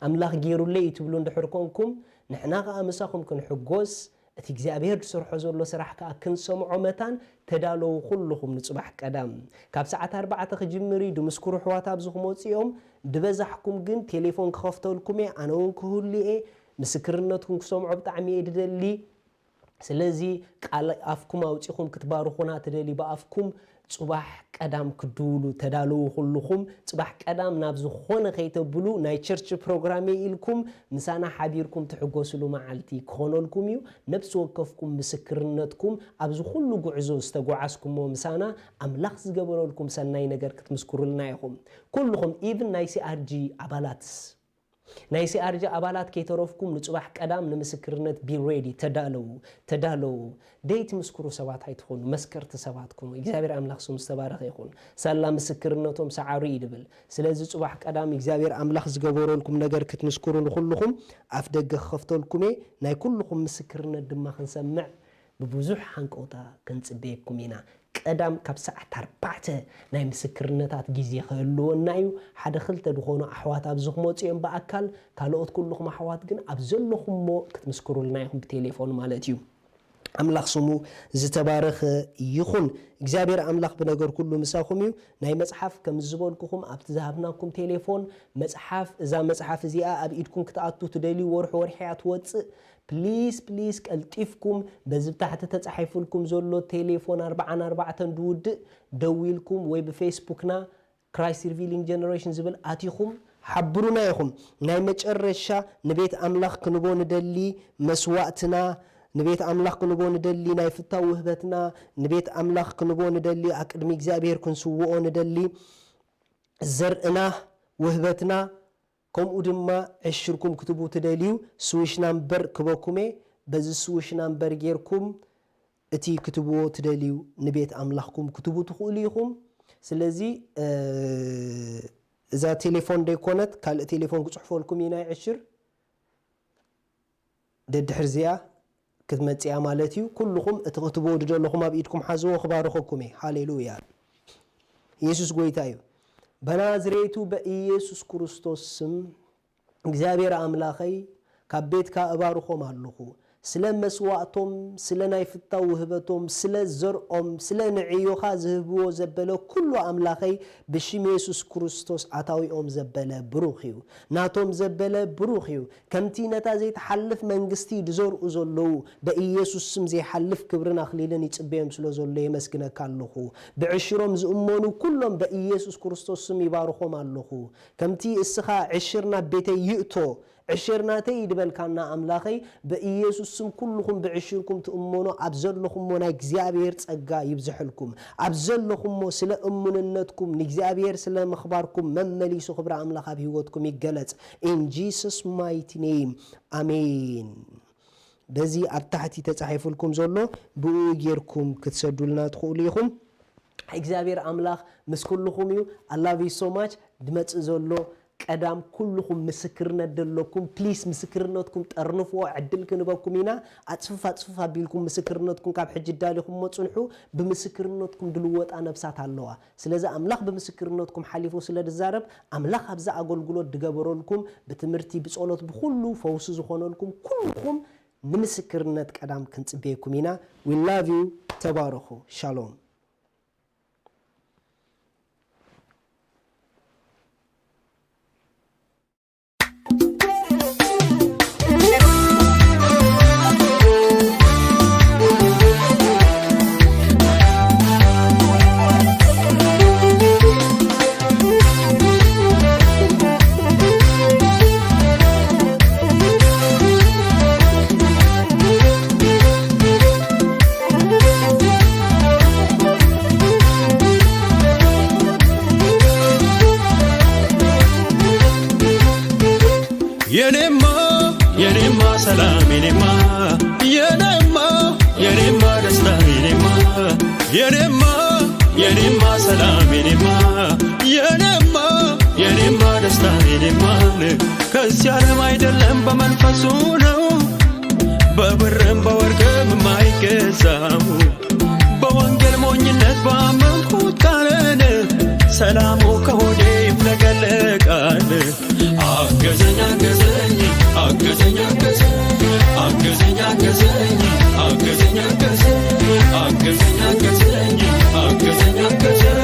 ኣምላኽ ገይሩለይ እዩ ትብሉ እንድሕር ኮንኩም፣ ንሕና ኸኣ ምሳኹም ክንሕጎስ፣ እቲ እግዚኣብሔር ዝሰርሖ ዘሎ ስራሕ ከኣ ክንሰምዖ መታን ተዳለዉ ኩልኹም ንጽባሕ ቀዳም። ካብ ሰዓት ኣርባዕተ ክጅምር እዩ፣ ድምስክሩ ኣሕዋት ኣብዚ ክመጹ እዮም። ድበዛሕኩም ግን ቴሌፎን ክኸፍተልኩም እየ፣ ኣነ እውን ክህሉ እየ፣ ምስክርነትኩም ክሰምዖ ብጣዕሚ እየ ድደሊ። ስለዚ ቃል ኣፍኩም ኣውጺኹም ክትባርኹና ትደልዩ ብኣፍኩም ጽባሕ ቀዳም ክድውሉ ተዳለዉ ኩልኹም። ጽባሕ ቀዳም ናብ ዝኾነ ከይተብሉ ናይ ቸርች ፕሮግራም እየ ኢልኩም ምሳና ሓቢርኩም ትሕጎስሉ መዓልቲ ክኾነልኩም እዩ። ነብሲ ወከፍኩም ምስክርነትኩም ኣብዚ ኩሉ ጉዕዞ ዝተጓዓዝኩሞ ምሳና ኣምላኽ ዝገበረልኩም ሰናይ ነገር ክትምስክሩልና ኢኹም። ኩልኹም ኢቭን ናይ ሲኣርጂ ኣባላትስ ናይ ሲኣርጂ ኣባላት ከይተረፍኩም ንጽባሕ ቀዳም ንምስክርነት be ready ተዳለዉ ተዳለዉ። ደይትምስክሩ ሰባት ኣይትኾኑ፣ መስከርቲ ሰባት ኩኑ። እግዚኣብሔር ኣምላኽ ስሙ ዝተባረኸ ይኹን። ሳላ ምስክርነቶም ሰዓሩ እዩ ድብል። ስለዚ ጽባሕ ቀዳም እግዚኣብሔር ኣምላኽ ዝገበረልኩም ነገር ክትምስክሩ ንኹልኹም ኣፍ ደገ ክኸፍተልኩም እየ። ናይ ኩልኹም ምስክርነት ድማ ክንሰምዕ ብብዙሕ ሃንቀውታ ክንጽበየኩም ኢና። ቀዳም ካብ ሰዓት ኣርባዕተ ናይ ምስክርነታት ግዜ ክህልወና እዩ። ሓደ ክልተ ዝኾኑ ኣሕዋት ኣብዚ ክመጹ እዮም ብኣካል፣ ካልኦት ኩልኹም ኣሕዋት ግን ኣብ ዘለኹሞ ክትምስክሩልና ኢኹም ብቴሌፎን ማለት እዩ። ኣምላኽ ስሙ ዝተባረኸ ይኹን። እግዚኣብሔር ኣምላኽ ብነገር ኩሉ ምሳኹም እዩ። ናይ መጽሓፍ ከም ዝበልኩኹም ኣብቲ ዝሃብናኩም ቴሌፎን መጽሓፍ፣ እዛ መጽሓፍ እዚኣ ኣብ ኢድኩም ክትኣቱ ትደልዩ ወርሒ ወርሒ እያ ትወጽእ። ፕሊስ ፕሊስ ቀልጢፍኩም በዚ ብታሕቲ ተጻሒፉልኩም ዘሎ ቴሌፎን ኣርብዓን ኣርባዕተን ድውድእ ደዊልኩም ወይ ብፌስቡክና ክራይስት ሪቪሊንግ ጀነሬሽን ዝብል ኣቲኹም ሓብሩና ኢኹም። ናይ መጨረሻ ንቤት ኣምላኽ ክንቦ ንደሊ መስዋእትና፣ ንቤት ኣምላኽ ክንቦ ንደሊ ናይ ፍታው ውህበትና፣ ንቤት ኣምላኽ ክንቦ ንደሊ ኣቅድሚ እግዚኣብሔር ክንስውኦ ንደሊ ዘርእና፣ ውህበትና፣ ከምኡ ድማ ዕሽርኩም ክትቡ ትደልዩ ስዊሽ ናምበር ክበኩሜ። በዚ ስዊሽ ናምበር ጌርኩም እቲ ክትብዎ ትደልዩ ንቤት ኣምላኽኩም ክትቡ ትኽእሉ ኢኹም። ስለዚ እዛ ቴሌፎን ደይኮነት ካልእ ቴሌፎን ክጽሕፈልኩም እዩ ናይ ዕሽር ደድሕር እዚኣ ክትመጽእ እያ ማለት እዩ። ኩልኹም እቲ ክትብዎ ዝደለኹም ኣብ ኢድኩም ሓዝዎ፣ ክባርኸኩም እየ። ሃሌሉያ። ኢየሱስ ጎይታ እዩ። በናዝሬቱ በኢየሱስ ክርስቶስ ስም እግዚኣብሔር ኣምላኸይ ካብ ቤትካ እባርኾም ኣለኹ። ስለ መስዋእቶም፣ ስለ ናይ ፍታው ውህበቶም፣ ስለ ዘርኦም፣ ስለ ንዕዮኻ ዝህብዎ ዘበለ ኩሉ ኣምላኸይ ብሽም የሱስ ክርስቶስ ኣታዊኦም ዘበለ ብሩኽ እዩ። ናቶም ዘበለ ብሩኽ እዩ። ከምቲ ነታ ዘይትሓልፍ መንግስቲ ዝዘርኡ ዘለዉ፣ በኢየሱስ ስም ዘይሓልፍ ክብርን ኣኽሊልን ይጽበዮም ስለ ዘሎ የመስግነካ ኣለኹ። ብዕሽሮም ዝእመኑ ኩሎም በኢየሱስ ክርስቶስ ስም ይባርኾም ኣለኹ። ከምቲ እስኻ ዕሽር ናብ ቤተይ ይእቶ፣ ዕሽር ናተይ እዩ ዝበልካና ኣምላኸይ፣ በኢየሱስ ስም ኩልኹም ብዕሽርኩም ትእመኑ ኣብ ዘለኹሞ ናይ እግዚኣብሔር ጸጋ ይብዝሕልኩም። ኣብ ዘለኹሞ ስለ እሙንነትኩም ንእግዚኣብሔር ስለ ምኽባርኩም መመሊሱ ክብሪ ኣምላኽ ኣብ ህይወትኩም ይገለጽ። In Jesus mighty name. ኣሜን። በዚ ኣብ ታሕቲ ተጻሒፉልኩም ዘሎ ብኡ ጌርኩም ክትሰዱልና ትኽእሉ ኢኹም። እግዚኣብሔር ኣምላኽ ምስ ኩልኹም እዩ። I love you so much። ድመጽእ ዘሎ ቀዳም ኩልኹም ምስክርነት ዘለኩም ፕሊስ ምስክርነትኩም ጠርንፍዎ፣ ዕድል ክንበኩም ኢና። ኣጽፍፍ ኣጽፍፍ ኣቢልኩም ምስክርነትኩም ካብ ሕጂ ዳሊኹሞ ጽንሑ። ብምስክርነትኩም ድልወጣ ነብሳት ኣለዋ። ስለዚ ኣምላኽ ብምስክርነትኩም ሓሊፉ ስለ ድዛረብ ኣምላኽ ኣብዚ ኣገልግሎት ድገበረልኩም ብትምህርቲ ብጸሎት ብኹሉ ፈውሲ ዝኾነልኩም ኩልኹም ንምስክርነት ቀዳም ክንጽበየኩም ኢና። We love you። ተባረኹ። ሻሎም። የኔማ የኔማ ሰላም የኔማ የኔማ የኔማ ደስታ የኔማ የኔማ የኔማ ሰላም የኔማ የኔማ የኔማ ደስታ የኔማ ከዚህ ዓለም አይደለም በመንፈሱ ነው በብርም በወርቅም የማይገዛው በወንጌል ሞኝነት ባመንኩት ቃልን ሰላሙ ከሆዴ ይፍለቀለቃል። አገዘኝ አገዘኝ አገዘኝ አገዘኝ አገዘኝ አገዘኝ አገዘኝ አገዘኝ አገዘኝ አገዘኝ አገዘኝ አገዘኝ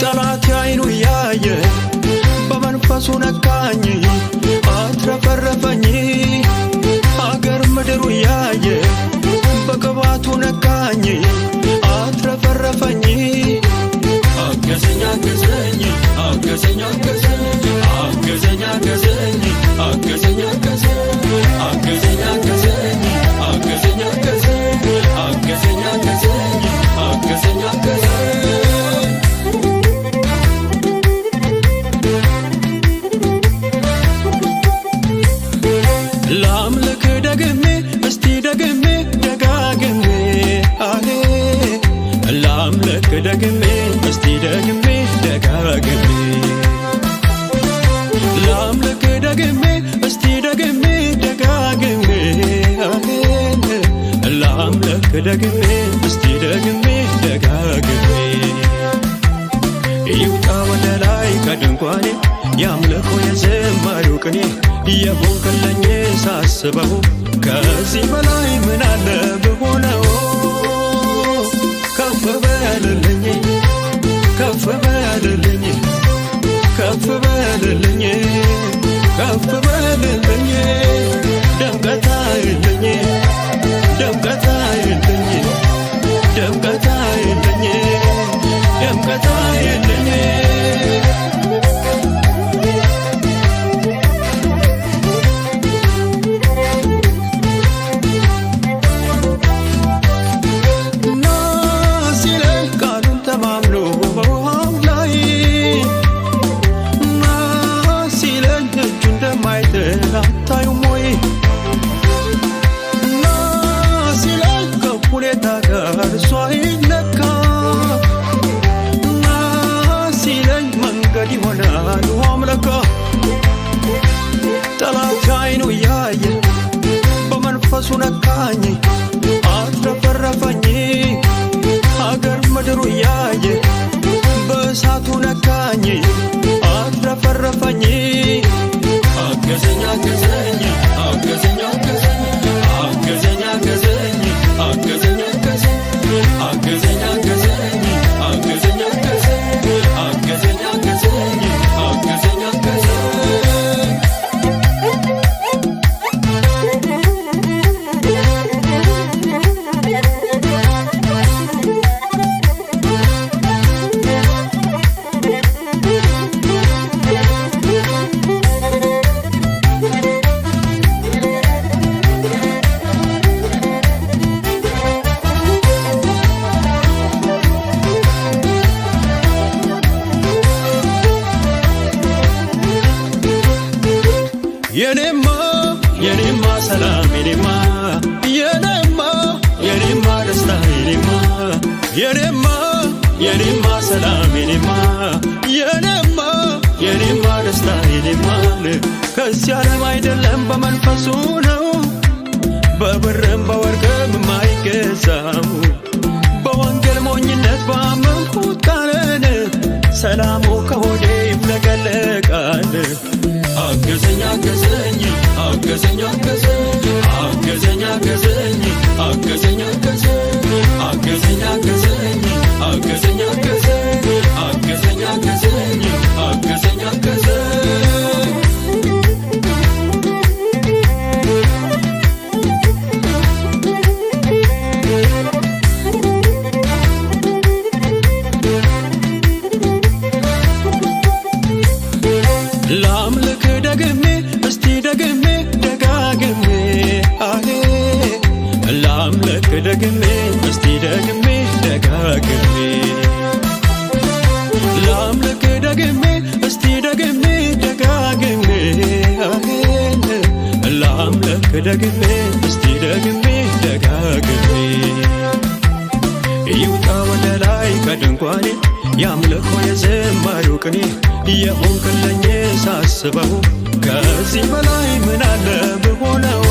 ጠላት አይኑ ያየ በመንፈሱ ነካኝ አትረፈረፈኝ ሀገር ምድሩ ያየ በቅባቱ ነካኝ አትረፈረፈኝ አገዘኝ አገዘኝ አገዘኝ አገዘኝ አገዘኝ አገዘኝ አገዘኝ አገዘኝ አገዘኝ አገዘኝ አገዘኝ አገዘኝ አገዘኝ አገዘኝ አገዘኝ አገዘኝ አገዘኝ ላምልክ ደግሜ እስቲ ደግሜ ደጋግሜ አሄ ላምልክ ደግሜ እስቲ ደግሜ ደጋግሜ ላምልክ ደግሜ እስቲ ደግሜ ደጋግሜ አሄ ላምልክ ደግሜ እስቲ ደግሜ ደጋግሜ ይውጣ ወደ ላይ ከድንኳኔ ያምልኮ የዘማሪው ቅኔ የሆንክልኝ ሳስበው ከዚህ በላይ ምን አለ ብሆነው ከፍ በልልኝ ከፍ በልልኝ ከፍ በልልኝ ከፍ በልልኝ ደምቀት አይልኝ ደምቀት አይልኝ ደምቀት አይልኝ ደምቀት አይልኝ ና ሲለኝ ቃሉን ተማምኖ በውሃው ላይ ና ሲለኝ እጁ እንደማይጥል አታዩም ወይ? ና ሲለኝ ከሁኔታ ጋር እሱ አይለካ ና ሲለኝ መንገድ ይሆናል ውሃም ለካ ጠላት አይኑ ያየ በመንፈሱ ነካኝ አትረፈረፈኝ ሀገር ምድሩ ያየ በእሳቱ ነካኝ አትረፈረፈኝ አገዘኝ አገዘኝ አገዘኝ አገዘኝ አገዘኝ አገዘኝ አገዘኝ አገዘኝ አገዘኝ አገዘኝ አገዘኝ አገዘኝ አገዘኝ አገዘኝ አገዘኝ አገዘኝ አገዘኝ የኔማ የኔማ ሰላም የኔማ የኔማ የኔማ ደስታ የኔማ የኔማ የኔማ ሰላም የኔማ የኔማ የኔማ ደስታ የኔማ ከዚህ ዓለም አይደለም በመንፈሱ ነው በብርም በወርቅም የማይገዛው በወንጌል ሞኝነት ባመንኩት ቃልን ሰላሙ ከሆዴ ይፍለቀለቃል። አገዘኝ አገዘኝ አገዘኝ አገዘኝ አገዘኝ አገዘኝ አገዘኝ አገዘኝ አገዘኝ አገዘኝ አገዘኝ አገዘኝ አገዘኝ አገዘኝ አገዘኝ አገዘኝ ላምልክ ደግሜ እስቲ ደግሜ ደጋግሜ አሄ ላምልክ ደግሜ እስቲ ደግሜ ደጋግሜ ላምልክ ደግሜ እስቲ ደግሜ ደጋግሜ አሜን። ላምልክ ደግሜ እስቲ ደግሜ ደጋግሜ ይውጣ ወደ ላይ ከድንኳኔ ያምልኮ የዘማሪው ቅኔ የሆንክልኝ ሳስበው ከዚህ በላይ ምን አለ ብሆነው